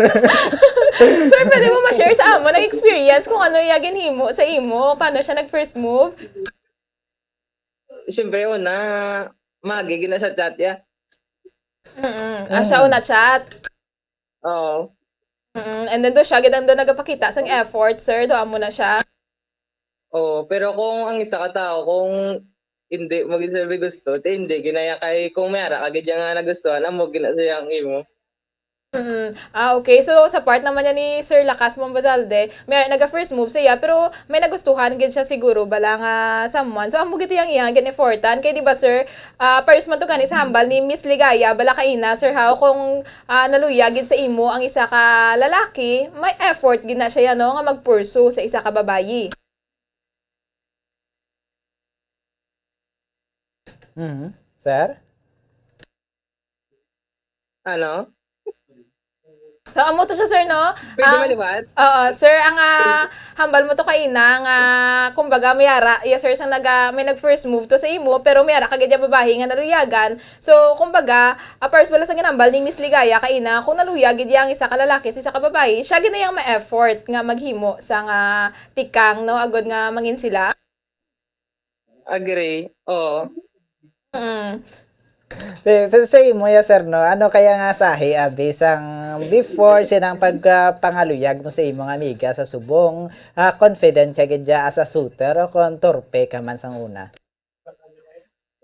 Sir, pwede mo ma-share sa amo ang experience kung ano iya ginhimo sa imo, paano siya nag first move? Siyempre una, magi gina sa chat ya. Mm. Ah, siya una chat. Oo. Mm. And then do siya gid ang do nagapakita sang effort, sir, do amo na siya. Oo, pero kung ang isa ka tao kung hindi mo gid sabi gusto, ti hindi ginaya kay kung may ara ka gid nga nagustuhan, amo gina siya ang imo. Mm. Ah, okay. So, sa part naman niya ni Sir Lakas Mambazalde, may naga first move siya, pero may nagustuhan gid siya siguro bala nga someone. So, amo gid yang iyang gin-effortan. Kay di ba, sir, ah, pares man to gani sa hambal ni Miss Ligaya, bala kaina, Sir Hao, kung ah, naluya gid sa imo ang isa ka lalaki, may effort gid na siya, no, nga magpursu sa isa ka babayi. Mhm. Sir? Ano? So, amo to siya, sir, no? Pwede Ang- maliwat? Oo, sir, ang ah, hambal mo to kaina nga, kumbaga, may ara, yes, sir, sang naga, may nag first move to sa imo, pero may ara ka gid ya babayi nga naluyagan. So, kumbaga, ah, first wala sa ginambal ni Miss Ligaya kaina, kung naluya gid ya ang isa ka lalaki sa isa ka babayi, siya gid na yang ma-effort nga maghimo sa nga tikang, no, agod nga mangin sila. Agree. Oo. Mm. Eh, pero sa imo ya, sir, no? Ano kaya nga sahi, abi, sang before sinang pagpangaluyag mo sa imong amiga sa subong, ah, confident ka gid ya as a suitor o kon torpe ka man sang una?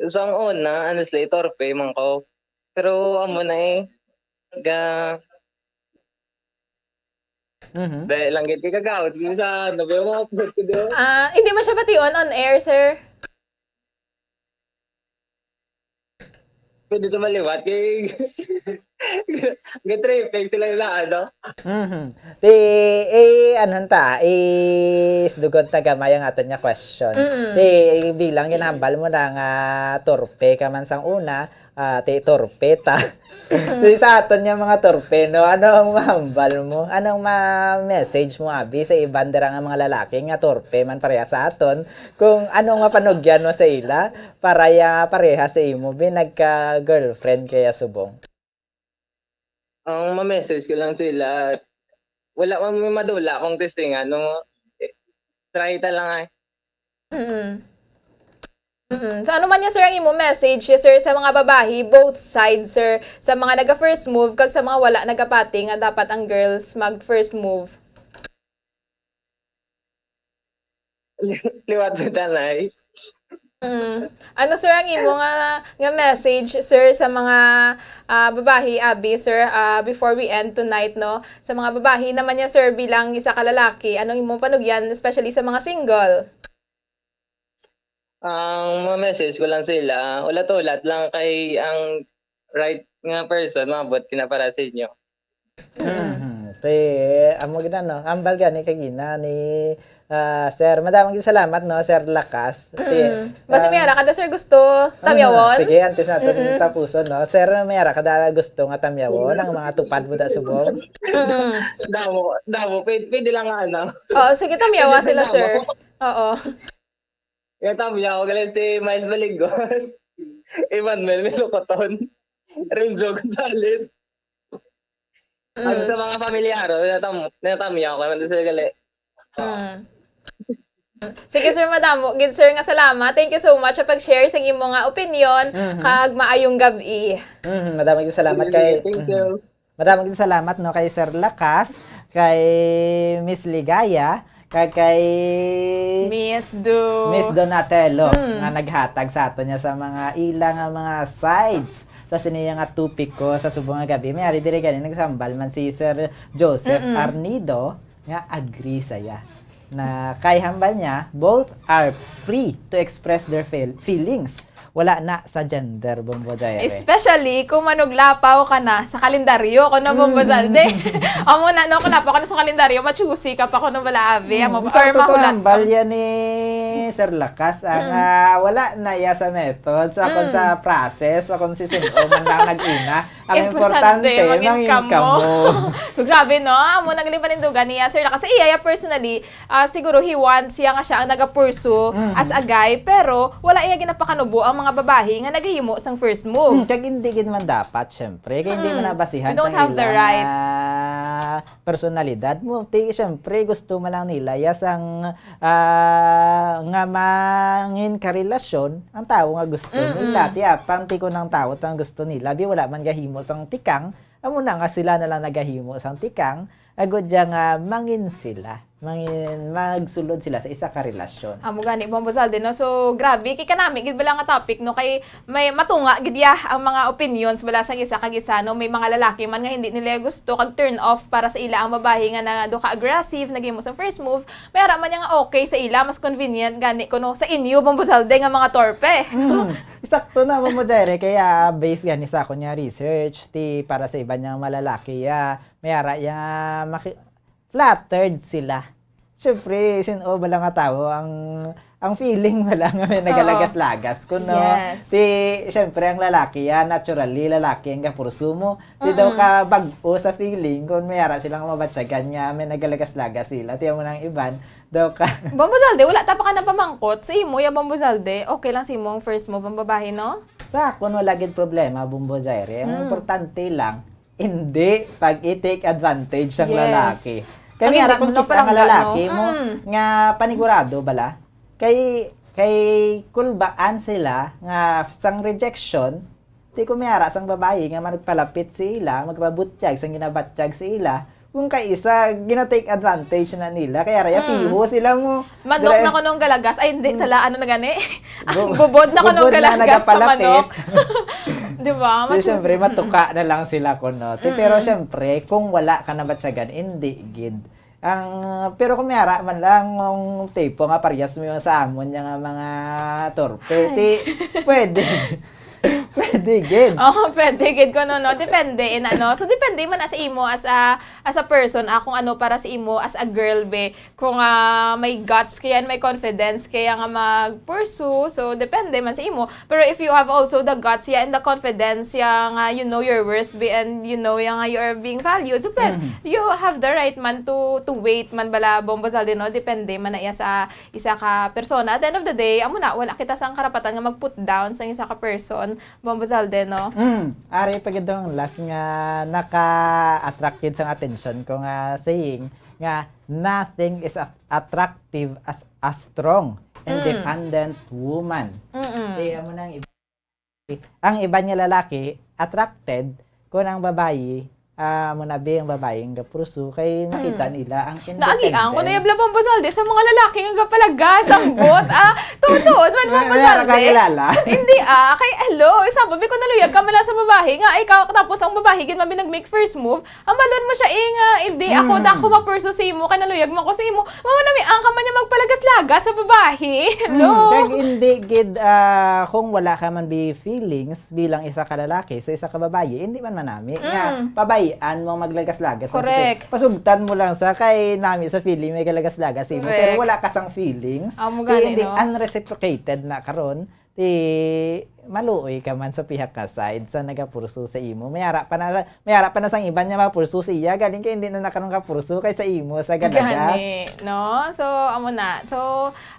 Sang una, honestly, torpe man ko. Pero amo na eh. Ga Mhm. Dahil lang gid kay kagawad minsan, nabi mo upload ko do. Ah, hindi man siya bation on air, sir. Pwede to maliwat kay ga-tripping sila na ano. Mhm. Ti, eh, ano ta, is dugon ta gamay ang aton nga question. Mm-mm. Ti, bilang ginhambal mo na nga torpe ka man sang una, ah, ti torpe ta. Ti sa aton nga mga torpe, no? Ano ang mahambal mo? Anong ma-message mo, abi, sa iban dira nga mga lalaki nga torpe man pareha sa aton? Kung anong mapanugyan mo sa ila, para ya pareha sa imo, bi, nagka-girlfriend kaya subong? Ang ma-message ko lang sila, wala man may madula kung testingan, no? Eh, try ta lang ay. Mm. Mm. So, ano man niya, sir, ang imo message, yes, sir, sa mga babayi, both sides, sir, sa mga naga-first move, kag sa mga wala nagapati nga dapat ang girls mag-first move? Liwat sa tanay. Mm. Ano, sir, ang imo nga, nga message, sir, sa mga, ah, babayi, abi, sir, ah, before we end tonight, no? Sa mga babayi naman niya, sir, bilang isa ka lalaki, anong imong panugyan, especially sa mga single? Ang mga message ko lang sila, ulat-ulat lang kay ang right nga person maabot kina para sa inyo. Mhm. Te, amo gid, no? Ambal gani kagina ni, ah, Sir. Madamo gid salamat, no, Sir Lakas. Te, Mm. Basi ah, may ara kada, sir, gusto ah, tamyawon? Sige, antes natin Mm-mm. tapuson, no? Sir, may ara kada gusto nga tamyawon ang mga tupad mo da subong? Mm-mm. Damo, damo. Pwede, pwede lang nga, ano. Oo, sige, tamyawa sila, Damo. sir. Oo. Yung tamyaw, galing si Miles Baligos, Emmanuel Melocoton, Renzo Gonzalez. Ang Mm. sa mga pamilyaro, natam-, natamyaw ko naman sila gali. Mm. Sige, sir, madamo gid, sir, nga salamat. Thank you so much sa pag-share sa imo nga opinion Mhm. kag maayong gab-i. Mhm, madamo gid salamat Sige, kay, thank mhm. you. Madamo gid salamat, no, kay Sir Lakas, kay Miss Ligaya, kag kay Miss Do. Miss Donatello, Mm. nga naghatag sa aton niya sa mga ila nga mga sides sa sini nga topiko sa subong nga gab-i. May ari diri gani nagsambal man si Sir Joseph Mm-mm. Arnido nga agree saya na kay hambal niya, both are free to express their feel-, feelings. Wala na sa gender, Bombo Jaire. Especially kung manuglapaw ka na sa kalendaryo, kuno, Bombo Mm. Zalde. Amo na, no, kung lapaw ka na sa kalendaryo, ma-choosy ka pa, kuno, bala, abi. Mm. Amo, Sa or totoo, mahulat ang ka. balya ni Sir Lakas, ang, Mm. ah, wala na iya sa method, sa akon Mm. sa process, sa akon si Sin-o man lang nag-una. Ang Importante, importante, mangin mangin kamo. kamo. So, grabe, no? Amo nang ginpanindugan niya, Sir Lakas. Sa iya, iya personally, ah, siguro he wants siya nga siya ang nagapursue Mm. as a guy, pero wala iya ginapakanubo ang mga babayi nga nagahimo sang first move. Mm, kag hindi gid man dapat, syempre. Kay hindi Mm. man nabasihan We don't sang have the ila right. nga personalidad mo. Ti, syempre, gusto man lang nila ya sang, ah, nga mangin karelasyon ang tawo nga gusto Mm-mm. nila. Ti, apang ti kun ang tawo ang gusto nila, bi wala man gahimo sang tikang, amo na nga sila na lang nagahimo sang tikang, agod ya nga mangin sila. Mangin, magsulod sila sa isa ka relasyon. Amo gani, Bombo Zalde, no? So, grabe, kay kanami gid bala nga topic, no? Kay may matunga gid ya ang mga opinions bala sang isa kag isa, no? May mga lalaki man nga hindi nila gusto kag turn off para sa ila ang babayi nga na do ka aggressive, naghimo sang first move. May ara man niya nga okay sa ila, mas convenient gani kuno sa inyo, Bombo Zalde, nga mga torpe. Mm. Sakto na, Bombo Jaire, kaya based gani sa akon nga research, ti para sa iban nga malalaki, ah, may ara ya nga maki-, flattered sila. Siyempre, sin-o bala nga tawo ang, ang feeling bala nga may Oo. nagalagas-lagas kuno. Yes. Ti, siyempre, ang lalaki, ah, naturally, lalaki ang gapursumo. Ti daw Mm-mm. ka bag-o sa feeling kung may ara silang mabatyagan nga may nagalagas-lagas sila. Ti amo nang iban, daw ka Bombo Zalde, wala ta pa ka napamangkot. Sa imo, ya, Bombo Zalde, okay lang sa imong first move ang babayi, no? Sa akon, wala gid problema, Bombo Jaire. Ang Mm. importante lang, hindi pag i-take advantage sang Yes. lalaki. Kay Pag may hindi ara kong mo kis-a nga napalangga, lalaki no? mo Mm. nga panigurado bala. Kay, kay kulbaan sila nga sang rejection, ti kung may ara sang babayi nga magpalapit sa ila, magpabutyag sang ginabatyag sa ila, kung kay isa, gina-take advantage na nila. Kay ara ya, Mm. piho sila mo. Manok Dire- na kunong galagas. Ay, hindi, Mm. sala, ano na gani? Bu-, Bubod na kunong bubod na galagas sa nagapalapit. manok. Di ba? Di, Macho syempre, sila. matuka na lang sila kuno. Ti, Mm-mm. pero syempre, kung wala ka nabatyagan, hindi gid. Ang, pero kung may ara man lang, ang tipo nga parehas mo yung sa amon, yung mga torpe, Ay. ti, pwede. Pwede gid. Oh, pwede gid ko, no, no. Depende, in ano. So, depende man na sa imo as a, as a person, ah, kung ano para sa imo as a girl, be. Kung, ah, may guts kaya and may confidence kaya nga mag-pursue, so, depende man sa imo. Pero if you have also the guts, yeah, and the confidence, yeah, nga you know your worth, be, and you know, yeah, nga you are being valued, so, pwede, Mhm. you have the right man to, to wait man bala, Bombo Zalde, no? Depende man na iya sa isa ka persona. At the end of the day, amo na, wala kita sang karapatan nga mag-put down sang isa ka person, Bombo Zalde, no? Mm, ari pa gid ang last nga naka-attract gid sang attention ko nga saying nga, "Nothing is a-, attractive as a strong, Mm. independent woman." Mm-mm. Eh, amo na ang iba, ang iban nga lalaki attracted kung ang babayi, ah, amo na bi ang babayi ang gapursu kay makita Mm. nila ang Naagian ko na independence. Yabla, Bombo Zalde, sa mga lalaki nga gapalagas ang bot. Ah, tuod-tuod man, May, Bombo may ara ka Zalde. kilala? Hindi, ah. Kay, hello, example, bi ko naluyag ka man lang sa babahi nga, ay, ka, tapos ang babahi gid man bi nag-make first move, hambalon mo siya, eh, nga, hindi, ako, Hmm. da, ako mapursu sa imo, kay naluyag man ko sa imo. Mao na, may ang ka man niya magpalagas-lagas sa babahi. Hello? Hmm, kag hindi gid, ah, kung wala ka man bi feelings bilang isa ka lalaki sa isa ka babayi, hindi man manami nga Mm. pabay-an mo maglagas-lagas sa Correct. sisi. Pasugtan mo lang sa kay nami sa feeling may kalagas-lagas sa imo, pero Correct. wala ka sang feelings. Amo Di gani, hindi no? unreciprocated na karon. Di maluoy ka man sa pihak nga side sa nagapursu sa imo. May ara pa na sa, may ara pa na sang iban nga mapursu sa iya, galing kay hindi na nakaroon ka pursu kay sa imo sa galagas. Gani, no? So, amo na. So,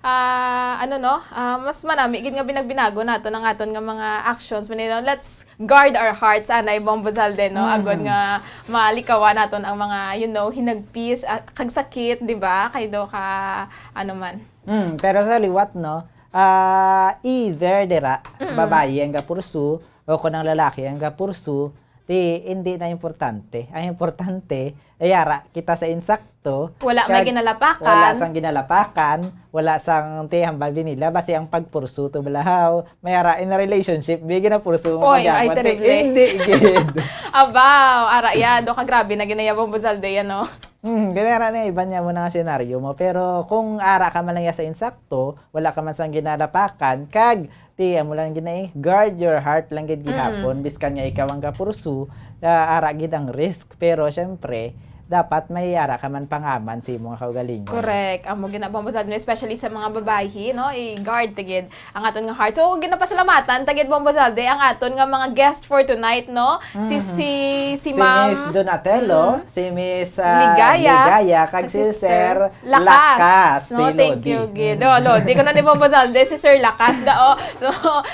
ah, ano, no? Ah, mas manami gid nga binagbinago naton ang aton nga mga actions. Manino, let's guard our hearts, anay, Bombo Zalde, no? Mhm. Agod nga malikawan naton ang mga, you know, hinagpis, ah, kag sakit, di ba? Kay do ka, ano man. Mm, pero sa liwat, no? Ah, either dira, Mm. babayi ang gapursu o kung ang lalaki ang gapursu, di, hindi na importante. Ang importante, ay ara, kita sa insakto, Wala may kag ginalapakan. wala sang ginalapakan, wala sang ti hambal bi nila, basi ang pagpursu to balahaw, may ara in a relationship, bi ginapursu mo Oy, ay, magyapon, ti, terrible. hindi gid. Abaw, ara, ya, do ka grabe na ginayabang buzalde yan, no? Hmm, kaya meron na iba niya mo na nga senaryo mo. Pero kung ara ka man lang ya sa insakto, wala ka man sang ginalapakan, kag ti, amo lang gina-, eh, guard your heart lang gid Mm. gihapon, biskan nga ikaw ang gapursu, ah, ara gid ang risk. Pero, syempre, dapat may ara ka man pangaman sa imo nga kaugalingon. Correct. Amo gina-, Bombo Zalde, especially sa mga babayi, no? I-guard ta gid ang aton nga heart. So, ginapasalamatan ta gid, Bombo Zalde, ang aton nga mga guest for tonight, no? Si, Mhm. si, si Si Ma'am Miss Donatello, Mhm. si Miss, ah, Ligaya, Ligaya, kag kag si si Sir Sir Lakas. Lakas, No, si thank Lodi. you, gid. Mm. Oh, Lodi, ko na ni Bombo Zalde, si Sir Lakas, ga, oh. So,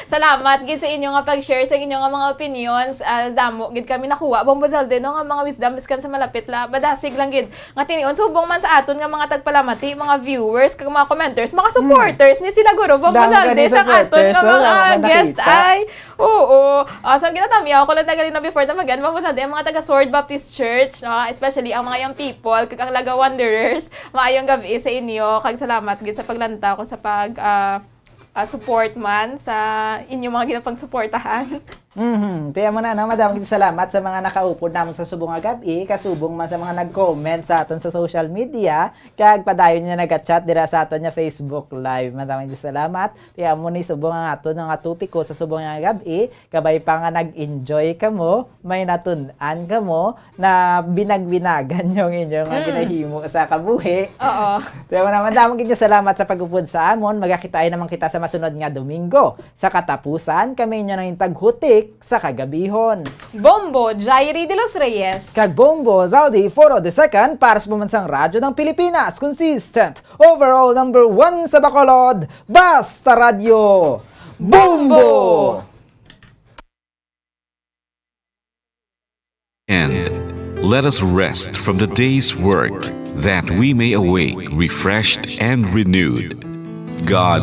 salamat gid sa inyo nga pag-share, sa inyo nga mga opinions. Ah, damo gid kami nakuha, Bombo Zalde, no, nga mga wisdom, biskan sa malapit la, madasig lang gid nga tinion, subong man sa aton nga mga tagpalamati, mga viewers, kag mga commenters, mga Mm. supporters ni sila guro, Bombo Damo Zalde, gani sa aton supporters, nga oh, mga wala ko guest nakita. ay, oo. Ah, so, ginatamyaw ko lang taga dito before ta mag-end, Bombo Zalde, ang mga taga Sword Baptist Church, no, especially ang mga young people, kag ang Laga Wanderers, maayong gabi sa inyo, kag salamat gid sa paglantaw ko sa pag, ah, ah, support man sa inyo mga ginapangsuportahan. Mhm. Kaya mo na, no? Madaming salamat sa mga nakaupod namon sa subong nga gab-i, kasubong man sa mga nag-comment sa aton sa social media, kag padayon nga nag-chat dira sa aton nga Facebook Live. Madaming salamat. Kaya mo ni subong ang aton nga topiko sa subong nga gab-i, kabay pa nga nag-enjoy kamo, may natun-an kamo, na binag-binagan yung inyong, ah, Mm. ginahimo sa kabuhi. Oo. Pero naman, damo gid salamat sa pag-upod sa amon. Magkakita naman kita sa masunod nga Domingo. Sa katapusan, kami inyo nang taghutik sa kagabihon. Bombo Jairi de los Reyes. Kag Bombo Zaldi Foro the second para sa Pambansang Radyo ng Pilipinas. Consistent, overall number one sa Bacolod. Basta Radyo. Bombo! Bombo! And let us rest from the day's work, that we may awake refreshed and renewed. God,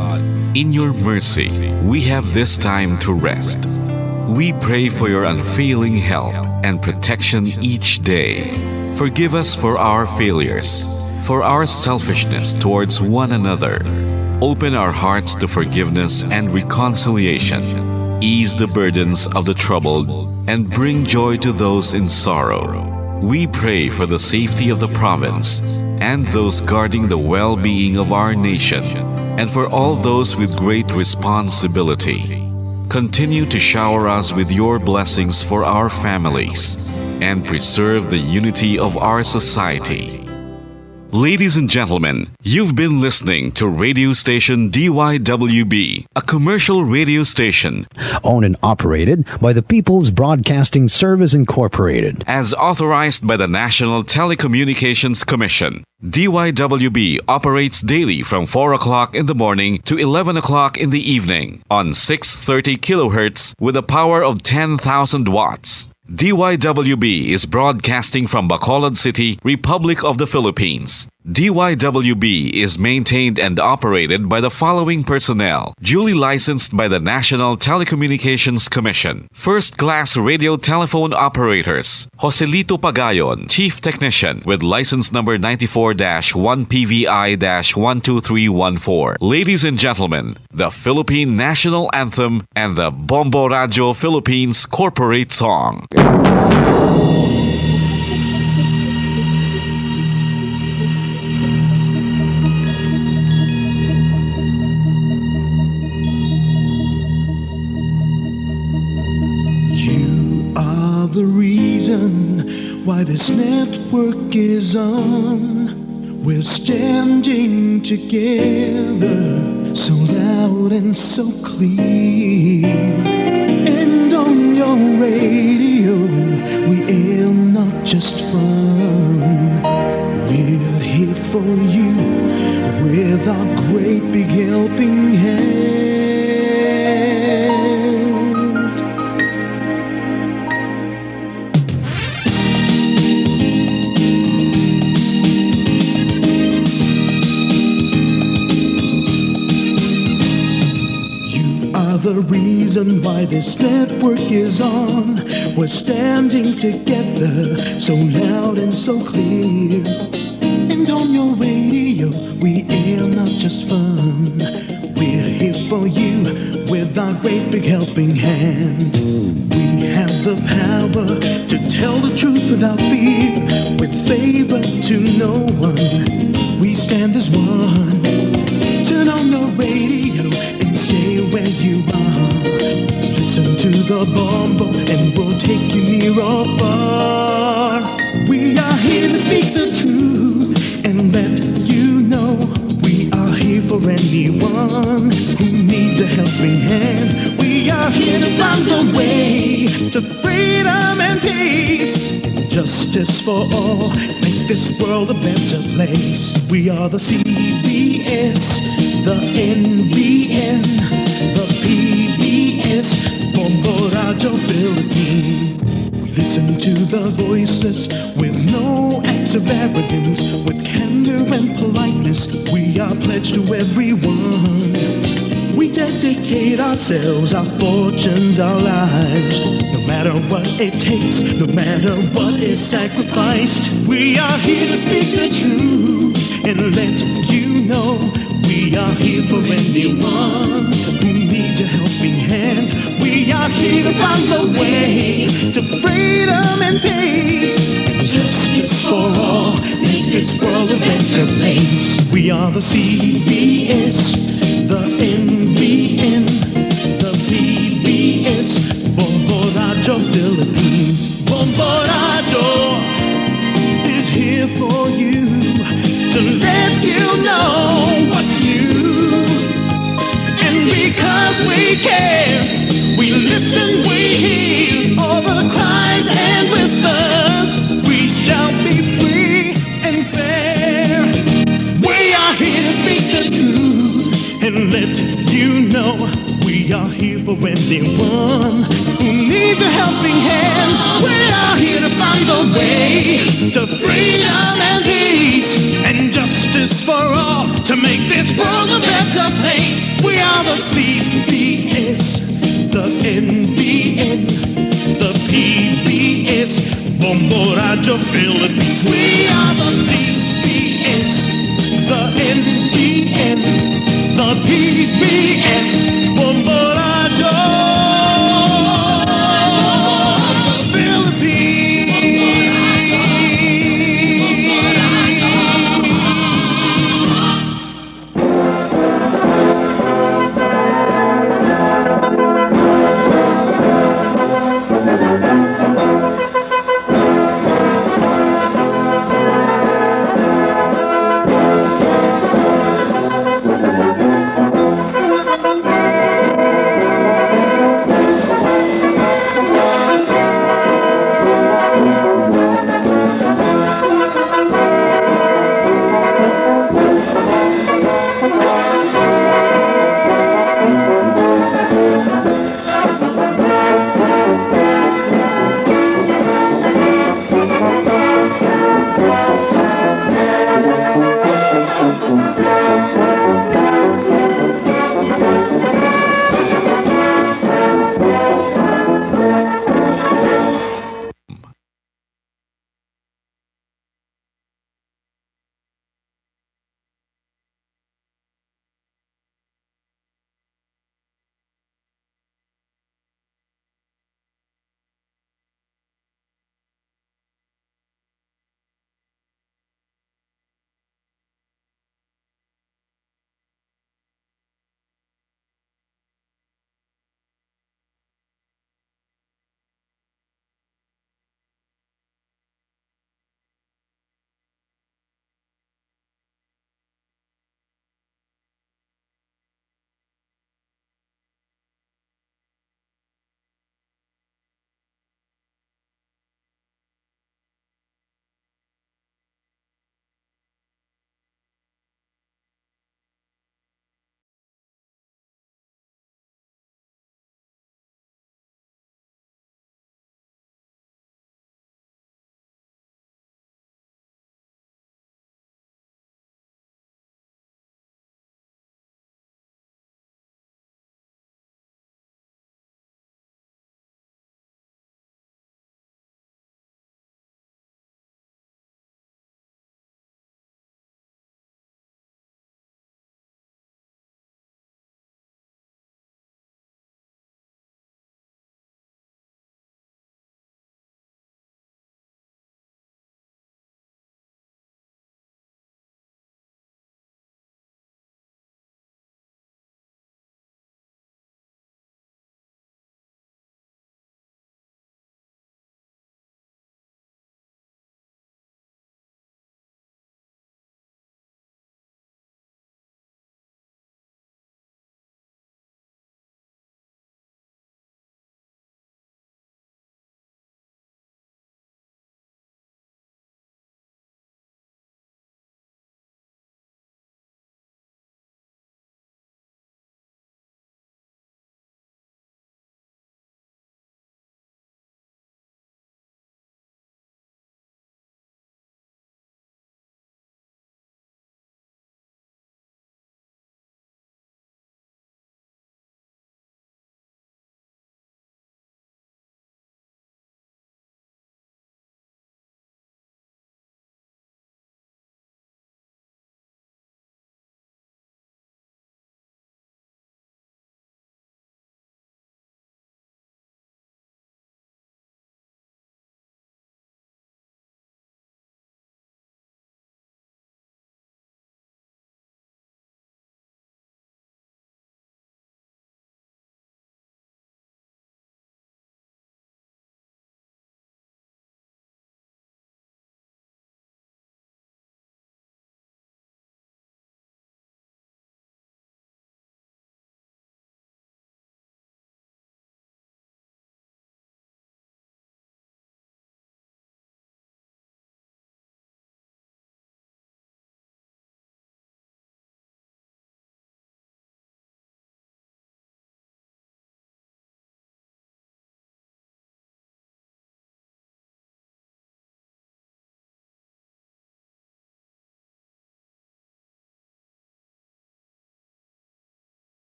in your mercy, we have this time to rest. We pray for your unfailing help and protection each day. Forgive us for our failures, for our selfishness towards one another. Open our hearts to forgiveness and reconciliation. Ease the burdens of the troubled and bring joy to those in sorrow. We pray for the safety of the province and those guarding the well-being of our nation, and for all those with great responsibility. Continue to shower us with your blessings for our families and preserve the unity of our society. Ladies and gentlemen, you've been listening to radio station D Y W B, a commercial radio station owned and operated by the People's Broadcasting Service Incorporated, as authorized by the National Telecommunications Commission. D Y W B operates daily from four o'clock in the morning to eleven o'clock in the evening on six thirty kilohertz with a power of ten thousand watts. D Y W B is broadcasting from Bacolod City, Republic of the Philippines. D Y W B is maintained and operated by the following personnel, duly licensed by the National Telecommunications Commission. First class radio telephone operators, Joselito Pagayon, Chief Technician, with license number ninety-four dash one P V I dash one two three one four. Ladies and gentlemen, the Philippine National Anthem and the Bombo Radio Philippines Corporate Song. You are the reason why this network is on. We're standing together, so loud and so clear. And on your radio, we air not just fun. We're here for you with our great big helping hand. You are the reason why this network is on. We're standing together, so loud and so clear. And on your radio, we air not just fun. We're here for you with our great big helping hand. We have the power to tell the truth without fear, with favor to no one. We stand as one. Turn on the radio and stay where you are. Listen to the Bombo and we'll take you near or far. We are here to speak the truth and let you know we are here for anyone who needs a helping hand. We are here to find the way to freedom and peace, justice for all. Make this world a better place. We are the C B S, the N B N, the P B S, Bombo Radio Philippines. We listen to the voiceless with no acts of arrogance, with candor and politeness. We are pledged to everyone. We dedicate ourselves, our fortunes, our lives, no matter what it takes, no matter what is sacrificed. We are here to speak the truth and let you know we are here for anyone who needs a helping hand. We are here to find the way to freedom and peace and justice for all. Make this world a better place. We are the C B S, the N B N, the P B S, Bombo Radio Philippines. Bombo Radio is here for you to let you know what's new. And because we care, we listen, we hear all the cries and whispers. We shall be free and fair. We are here to speak the truth and let you know we are here for anyone who needs a helping hand. We are here to find the way to freedom and peace and justice for all to make this world a better place. We are the C B S, the N B N, the P B S, Bombo Radio Philippines. We are the C B S, the N B N, the P B